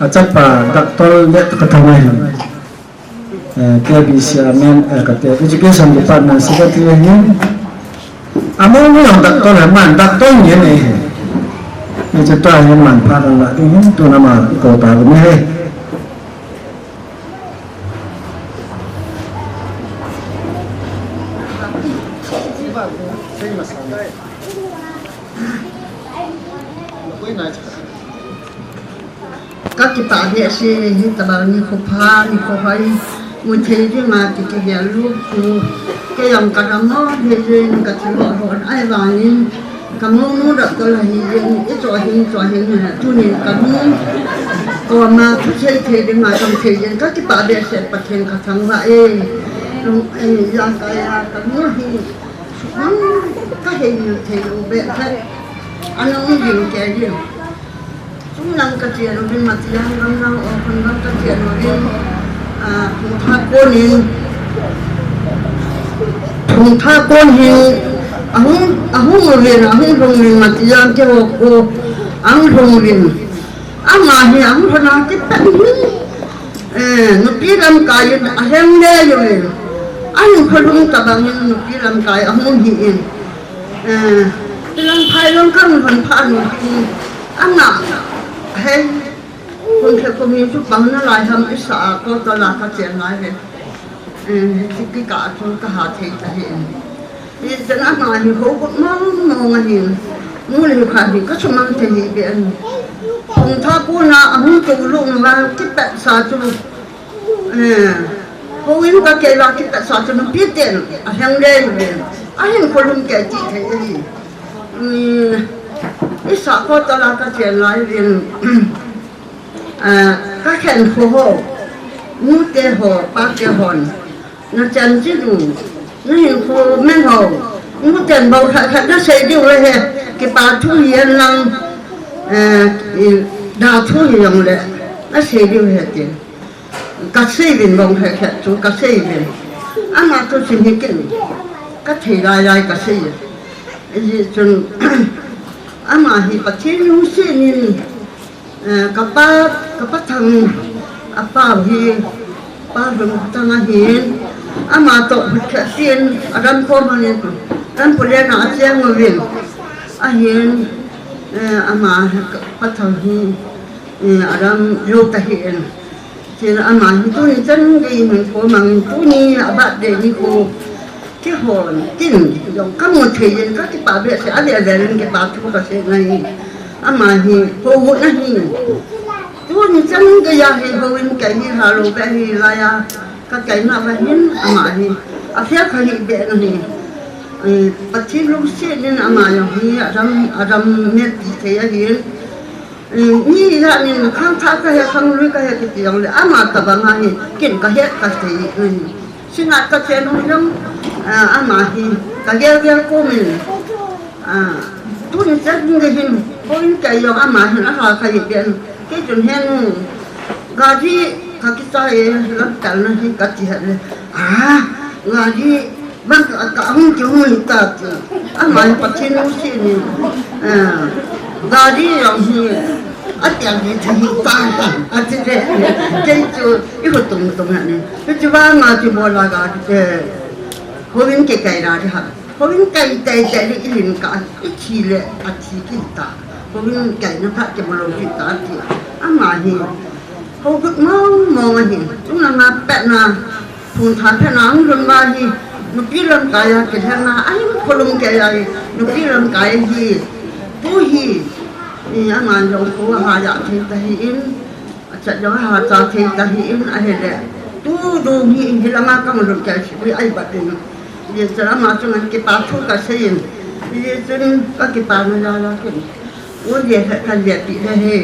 achapa doctor le ka thang ahi. Eh, K B C amen, eh, kate Education Department Secretary ahi. Amounu jong doctor ahi, man doctor ngen ahi. Hiche tua hi manpha kan la ding hin, tun ama kou ta lou ahi. Ka kipah behseh e, hitobang nikho pha, nikho hoi, mu thei dinga kikigel lut chu, kei jong ka dam mo, hijeh in ka thilhoh lhon ahivangin, ka mounu doctor ahi jeh in, i choh hing, choh hing, tunin ka nu koma thusei thei dinga dam thei jeh in, ka kipah behseh, Pathen ka thangvah e, lung, eh, ijakai a, ka nu hi, sukmang, ka heimil thei lou beh khat, ana um jing kei jin. Chunglang ka chen uvin, Matiang gamlang, Okhon gam ka chen uvin, ah, Thungtha konin, Thungtha kon hin, ahung, ahung uvin, ahung lhung uvin, Matiang keiho kho, ahung lhung uvin. Ama hi, ahung lhun a kipat hin, eh, nupi lamkai in, alheng le uvin. Ahin kholhung tobang in, nupi lamkai, ahung hi in. Eh, tilang phai long kang lhon pha nu hin. Ana, hei, Kum khat kum ni chu bang nalai ham, isa a ko ta la ka chen lai ve. Eh, ti kikah chu ka ha thei ta hi. Hichan ama hi hou got mong mong ahi. Nu le kha hi ka sumang thei hi be an. Thungtha kona ahung tou lou na kipatsa chu. Eh, houin ka kei va kipatsa chu nupi ten alheng le ve. Ahin kholhung kei ti thei hi. Hmm, isa ko ta la ka chen lai ve. Ah, ka khenkho ho, nute ho, pate hon, na chanchin u, na hinkho men ho, nuten bou khat khat na sei diu ahi, kipa thu hi hen lang, eh, i, da thu hi jong le, na sei diu ahi ti. Ka sei uvin bou khat khat chu, ka sei uvin. Thusim hi ken kathei lai lai kasei. Ajeh chun ama hi Pathen lungset in, eh, kapa, kapa Thang, apa hi, Pa Lhunthang ahin, ama toh hung khat in, adan khom in, Lampulen a acheng uvin, ahin, eh, ama Pa Thang hi, eh, adam lou tahin. Chule ama hi tuni chan gei hin ko mang tuni a birthday ni ko kihon tin jong kamu thei in kakipah behseh a, avel vel in kipa thu kasei ngai. Ama hi houin ahi. Tuni chan gei a hi houin kei hi halou beh hi laiya kakai na ba hin ama hi. Aphia kha hi beh na hi. Eh, Pathen lungset in ama jong hi adam, adam mepi thei ahin. Ni ijat nin khangthah kahi, khanglui kahi kiti jongle, ama tabang ahi, ken kahet kasei ahi. Sinat kache nung jong, ah, ama hi, kagel gel komin, ah, tuni chan gei hin, houin kei jong ama hin, aha kahi ben, kei chun henu, gari kakichai, lamkal na hi kati het le, ah, gari Bang ka, ka hung kihung ta chu. Ama hi Pathen lungset in. Eh, gari jong hi. Atiang hi chu hi ta. Ati de. Kei chu i hu tung tung ha ni. Hichu vang a chu bola gari, eh, houin kei kai ra di ha. Houin kai tai tai le i lin ka. I thi le a thi ki ta. Houin kai na phat ke bolo ki ta ti. Ama hi. Hou gut mong mong ahi. Chung langa pet na. Phun tha phet na ang lhun va hi, nupi lamkai a kilheng a, ahin kholum kei a hi, nupi lamkai hi, tu hi, i, aman jong khu aha ja thei ta hi in, achat jong aha cha thei ta hi in, ahile, tu dong hi, hi langa kang lhun kei si, ai bat in, ye cha ama chunga kipa thu kasei in, ye chun kakipa na la la kin, u ye kha khan ye pi le he.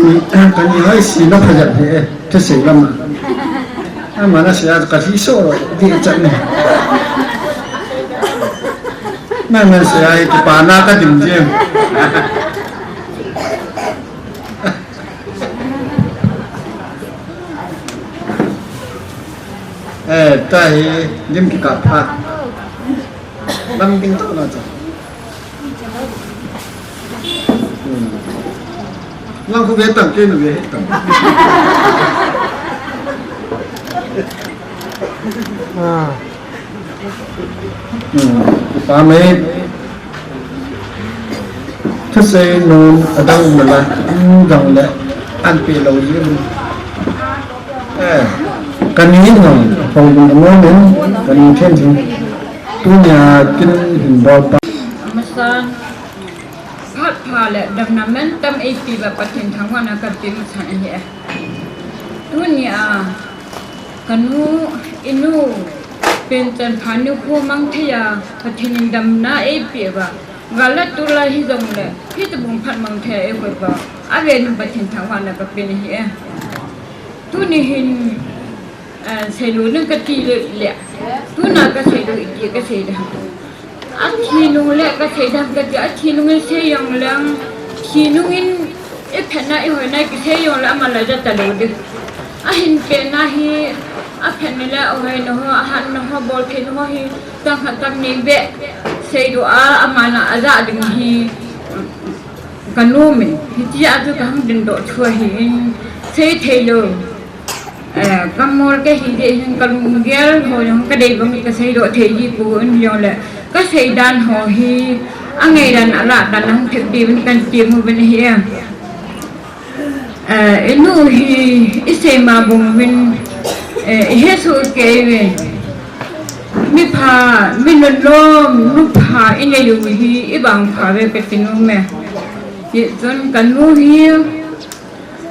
Kani, kani hoi si na phajat he, thusei lama. Ama na sia ka hi so ro, di chat ne. Na na sia kipa na ka dim jem. Eh, ta hi lim kikap pha. Lam ding to na cha. Hmm. Lam khu ve tang ke nu ve he tang. Ah. Hmm. Pa mai. Thusei nom adang nala, um, dang le, an pe lou ji. Eh, kani nom, hou nom nom, kani then then. Tunia kin hin bol pa. Amasan, phat pha le, damna mantam eipe uva Pathen thangvahna kape masan ahi e. Tunia, kanu, inu, Penchanpha nikho mang thei a, Pathen in damna eipe uva. Gal le tul a hijongle, hitobang phat mang thei a eikoi uva. Avel in Pathen thangvahna kape nahi e. Tuni hin, eh, seilou ding kati le, le. Tuna kasei lou iti kasei ding. Athi nung le kasei ding kati, athi nung in sei jong leng, thi nung in iphetna ihoina kisei jong le ama la ja talou ding. Ahin penna hi, aphetna le ahoina ho, ahatna ho, boltheina ho hi, tang khat tang ni beh, seidoh a, ama na aja ding hi, kanom in, hitia chu kahung dingdoh chu ahin, sei theilou. Eh, kamol kahi jeh hin kalunggel ho jong kadei bang kaseidoh thei ji pon jongle, kasei dan ho hi, angaidan alah dan ahung thep diuvin katem uvin ahi e. Eh, inu hi, isei ma bang uvin, eh, ihesoh kei uvin. Mipha, mi lolom, nupha inei u hi, ivangpha uve kati nom e. Hichun kanu hi,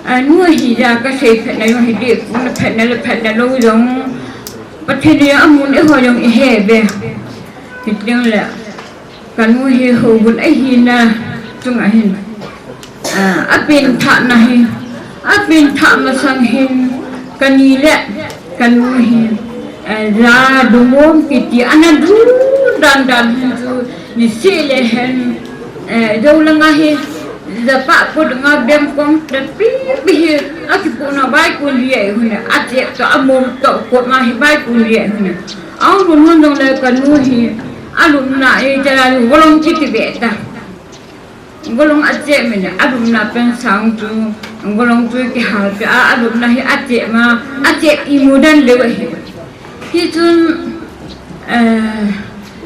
anu ahi jeh a kasei phetna jong hi dih, phetna le phetna lou jong. Pathen in amun eiho jong ihe uve. Hiteng le, kanu hi hougut ahina chunga hin. Ah, apenthahna hi, apenthah masang hin, kani le, kanu hi, eh, ja dumom kiti, ana du dan dan hin chu, niseh le hen, eh, jou langa hi, japa kut nga bem kong, tat pi pi hi, akipuhna vaikun li ahi hon, achep toh, amom toh, kot ma hi vaikun li ahi hon. Ahung lhun hon jongle kanu hi, alupna hi, chala hi, golong kiti ve ta. Golong achep min, alupna pen sang chu, golong chu kihal pe a, alupna hi achep ma, achep imu dan leu ahi. Hichun, eh,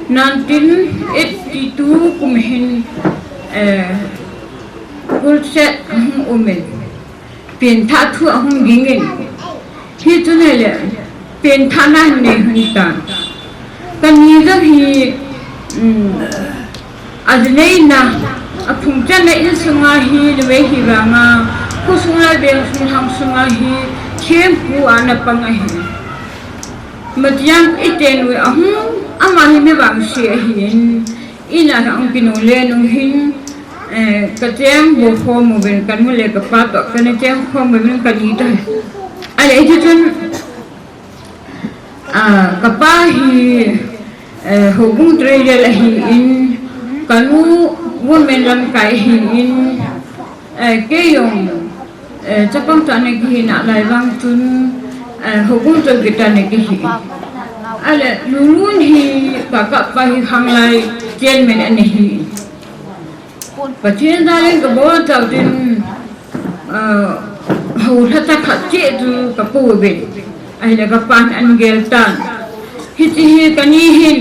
nineteen eighty-two kum hin, eh, Kulset ahung um in, pengthah thu ahung ging in. Hichun ahile, pengthahna nei hon tan. Kani jong hi, um, aji neina, aphung channa insunga hi, numei hi vanga, khosung le vengsung lhangsunga hi, thempu a ana pang ahi. Matiang iten u ahung, ama hi mi vangse ahin, ina ahung kinung le nung hin, eh, kacheng bo khom uvin, kanu le kapa toh, kana cheng khom uvin kani toh. Ahile hichun, ah, kapa hi, eh, houbung treasurer ahin, kanu women lamkai ahin, eh, kei jong, eh, chapang tah ana kihi nalai vang chun, eh, houbung chowkidar ana kihi. Ahile, Lulun hi kakapa hi khanglai chairman ana hi. Pathen jalin kabol chau tin, ah, houlhah khat cheh chu kapouvin. Ahile kapan ana gel tan. Hiche hi kani hin,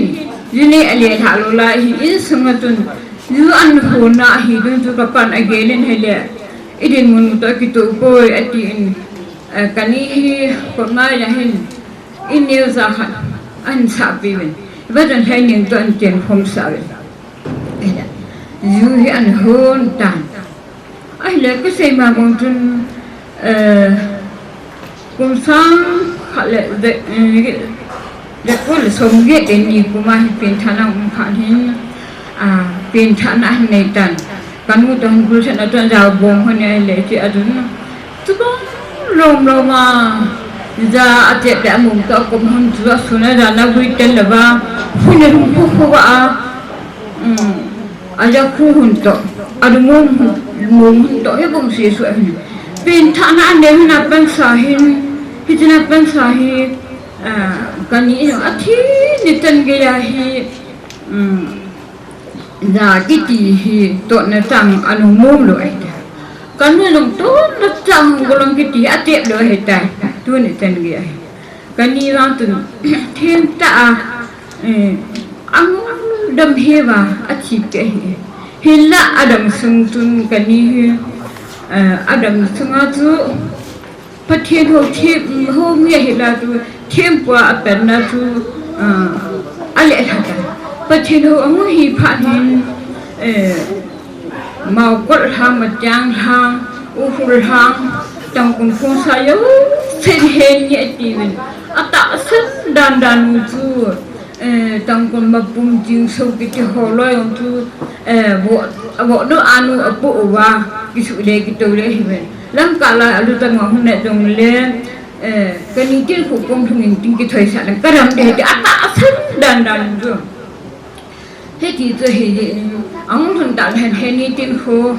ju nei alelhah lou lai hi insunga chun, ju ana honna ahi ding chu kapan agel in ahile, idinmun toh kitoh poi atin, eh, kani hi kot mai a hin, ineo ja khat ana sahpeh uvin. Vatan Lhaining toh ana chenkhom sah uvin. Ahile, ju hi ana hon tan. Ahile, kasei ma bang chun, eh, kum sang khat le, le, eh, le ko le som get le ni kum a hi pengthahna um khat hin, ah, pengthahna ahin nei tan. Kanu toh hin Kulset a toh jao bong hon ahile, ti adun. Chubang lom lom a, ja achep le amom toh akom hon chu asun a ja na gui tel lou va, hun le hung khu khu va a, um, aja khu hun toh, adu mom hun, mom hun toh, hi bong se su ahin. Pengthahna anei hon a pansa hin, hichun a pansa hi, ah, kani jong athi ni chan gei a hi, um, ja kiti hi totna chang ana mom lou ahi tai. Kanu jong totna chang golong kiti hi atep lou ahi tai. Tuni chan gei ahi. Kani vang chun themtah a, eh, angdam heva athi pe ahi. Hinla adam sung chun kani hi, eh, adam sunga chu Pathen hou them, hou mi ahi la chu, thempu a apenna chu, ah, alelha tai. Pathen hou ahung hi phat hin, eh, Maokot lhang, Matiang lhang, Ukhrul lhang, Tangkhul khongsai jousen heni atiuvin. Atahsan dan dan u chu, eh, Tangkhul mapum Chingso kiti ho loi jong chu, eh, vo, vo nu anu apoh uva, kisuh le kitou le hiuvin. Lamkah lai a lut tang a hung nat jongle, eh, kani tin khu kom thung in tin kithoisah le, kadam ding ti atahsan dan dan u chu. Hiti chu hi, ahung lhun tah le hin heni tin khu,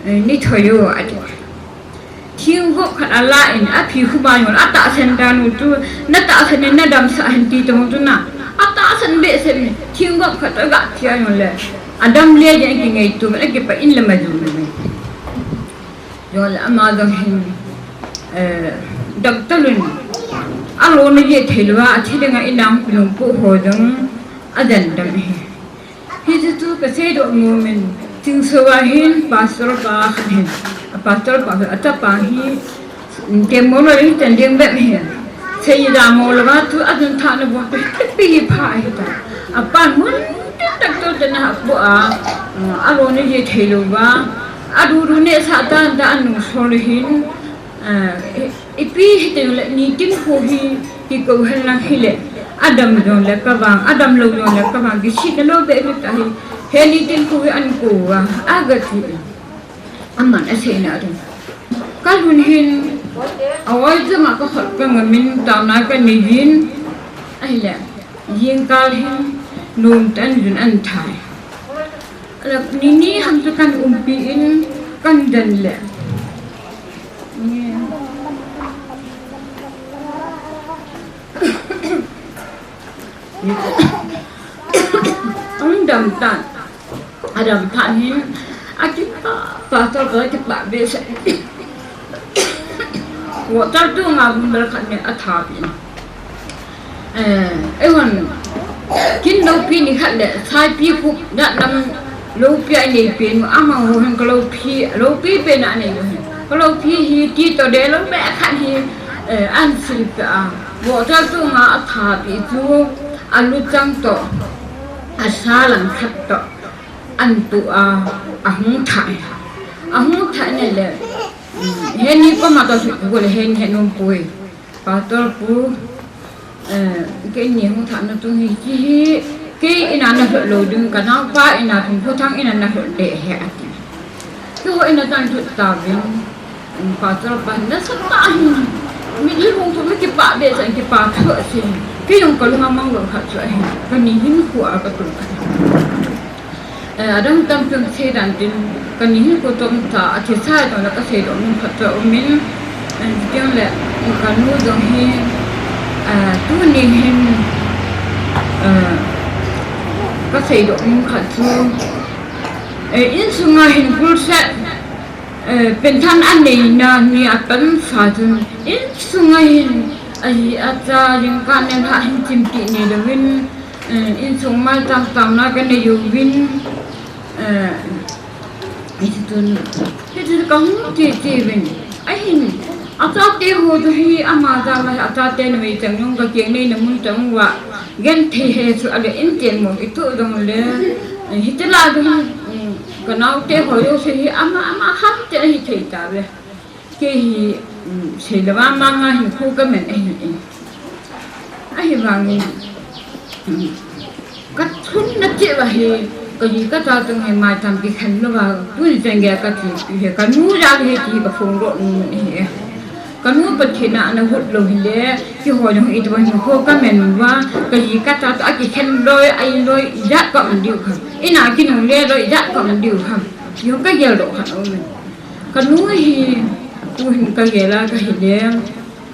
eh, nei thoi o ati. Thingvop khat ala in, aphi khu ba jong, atahsan dan u chu, natahsan in nadamsah hen ti tong chu na. Atahsan behseh in, thingvop khat aga thi a jongle, adam le jeng kingaito, akipah in le ma jong le. Jongle ama jong hin, eh, doctor in, alona jeh thei lou a, athi dinga inam pinung pu ho jong, ajan dam hi. Hichu chu kasei doh nom in, Chingso a hin pastor pa khat hin, a pastor pa, achapa hi, kemo loi hi chan ding bep hin. Seida mo lou va chu adon thahna bol pi pi pha ahi tai. Apan mun tin doctor te na apu a, alona jeh thei lou va. Adudu nehsah tan ta anung sol hin, ah, i, ipi hiti le nitin khu hi kikou hen lang hile. Adam jongle kavang, adam lou jongle kavang, kisihna lou beh beh ta hi. He nitin khu hi ahin kou va, aga ti. Aman aseina ding. Kalhun hin, a-oi jong a kakhut kangam in, taona kanei jin, ahile, jingkah hin, Nom te an jun an thai. Ala, nini ham chu kan umpi in kan den le. Ang dam tan. Adam tah hin, akipah, pastor toh akipah behseh. Water tu nga bundal khat ne atha pi. Eh, eihon, kin loupi ni khat le, saipi khup, dat lam loupi a nei pen, ama ho hin ka loupi, loupi pen a nei ho hin. Ka loupi hi ti toh de lou be khat hi, eh, an sil pe a. Water tu nga atha pi chu, alu chang toh, asa lang khat toh. An tu a, ahung thah e. Ahung thah ne le, mm, heni koma toh sut ko le heni he nom poi. Pastor pu, eh, keini hung thah na tung hi, hiche hi, kei in a na lhut lou ding, ka naopa in a thum kho thang in a na lhut ding ahi ati. Keiho in a tan lhut tauvin. Pastor pa hin nasatah in, mitlhi hung thu mi kipah behseh in kipah thu ahi. Kei jong ka lung a mang lou khat chu ahi. Ka ni hin khu a ka tung khat. Eh, adang tam chun sei dan tin, ka ni hin khu tom ta, athi sa jong le ka seidoh nom khat chu aum in, eh, chuteng le, ka nu jong hi, eh, tuni hin, eh, ka seidoh nom khat chu, eh, insung a hin kulset, Eh, penthan anei na ni atam sa chun, insung a hin, ahi acha, jingkah nei lha hin chimti nei louvin, eh, insung mai tam tam na ka nei uvin, eh, hiche chun, hiche ka hung ti ti uvin, ahin, achate ho chu hi ama jal a, achate na mei chang nung ka keng nei na mun chang uva, Genthei he chu ale in chen mo kitoh jong le, eh, hiti la jong, mm, ka naote ho jouse hi ama, ama ham te ahi thei tauve. Kei hi, mm, sei lou a manga hin khu ka men ahi in. Ahivangin, mm, ka thunna cheh uva hi, ka ji ka cha chung hi maicham kikhen lou va, tuni chan gei a ka ti hi, ka nu jal hi ti ka phong doh nom ahi e. Ka nu Pathen a ana hut lou hile, keiho jong itobang hinkho ka men uva, ka ji ka cha toh akikhen loi, a-in loi, ijat ka um diu ham. In a kinung le loi, ijat ka um diu ham. Jong ka gel doh khat aum in. Ka nu hi, tuhin ka gel a ka hile,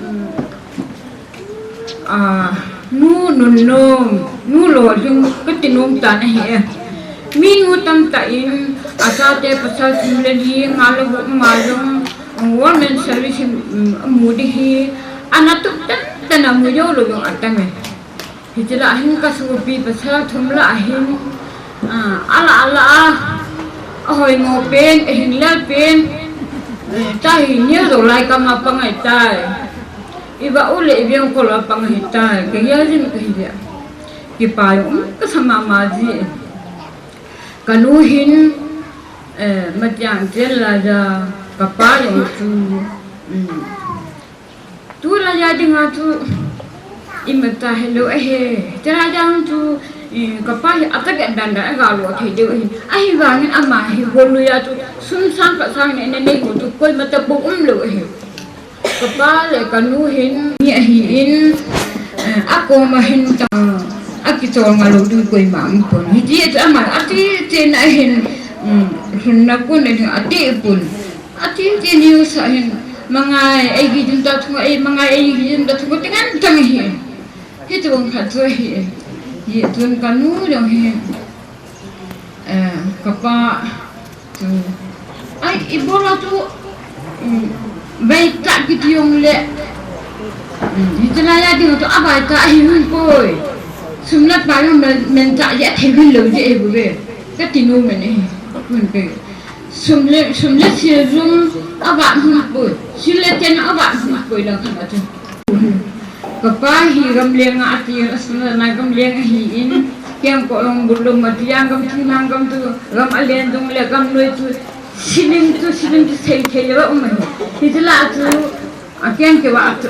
um, a, nu nunnom, nu lolhing ka ti nom tan ahi e. Mi nu tamtah in, achate pasal thum le li, nga le gup ma jong, Government service hi, um, amu ding hi, ana tup tan tan a mu jou lou jong atam e. Hiche lah a hin ka sopi pasal thum lah a hin, ah, ala ala a, ahoimo pen, ahinglel pen, eh, tahi neo jou lai kam a pang ahitai. I va u le i veng kol a pang ahitai. Ka gel jin ka hi le. Kipa jong um ka sa mama ji. Ka nu hin, eh, matiang chen la ja, ka pa jong chu, um, tu la ja ding a chu, imacha helou ahi, chen la ja chu, um, ka pa hi atah dan dan a ga lo thei diu ahi, ahivangin ama hi hol lui a chu, sum sang khat sang nei nei ho chu, koima tapou um lou ahi. Ka pa le ka nu hin mi ahi in, eh, akom a hin ta, akichol ngal lou ding koima um pon. Hiti a chu ama ati chen a hin, um, lhunna kon a hin ati pon. Ati chen u sa hin, mangai, ei gi jin ta thung, ei mangai, ei gi jin ta thung, ti ngan tang hi. Hiti bang khat chu ahi. Hi chun ka nu jong hi. Eh, ka pa chu. Ai, ibola chu, um, vai ta kiti jong le. Um, hiti lai a ding chu avai ta ahi hung poi. Sum le pai jong men, men ta je thei hung lou je e bu ve. Ka ti nom e. Hung poi. Sum le, sum le sil jong avat hung poi. Sil le ten avat hung poi lang khat a chu. Ka pa hi gamleng a ati, asuna na gamleng ahi in, kiang ko long bulum ati, yang gam thing lang gam tu, gam alen dung le gam noi tu, siling tu, siling tu sei thei le ba um ahi. Hiti lah chu, akiang ke wa atu,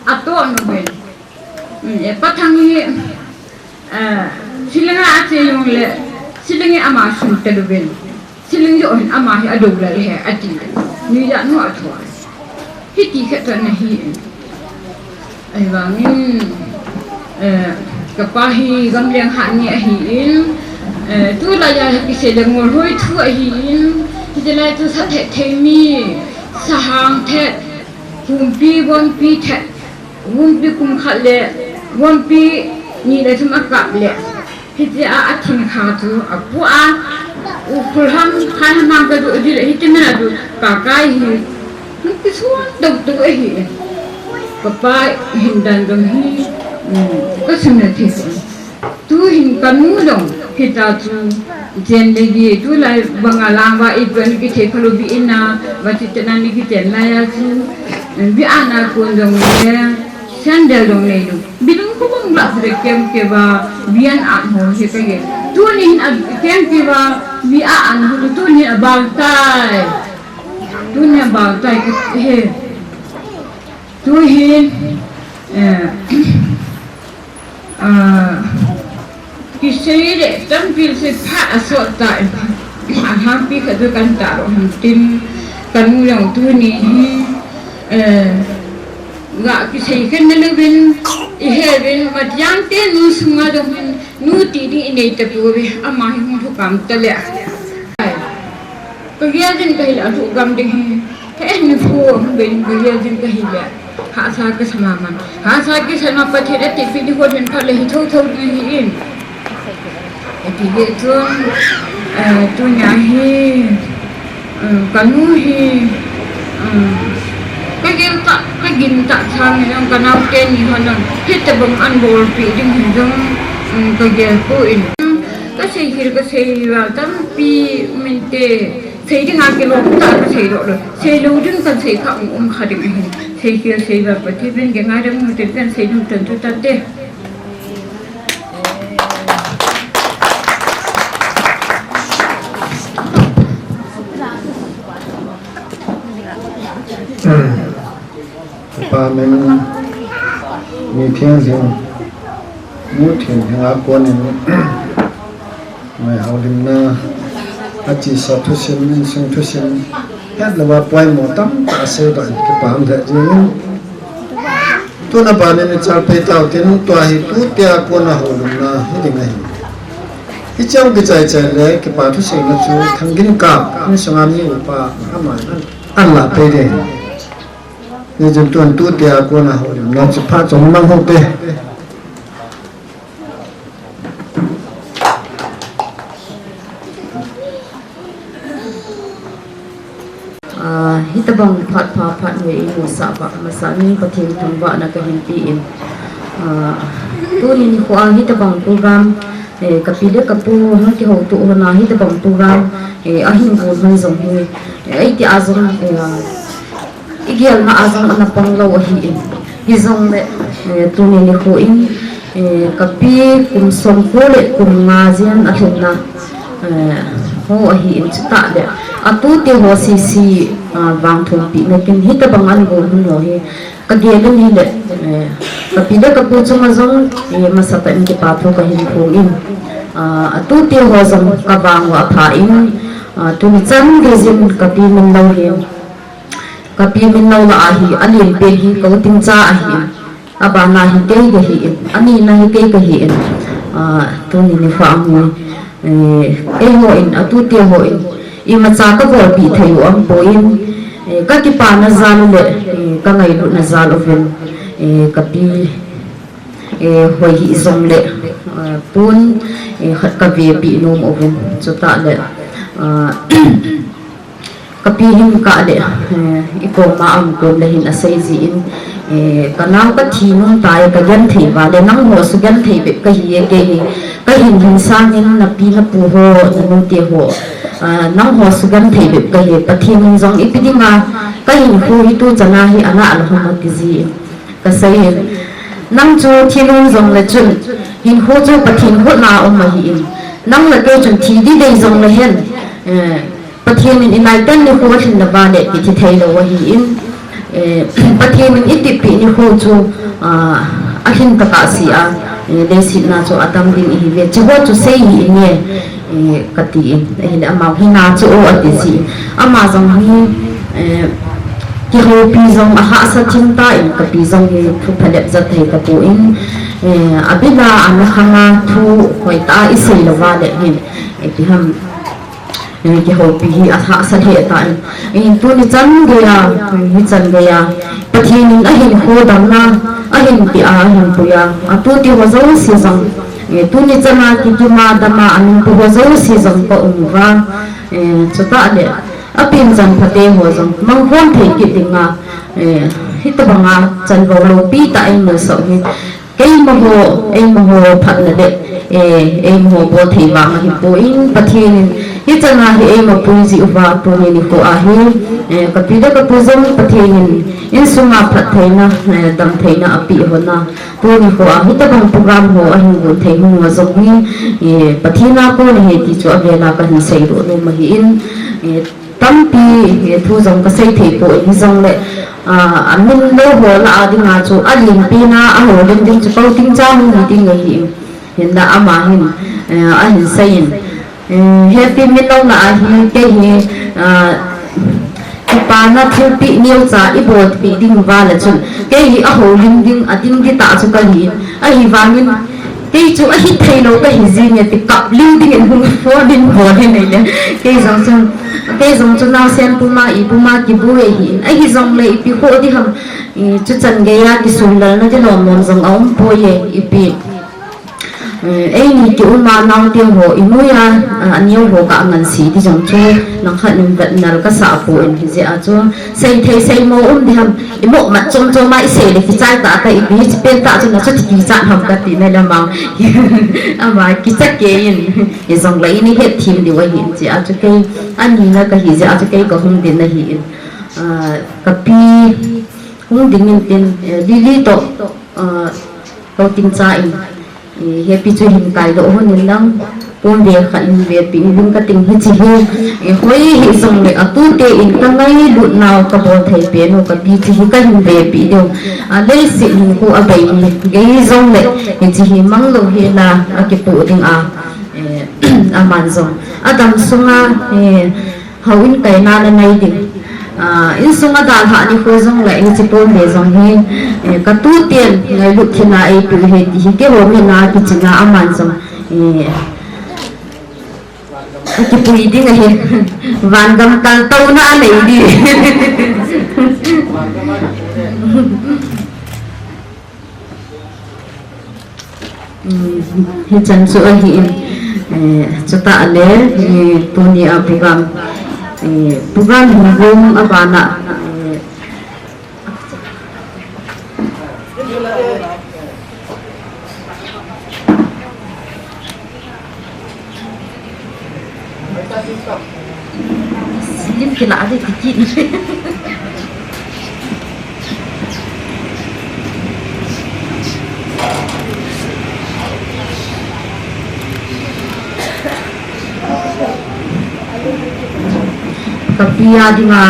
ato nu ben. Hmm, e pa thang hi, Ah, siling a ache jong le, siling hi ama sum talou vin. Siling joh hin ama hi adou lal e, ati. Nuijat nu athua. Hiti khat toh ana hi. Ahivangin, eh, Kapa hi gamleng hat ni ahin, eh, tulai a kisei le ngol hoi thu ahin, hitilai chu sa thet thei mi, sa hang thet, humpi, vompi thet, vompi kum khat le, vompi ni le thum akap le, hitia a thing kha chu apu a, u khul ham, khai ham ka du di le, hiti mena du, ka kai hi, Nung kisuan dok dok ahi. Kapa hin dan dong hi, um, kasim le thei kon. Tu hin kanu dong, hita chu, chen le gi, tulai banga lang va i pen kithei khalu bi ina, va ti tena ni kiten lai a chu, um, bi ana kon dong le, sandal dong nei lu. Bi dong ko bang la se kem ke va, bi an an ho he ka ye. Tu ni hin a kem ke va, bi a an ho, tu ni a bang tai. Tunia bang tai ka he. Tu hin, eh, ah, kisei le tampi se pha asot ta, a hangpi khat chu kan ta lo hin tin, kanu jong tuni hi, eh, ga kisei khen na luvin, i he vin, mat yang te nu sunga dong hin, nu ti ding i nei ta pu ve, ama hi hung thu kam ta le. Ka gel jin ka hi le, a thu gam ding hi. He, ni phu, hung bei ding ka gel jin ka hi le. Hahsa ka sa ma man. Hahsa ka sa ma Pathen a tipi di ho jin pha le hi tho tho ding hi in. Ati le chun, eh, tunia hi, eh, kanu hi, eh, ka gel ta, ka gin ta chang ni jong ka nau te ni ho jong. Hitabang an bol pi ding hi jong, eh, ka gel pu in. Ka sei khel, ka sei va tampi min te. Sei ding a kilom ta ka sei lo lo. Sei lo ding kan sei kha um um kha ding ahin. Sei khel sei va Pathen pen ke ngai dam mu te kan sei dam tan tu ta te. Kapa min, mi thianghlim, mu thianghlim a konin, mai houlimna, a chesa thusim, insung thusim, het lou a poimo tamtah asei doh in kipa um lheh jengin. Tuna banin i chal pei tau tin, tua hi tutia kona houlimna hi ding ahi. Hiche a kichai chai le kipa thuseina chu Thangginkap, insung a mi upa, ama in an la pei ding. Hijeh chun tutia kona houlimna chu phat chom mang hou te. Ah, hitabang phat pha phat nge i musah va, masa nin Pathen thangvahna kahin pe in. Ah, tuni nikho a hitabang program, eh, kapi le kapu hung kihoutoh hon a hitabang program, eh, ahin gol hon jong hi, eh, eiti a jong, eh, i gelna a jong ana pang lou ahi in. Hijongle, eh, tuni nikho in, eh, kapi kum somko le kum nga jen alhinna, eh, ho ahi in chutah le. Atute ho sese, ah, vangthum pi nakin hitabang an gol hon ho hi. Ka gel in hile, eh, kapi le kapu chunga jong, eh, masatah in kipa thu kahin phong in. Ah, atute ho jong ka vang uva apha in, ah, tuni chan gei jin kapi min lou hi. Kapi min lou lah ahi, alen pen hi ka u Tingcha ahi in, abana hi kei kahi in, anina hi kei kahi in, ah, tuni nikho a hi, eh, eiho in, atute ho in, imacha ka bolpeh thei u aum poi in, eh, ka kipana jal u le, eh, ka ngailutna jal uvin, eh, kapi, eh, hoi hih jongle, eh, pon, eh, khat ka vepeh nom uvin, chutah le, ah, Kapi hin kah le, eh, i koma aum kom le hin asei jin, eh, ka nao ka thi nung tai ka genthei uva le nangho sugenthei bep kahi e kei hi. Ka hin hin sangin napi napu ho, nanute ho, ah, nangho sugenthei bep kahi e. Pathen in jong ipi dinga ka hinkho hi tuchan a hi ana alhom ati jin. Ka sei in, nang chu thi nung jongle chun, hinkho chu Pathen khut na um ahi in. Nang le kei chun thi ding dei jongle hen, eh, Pathen in i naitan nikho alhin na vale kithi thei lou ahi in, eh, Pathen in i tippeh nikho chu, ah, alhin tokah sea, eh, leiset na chu adam ding ihi ve. Hiche ho chu sei hih in e, eh, kati in. Ahile amau hi na chu o ati jin. Ama jong hi, eh, kihoupi jong ahahsa thim tan kapi jong hi thu phalep jat thei tapon, Eh, abila ana khanga thu hoitah a isei louva le hin, eh, ipi ham, eh, kihoupi hi ahahsa lheh tan. Eh, tuni chan geiya, eh, hichan geiya Pathen in ahinkho damna ahin pia, ahin puiya, atuti ho jouse jong, eh, tuni chana kikima dama anungpu ho jouse jong ka um uva, eh, chutah le apen chan phate ho jong mangkhom thei kit dinga, eh, hitobanga chanvou loupi tah in musah hi Keima ho, eima ho phatna le, eh, eima ho bol thei vang ahipoi, Pathen in hichana hi eima pui jeh uva tuni nikho a hi, eh, kapi le kapu jong Pathen in insunga phattheina, eh, damtheina apeh hon a, tuni nikho a hitobang program ho ahin gon thei hung uva jong hi, eh, Pathen a kon ahi ti chu avel a kahin seidoh nom ahin, eh, Tampi, eh, thu jong kasei thei poi, hijongle, ah, amin lou ho lah a dinga chu alenpen a, ahoulim ding chu Paotingcha hung hi ding ahi. Hinla ama hin, eh, ahin seiyin, eh, hepi min lou lah a hi kei hi, ah, kipana thilpeh neocha ibol peh ding uva le chun kei hi ahoulim ding, ading ding tah chu kahi in, ahivangin Kei chu ahithei lou kahi jenge ti kap lim dingin hung phone in bol in ahile. Kei jong chu, kei jong chu naosen puma, ipuma kiboi ahin. Ahijongle ipi khoh ding ham, i, chuchan geiya kisunlalna ti lom lom jong aum poi e, ipi. Eh, eini kiuma naote ho, inuiya, ah, aneo ho ka angansei ti jong chu, langkhat in vetnal kasah poi hijeh a chu. Seithei seimo um ding ham, imoh mat chom chom a isei le kichai tah tah ipi hiche pen tah chu nachuti kichat ham kati na le ama. Ama kicha kei in, hijongle ini hetthem diu ahin jeh a chu kei, anina kahi jeh a chu kei kahung ding ahin. Ah, kapi hung ding in tin, eh, Lily toh, ah, Paotingcha in. Eh, hepi chu hin kaidoh hon in lang, pon ve khat in vepeh in ding kating hiche hi. Eh, hoi hijongle atute in kangailut nau kabol thei pen u kapi chu hi kahin vepeh diu. A leiset hinkho abei ni gei jongle, hiche hi mang lou hela akipoh ding a, eh, aman jong adam sunga, eh, Houin kaina nanei ding. Ah, insung a dalhah nikho jongle hiche pon ve jong hi, eh, katuten ngailut thina eipeh u ahi ti hi keiho mina kichena aman jong, eh, akipui ding ahi. Vangam kaltouna anei ding. Um, hichan chu ahin, eh, chutah le, eh, tuni a program, eh, program hung gong abana, eh, Lim kila adi kiki. Kapi a dinga,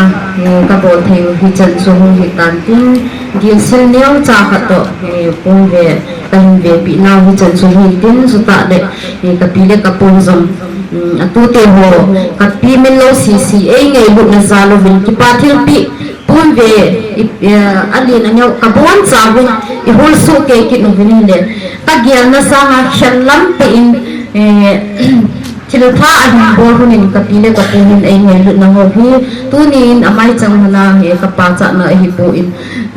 eh, kabol thei u hichan chu hung hitan tin, dilsil neocha khat toh, eh, pon ve, kahin vepeh nau hichan chu hitin, chutah le, eh, kapi le kapu jong, um, atute ho, kapi min lou sisi, eingailutna jal uvin, kipa thilpeh, pon ve, i, eh, alen aneo, kabonchauvin, ihol soh kei kit uvin hile, kagelna sanga khen lam tah in, eh, Thilpha ahin bol hon in kapi le kapu hin eingailutna ho hi, tuni in amaichang hon a hi kapachatna ahipoi,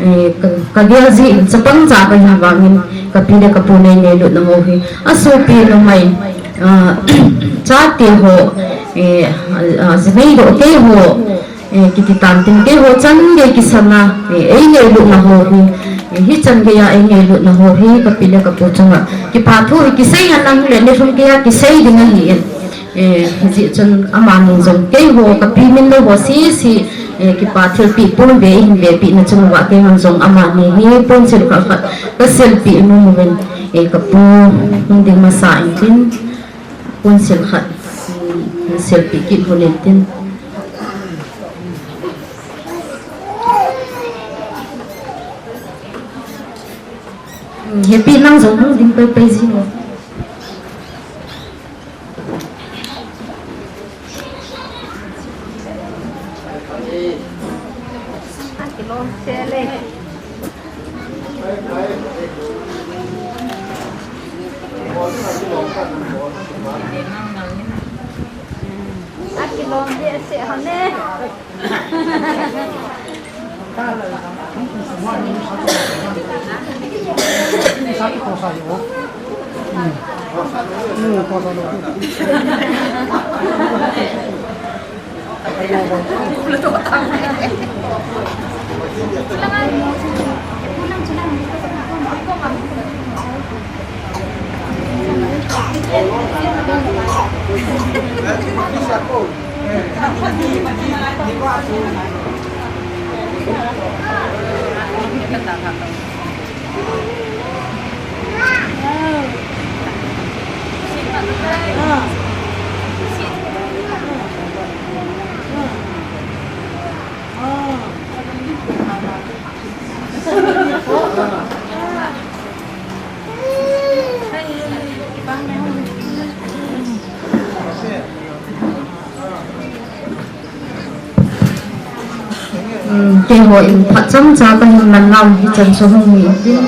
eh, ka, kagel jin chapang cha kahi vangin kapi le kapu eingailutna ho hi. Asopi numei, ah, chate ho, eh, ah, ah, jinei doh kei ho, Eh, kiti tan tin, keiho chan gei kisan a, eh, eingailutna ho hi, eh, hichan geiya eingailutna ho hi, kapi le kapu chunga kipa thu hi kisei a nang le, nilhum geiya kisei ding ahi in. Eh, hijeh chun amani jong keiho kapi min lou ho sisi, eh, kipa thilpeh pon ve, ihin vepeh na chunga keihon jong amani hi ponsil khat khat kasilpeh nom uvin, eh, kapu hung ding masa in tin. Ponsil khat, um, silpeh kit hon in tin. Um, hepi nang jong hung ding pai pai jing o. Akilom behseh ham e. Um, keiho in phat chomcha kahin man nau hichan chu hung hi in tin.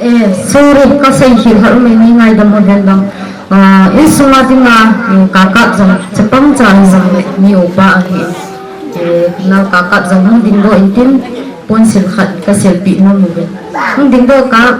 Eh, sorry, kasei khel khat um e, nei ngaidam uvin lang. Ah, insunga dinga, eh, kakap jong, chapang cha hi jong le, mi upa ahi. Eh, nao kakap jong hung dingdoh in tin, ponsil khat kasilpeh nom uvin. Hung dingdoh kap.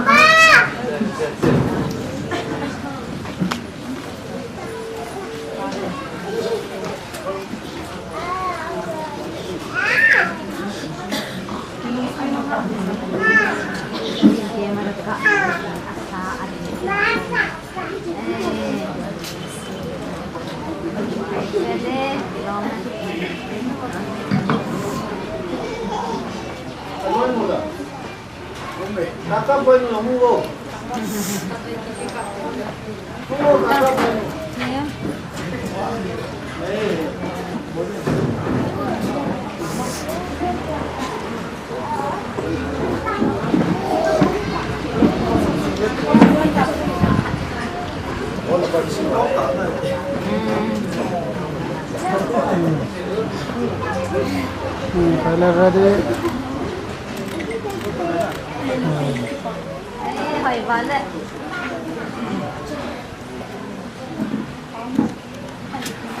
Hmm, final ready.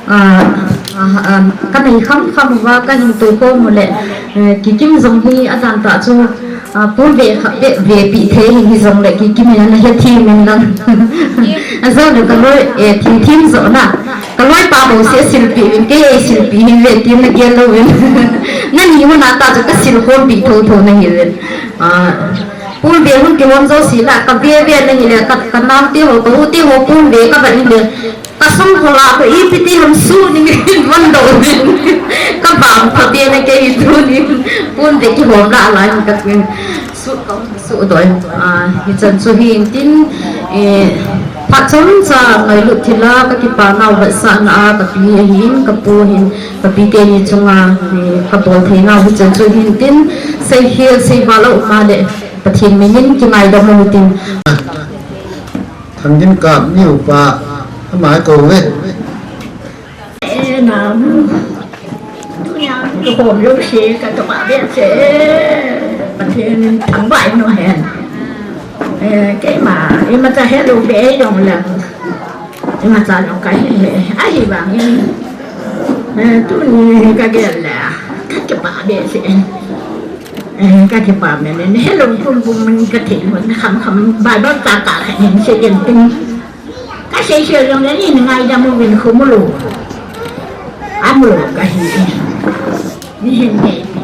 Ah, ah, ah, kanei kham kham uva, kahin tokhom u le, eh, Kikim jong hi adan tah chu, ah, pon ve khat beh vepeh thei hi, hijong le Kikim in ana hethem in lang. Ajou le kaloi, eh, thi thim jo na. Kaloipa ho se silpeh in, kei ei silpeh hi ve tin nagel louvin. Nani hon a tah chu kasil khom peh thotho nahiuvin. Ah, pon ve hung kihom jouse la, kave ve nahi le, ka, kanao te ho, ka u te ho, pon ve kavet in le, kasung khola ko ipi ti ham su ni min von do min. Kavang pha te na kei tu ni, pon ve kihom la la ni ka tin. Su ka su doi. Ah, hichan chu hi in tin, eh, phat chomcha ngailut thila kakipa nau vetsahna a kapi ahin, kapu ahin, kapi teni chunga, eh, kabol thei nau hichan chu hi in tin, seikhel seival a um a le, Pathen min in kingaidam u hitin. Thangin kap mi upa, ama ko ve. Eh, nam. Tunia, ko hom lo se, ka to pa ve se. Pathen in thangvah in o hen. Eh, keima, imacha helou be jong lang. Imacha jong kahe, ahivangin. Eh, tuni kagel le, kakipah behseh. Eh, kakipah menen, helou pum pum in kathei mun kham kham, Bible cha kakhen se in tin. Kasei sei jong le, nei ngaidam uvin khum u lou. Amu lou kahi. Nei hin ngeipi.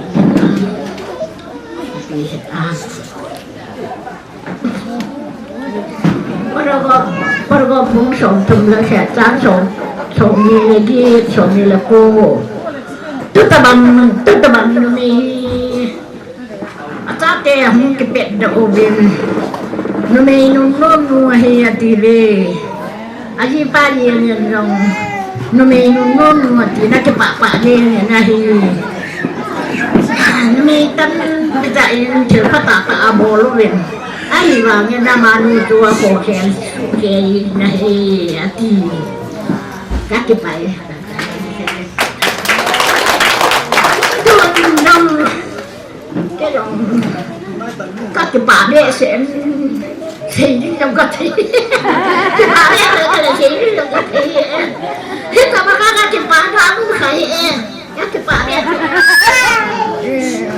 Paragraph, paragraph bung som thum le khat, chang som, som ni le get, som ni le ko. Tutabang, tutabang numei hi achate ahung kipet doh uvin. Numei nunnom nu ahi ati ve. Ajipa Lian in jong, numei nunnom nu ati na kipah pah Lian in ahi. Numei tamtah in thil phatah tah abol uvin. Ahivangin amanu chu akhokhel suhkhel in ahi ati. Kakipah e. Tun jong, kei jong kakipah behseh in. Sei ding jong ka thei. Kipah le, ka le sei ding jong ka thei e. Hitabang a ka kipah na um khai e. Ka kipah le. Eh,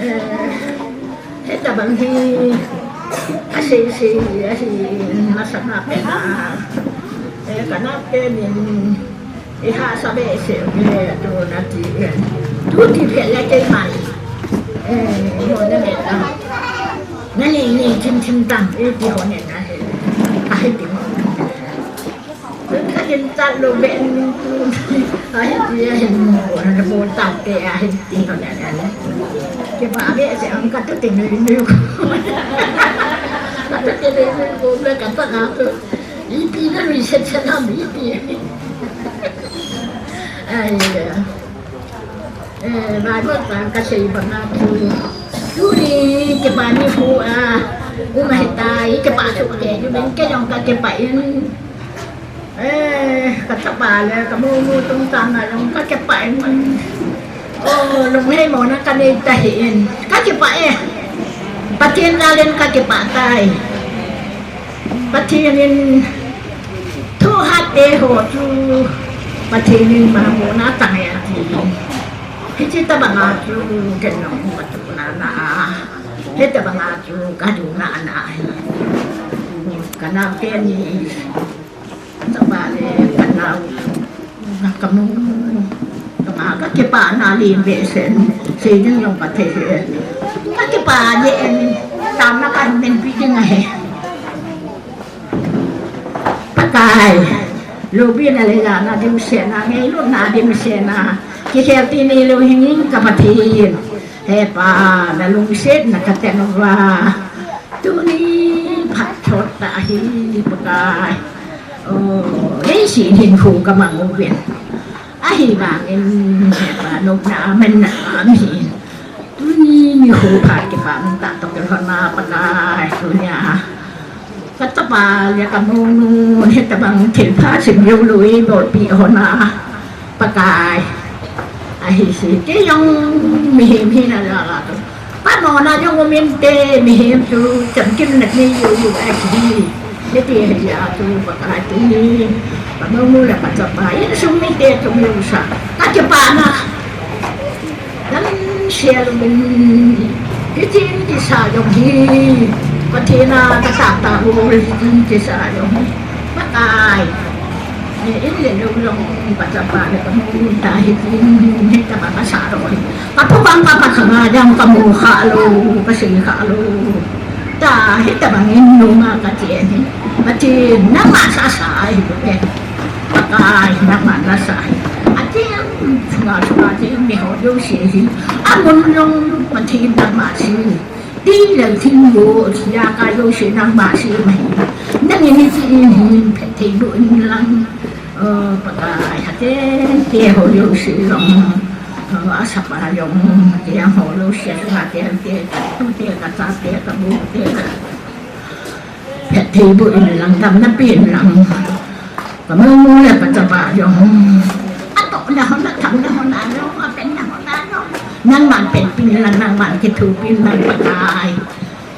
eh, hitabang hi, asei sei, ahi, masanga pen a. Eh, kana pen in, I hahsa behseh uve, tu nati, eh, tu ti phet le keima, eh, mo na me ta. Nani, ni thim thim tang, iti ho ne na he. Ahi ti mo. Ka hin chat lou be ni tu. Ahi ti, ahi mo, na mo ta te, ahi ti ho ne na. Kipah behseh, ang katu ti ni ni. Katu ti ni ni ko, me katu na tu. Ipi na reception ham, ipi. Ai, eh, Bible chang kasei banga chu. Tuni kipah nikho a um ahitai, kipah soh kei uvin, kei jong kakipah in. Eh, kachapa le kamonu tungtang a jong kakipah in. Oh, lunghei mona kanei tahih in. Kakipah e. Pathen jal in kakipah tai. Pathen in thohhat te ho chu Pathen in mamona tang e ati. Hiche tabanga chu ken jong katohna na a. Hitabanga chu kaduna na ahi. Kanao teni. Chapa le kanao. Kamu. Kama kakipah na lim behseh. Sei ding jong kathei e. Kakipah jeh in. Tamna kahin pi ding ahi. Pakai, lobina le lana dimsetna, ngailutna dimsetna, kikhel tini lou hing ka Pathen. He Pa, nalungsetna katen uva. Tuni phat thot tah hi Pakai. Oh, leiset hinkho kamang uvin. Ahivangin, he Pa, nopna amanna aum in. Tuni nikho phat kipah tah toh kilhonna Pakai, tunia. Kachapa le kamonu, hitabang thilpha sim joulou eibolpeh hon a, Pakai. Ahi se, kei jong mihem hina jal a tu. Pamona jong um inte, mihem chu chamkim na nei jou jou ahi. Hiti hia chu Pakai tuni. Kamonu le kachapa, insung mite chung jouse. Kakipana. Damsel uvin, hitin kisa jong hi, Pathen a katah tah u, hitin kisa jong hi, Pakai. Eh, in le lou jong, kachapa le kamu ta, hitin, hitabang kasa lou hi. Kaphubang kapakhanga jong kamu kha lou, kasei kha lou. Ta, hitabang in nunga kachen hi. Pathen, nangma sasa ahi lou e. Pakai, nangma nasa hi. Achen, sunga, sunga, achen, miho jouse hi. Amun jong, Pathen, nangma sei. Ti le thing ho, thia ka jouse, nangma sei mai. Nangin hitin hin phatthei boh in lang. Eh, Pakai, achen, te ho jouse jong. Eh, asapa jong, te ho jouse, sunga, te, te, te, kachate, kabu, te, ka Phatthei boh in lang, damna pen lang. Kamonu le kachapa jong. Atohna hon, athamna hon a jong, apenna hon a jong. Nangman penpi in lang, nangman kithopin lang Pakai.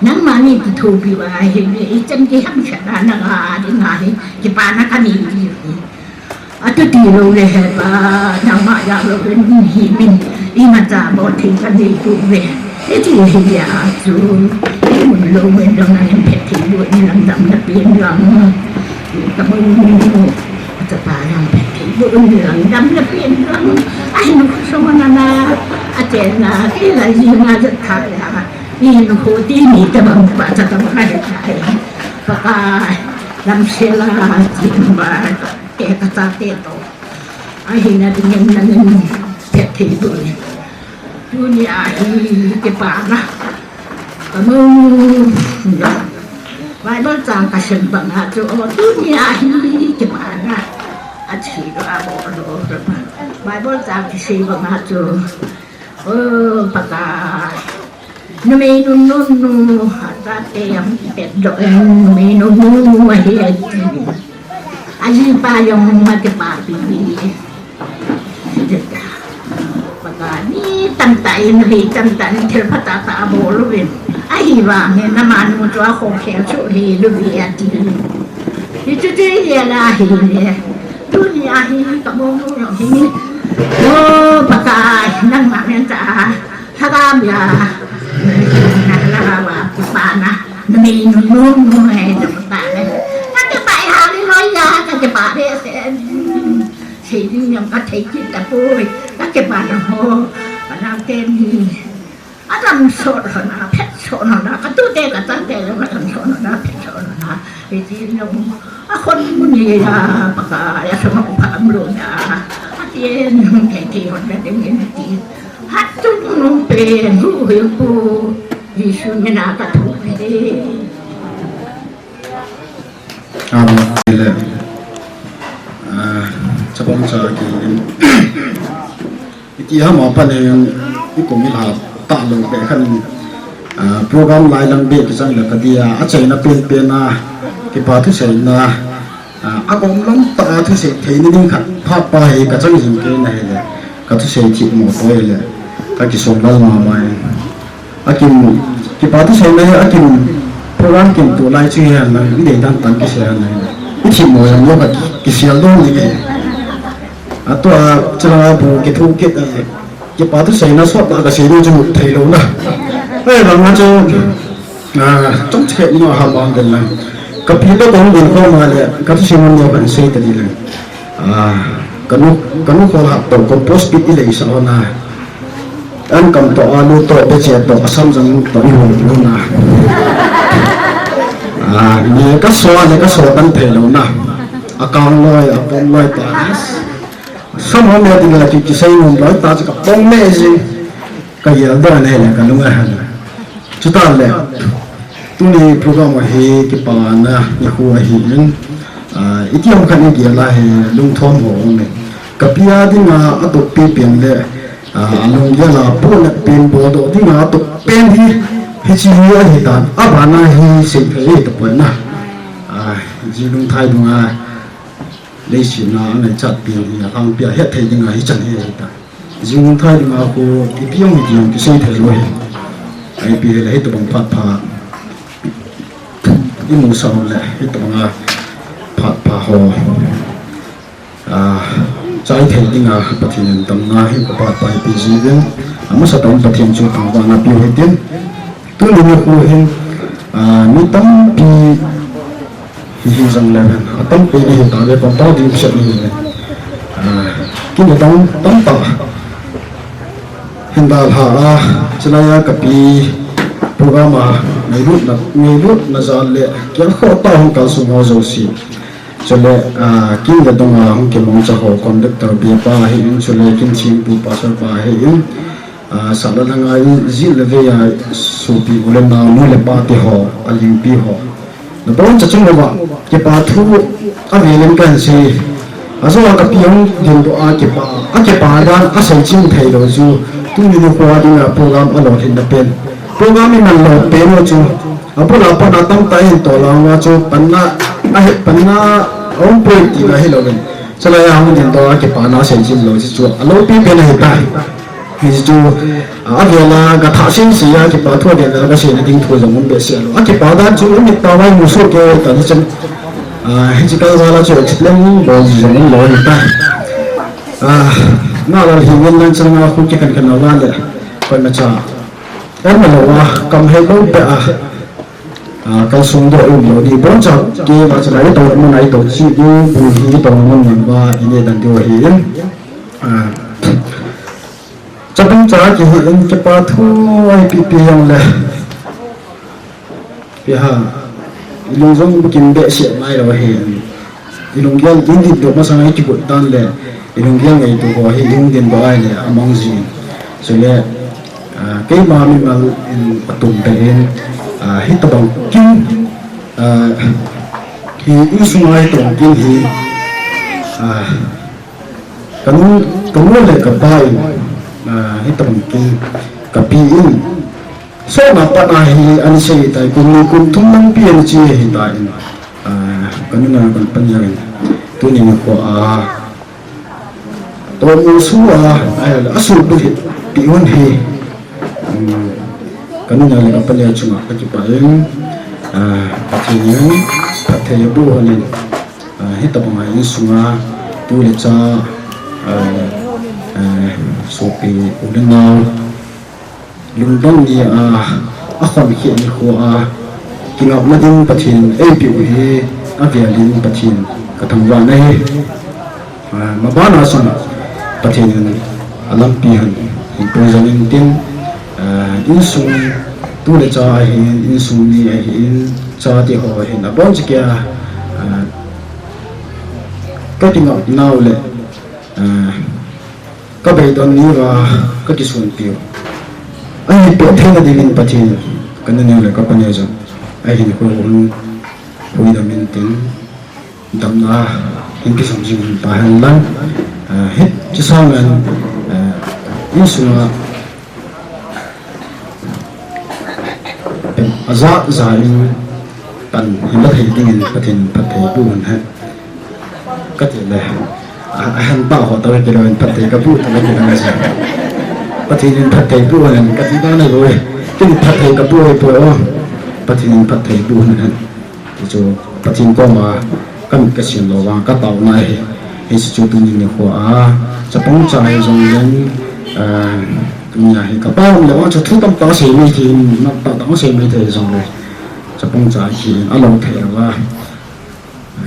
Nangman nei kithopi uva ahi, ichan kihamsatna nanga dinga hi, kipana kanei ji. Atuti lou le He Pa, nangma jal louvin himin, imacha bol thei kanei pouve. Hiti hia chu, imun louvin jong nangin phatthei boh in lang, damna pen lang. Kamu, kachapa jong phatthei boh in lang, damna pen lang. Ahin khosung a ana, achenna, kei la jinga jat tha ya. Ihin kho tini tabang pa cha tabang ahi. Pakai, damsel a, chin ba. Te kachate toh. Ahina dingin nangin phatthei boh in. Tunia hi kipana. Kamu. Bible chang kasim banga chu. O, tunia hi kipana. Athi lou abol lou. Bible chang kisei banga chu. O, Pakai. Numei nunnu nu, achate jong pet doh in, numei nunnu nu ahi ati. Ajipa jong akipapi. Pakai, mi tamtah in, mi tamtah in thil phatah tah abol uvin. Ahivangin amanu chu akhomkhel chu hi lubi ati. Hichu chu hi la hi le. Tuni a hi ka monu jong hi. O Pakai, nangma min ta. Lhagao a. Lhagao a, kipana. Numei nunung nu he jong ta le. Ka kipah haleluya, ka kipah behseh. Sei ding jong ka thei kit tapoi. Ka kipah ho. Ka nao teni. Adam sot hon a phet sot hon a, ka tute ka chate jong adam sot hon a phet sot hon a. Hiche jong a khon mun hi a Pakai a sum a pha um lou na. A tien jong thei thei hon na ding in ti. Hat tum nung pen hu hu pu. Jesu min a ka thum e. Amen. Ah, chapang cha ki. Iti ham a pan hin i kum i lha ta lou beh khan, ah, program lai lang beh kichang le ka dia, a chaina pen pen a, kipa thuseina, ah, a kom lam ta a thusei theina ding khat pha pa hi ka chang jing kei na hi le, ka thusei thip mo poi le, ka kisol lal ma mai. Akim, kipa thuseina hi akim program kim tu lai chu hi han lang, i dei dan tan kisei han lang. I thim mo jong lou ka ki, kisel dong ding e. Atua, chulanga bu kithu kit, eh, kipa thuseina sot la ka sei ding chu thei lou na. Eh, langa chu, ah, chomcha khat ni ham a den lang. Ka pi to kong den ko ma le, ka thusei mo ni ban sei ta di lang. Ah, ka nu, ka nu khol hah to compose bit i lei sa ho na. An kam to, alu to, beche to, asam jang to, i hung lou na. Ah, ni ka so, ni ka so tan thei lou na. A kang loi, a pom loi ta. Sam ho me ding la ki, kisei nom loi ta, ka pom me jing. Ka gel dan he le ka lung a han. Chuta le, tuni program a hi kipana nikho ahi in, ah, iti ham khat i gel a hi lungthom ho um e. Ka pi a dinga a topi pen le, ah, a lunggel a pona pen bol doh dinga a top pen hi, hiche hi ahi tan, a bana hi sei thei tapoi na. Ah, ji lungthai dunga, leiset a a ngaichat pen hi a lhangpi a het thei dinga hi chan hi ahi tan. Jing thai dinga khu ipi jong hiti jong kisei thei lou hi. Ipi hile hitobang phat pha i mu sau le hitobang a phat pha ho, ah, chai thei dinga Pathen in damna hi ka phat pha ipi jiuvin, amasa tah in Pathen chu thangvahna piu hitin. Tuni nikho hin, ah, mi tampi hi hi jong le hen, atampi ni hi ta le, compound ding set ni hi le. Ah, kin le tam, tam ta. Hin dalha a, chulai a ka pi program a, ngailutna, ngailutna jal le, kial khoh tah hung kalsung ho jouse. Chule, ah, kin le dong a hung kimong cha ho, conductor Biapa hi in, chule kin thingpu pastor pa hi in. Ah, sahna langa i jil le vei a sopi u le nao, nu le pa te ho, a lingpi ho. Naboncha chung uva, kipa thu avel in kahin sei. Ajou a ka pi hung dingdoh a kipa, a kipa dan asei chim thei lou chu, tuni nikho a dinga program a lolhinna pen. Program i man lou pen u chu, abul a pan a tamtah in tolang uva chu, panna, ahe, panna, a um poi tina hilou in. Chulai a hung dingdoh a kipana asei chim lou chu chu, a loupi pen ahi tai. Hichu, a, avel a ka thah sese a kipa thu avel a ka seina ding thu jong um behseh lou. A kipa dan chu i mit tah uva i mu soh kei tan hichun. A, hiche kal jal a chu explain bol ji jong um lou ahi tai. A, na lal hi ngen lang chang a khu kikhen khen lou va le. Koima cha. Em lou a, kam hei lou pe a. A, kalsung doh um lou di. Boncha kei va cha lai to mun ai to chi di bu hi to mun mun va i ne dan diu ahi in. A, Chapang cha kihi in kipa thu ipi pi jong le. Pi ha. I lung jong bukim behseh mai lou ahi. I lunggel in dingdoh masang a i kigot dan le. I lunggel ngaito ho hi i hung dingdoh a le amang jin. Chule, ah, keima mimal in atum be in, ah, hitobang kin, ah, hi insung a hitobang kin hi, ah, Ka nu, ka nu le ka pa in, ah, hitobang kin, ka pi in, sona pat a hi ana sei tai, kum ni kum thum lang pi ana che ahi tai, ah, ka nu na kan pan jang in, tuni nikho a, tomo su a, a, a su pi, pi un hi, um, Ka nu le ka pa le chunga ka kipah in, ah, Pathen in phatthei aboh lhon in, ah, hitabang a insunga tu le cha, ah, ah, sopi u le nau, lungdong ni a, akhonkhel nikho a, kingapna ding Pathen eipeh u hi, avel in Pathen ka thangvah na ahi. Ah, mabana chun Pathen in alampi hon hin pui jong intin, ah, insung tu le cha ahin, insung ni ahin, chate ho ahin, abon chauva, ah, ka kingapnau le, ah, ka beidon niuva ka kisonpiu ahin peh theina dingin Pathen, ka nu le ka pa ne jong ahin koi hon, koi dam intin, damna hin kisong jing hen pa hen lang, ah, hiche sanga, ah, insunga pen aja ja in pan hin la thei dingin Pathen phatthei boh hen. Ka ti le, a, ahin pa ho tawh kilou in phatthei ka boh tawh kilou in. Pathen in phatthei boh hen ka ti dan ahi. Ken phatthei ka boh ahi poi o. Pathen in phatthei boh hen. Ti chu Pathen koma ka mit ka sem lou vang ka taona ahi. Hiche chu tuni nikho a chapang cha hi jong leng, ah, tunia hi ka pa um le vang chu thu tamtah sei mai thei, na tamtah sei mai thei jong le. Chapang cha hi alou thei lou va.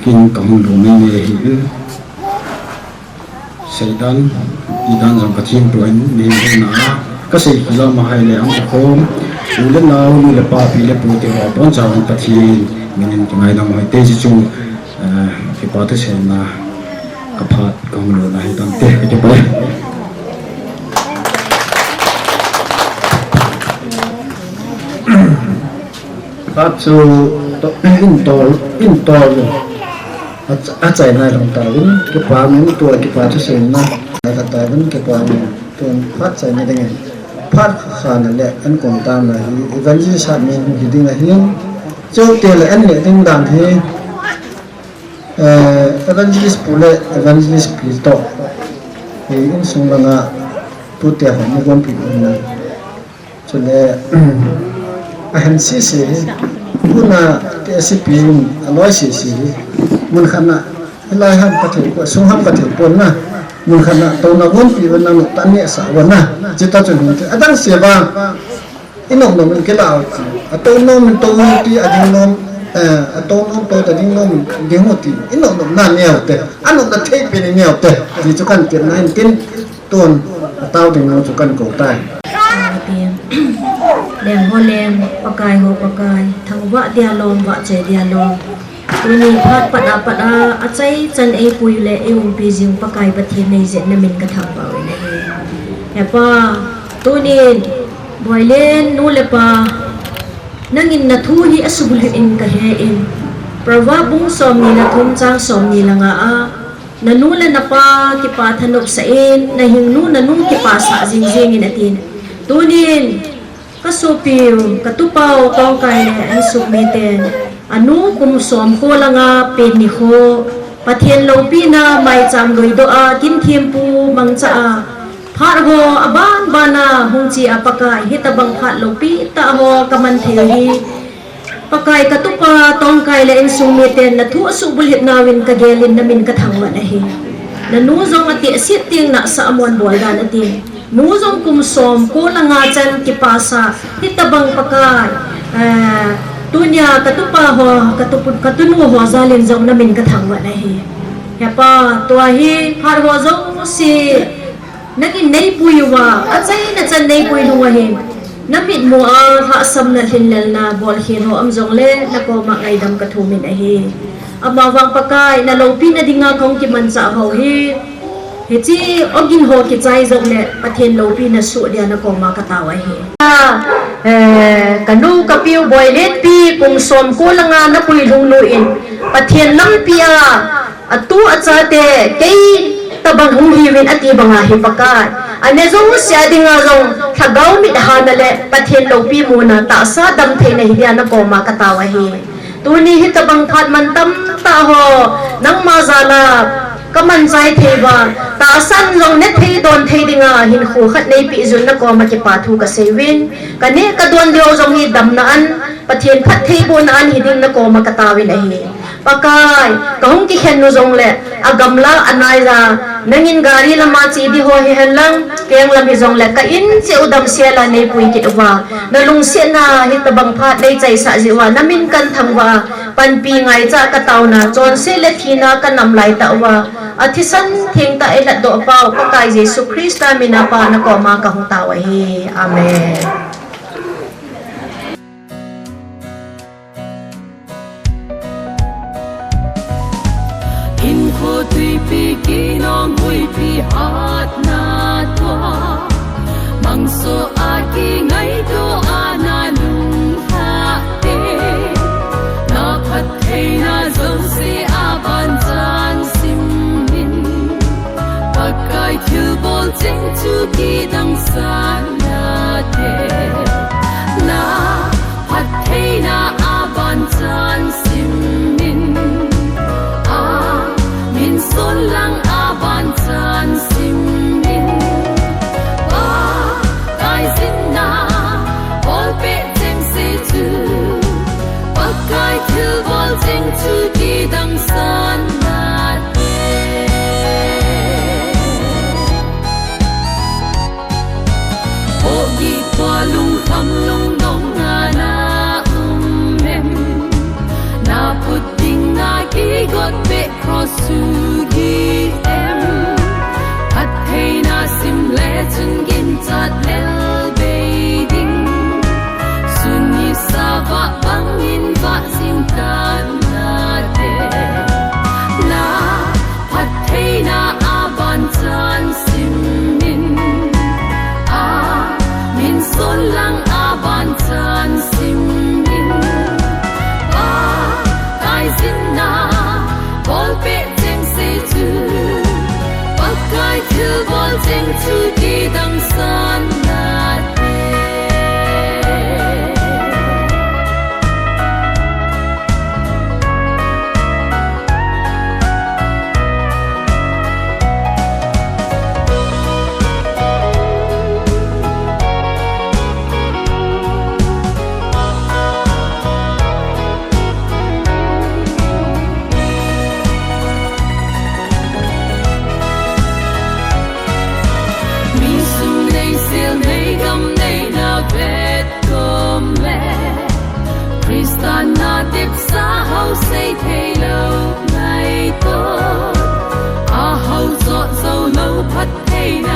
Ken ka hung lou mai mai ahi. Seidan, idan jong ka thempu in, neihin na a, ka sei khel a, ama hai le ang ka khom, u le nau, nu le pa, pi le pu te ho, abon chauvin Pathen min in kingaidam u ahi, te hiche chu, eh, kipa thuseina, ka phat, ka hung lona ahi tante, ka kipah e. Phat chu to, in tol, in tol. A, achaina jong tauvin, kipa min tua kipa thuseina. Ka tauvin, kipa min tun phat chaina dingin. Phat kha na le, an kong tam na hi, evangelist hat min hi ding ahin. Chute le an le ding dan hi. Eh, evangelist pu le, evangelist pi to. Hi insung langa, pute ho ni gonpi na. Chule, ahen sese hi, puna te sipi in aloi sese hi, mun khat na, hilai ham ka thei pon, sung ham ka thei pon na, mun khat na, touna gonpi vang na, ta nehsah vang na, chita chun hin te, adang se vang, i nom nom in kila u ti, atou nom in tou ti, ading nom, eh, atou nom tou ta ding nom, ding u ti, i nom nom na neo te, anom na thei pen neo te, ti chu kan ti na hin tin, Tun, atao ding nang chu kan kou tai. Ati. Leng ho leng, Pakai ho Pakai, thangvah dia lom, vahchoi dia lom. Tuni phat pat a pat a, achaichan eipui le eiumpi jing Pakai Pathen nei jeh in na min ka thangvah u ahi. He Pa, tunin, Boilen, nu le pa, nangin na thu hi asubulhit in ka he in. Proverb bung somni le thum chang somni le nga a, Na nu le na pa kipa thanop sah in, na hing nu na nu kipa sah jing jing in atin. Tunin, ka sopiu, ka tupau Tongkai le a insung miten, anu kum som ko langa pen nikho, Pathen loupina maicham doidoh a, kin thempu mangcha a, phat ho aban ban a hung che a Pakai, hitabang phat loupi tah ho ka man thei hi. Pakai ka tupa Tongkai le insung miten na thu asuhbulhit nauvin ka gel in na min ka thangvah ahi. Na nu jong ati asit ting nasa amon bol dan ati. Nu jong kum som ko langa chan kipa sah hitabang Pakai. Eh, tunia ka tupa ho, ka tupu, ka tunu ho jal in jong na min ka thangvah ahi. He Pa, tua hi phat ho jong si Nangin neipui uva, achaina chan neipui nung ahin. Na mitmu a hahsatna lhinlelna bolkhen ho um jongle, na koma ngaidam ka thum in ahi. Amavang Pakai, na loupina dinga kahung kimanchah ho hi. Hiche ogin ho kichai jongle, Pathen loupina soh dia na koma ka tao ahi. Eh, ka nu ka piu Boilenpi, kum som ko langa na puilhung nu in, Pathen lampi a, Atu achate, kei tabang hung hiuvin ati banga hi Pakai. Ane jong sia dinga jong, lhagao mit hana le, Pathen loupi muna, tahsa damtheina hi dia na koma ka tao ahi. Tuni hitabang phat man tamtah ho, nangma jala, Kaman chai thei uva, tahsan jong ne thei don thei dinga hinkho khat neipeh jun nakoma kipa thu kasei uvin. Kaneh kadon diu jong hi damna an, Pathen phattheibohna an hiding nakoma kataovin ahi. Pakai, kahung kikhen u jongle, agamla anaiya, nangin gari lama che di ho hihen lang, keng lam hijongle, ka in cheh u damsel a neipui kit uva, nalungsetna hitobang phat neichaisah jeh uva, namin kanthang uva, panpi ngaicha kataona, chonset le thina kanam laitah uva, athisan thengtah eilhatdoh pau, Pakai Jesu Christa mina Pa nakoma kahung tao ahi. Amen. Hinkho tuipi kinong huipi hatna tua, mangso a kingaito a nalunglhah te, naphattheina jouse abanchan simin, Pakai thilbol cheng chu kidangsan nate, naphattheina abanchan simin, amin sonlang abanchan simin, Pakai jinna bolpeh chengse chu, Pakai thilbol cheng chu kidangsan nate. Pohgih pua lungkham lungdong a na um em? Naphut ding nakigot peh cross chu gih em? Phattheina sim le chun ginchat lel bei ding, sun nisa vah bangin vah jing tan nate, naphattheina abanchan simin, amin sonlang abanchan simin, Pakai jinna bolpeh chengse chu, Pakai thilbol cheng chu kidangsan nate. Mi sum nei sel nei gam nei na vet kom le, Christa na tepsa hao sei thei lou ngaito, ahao jo jou lou phattheina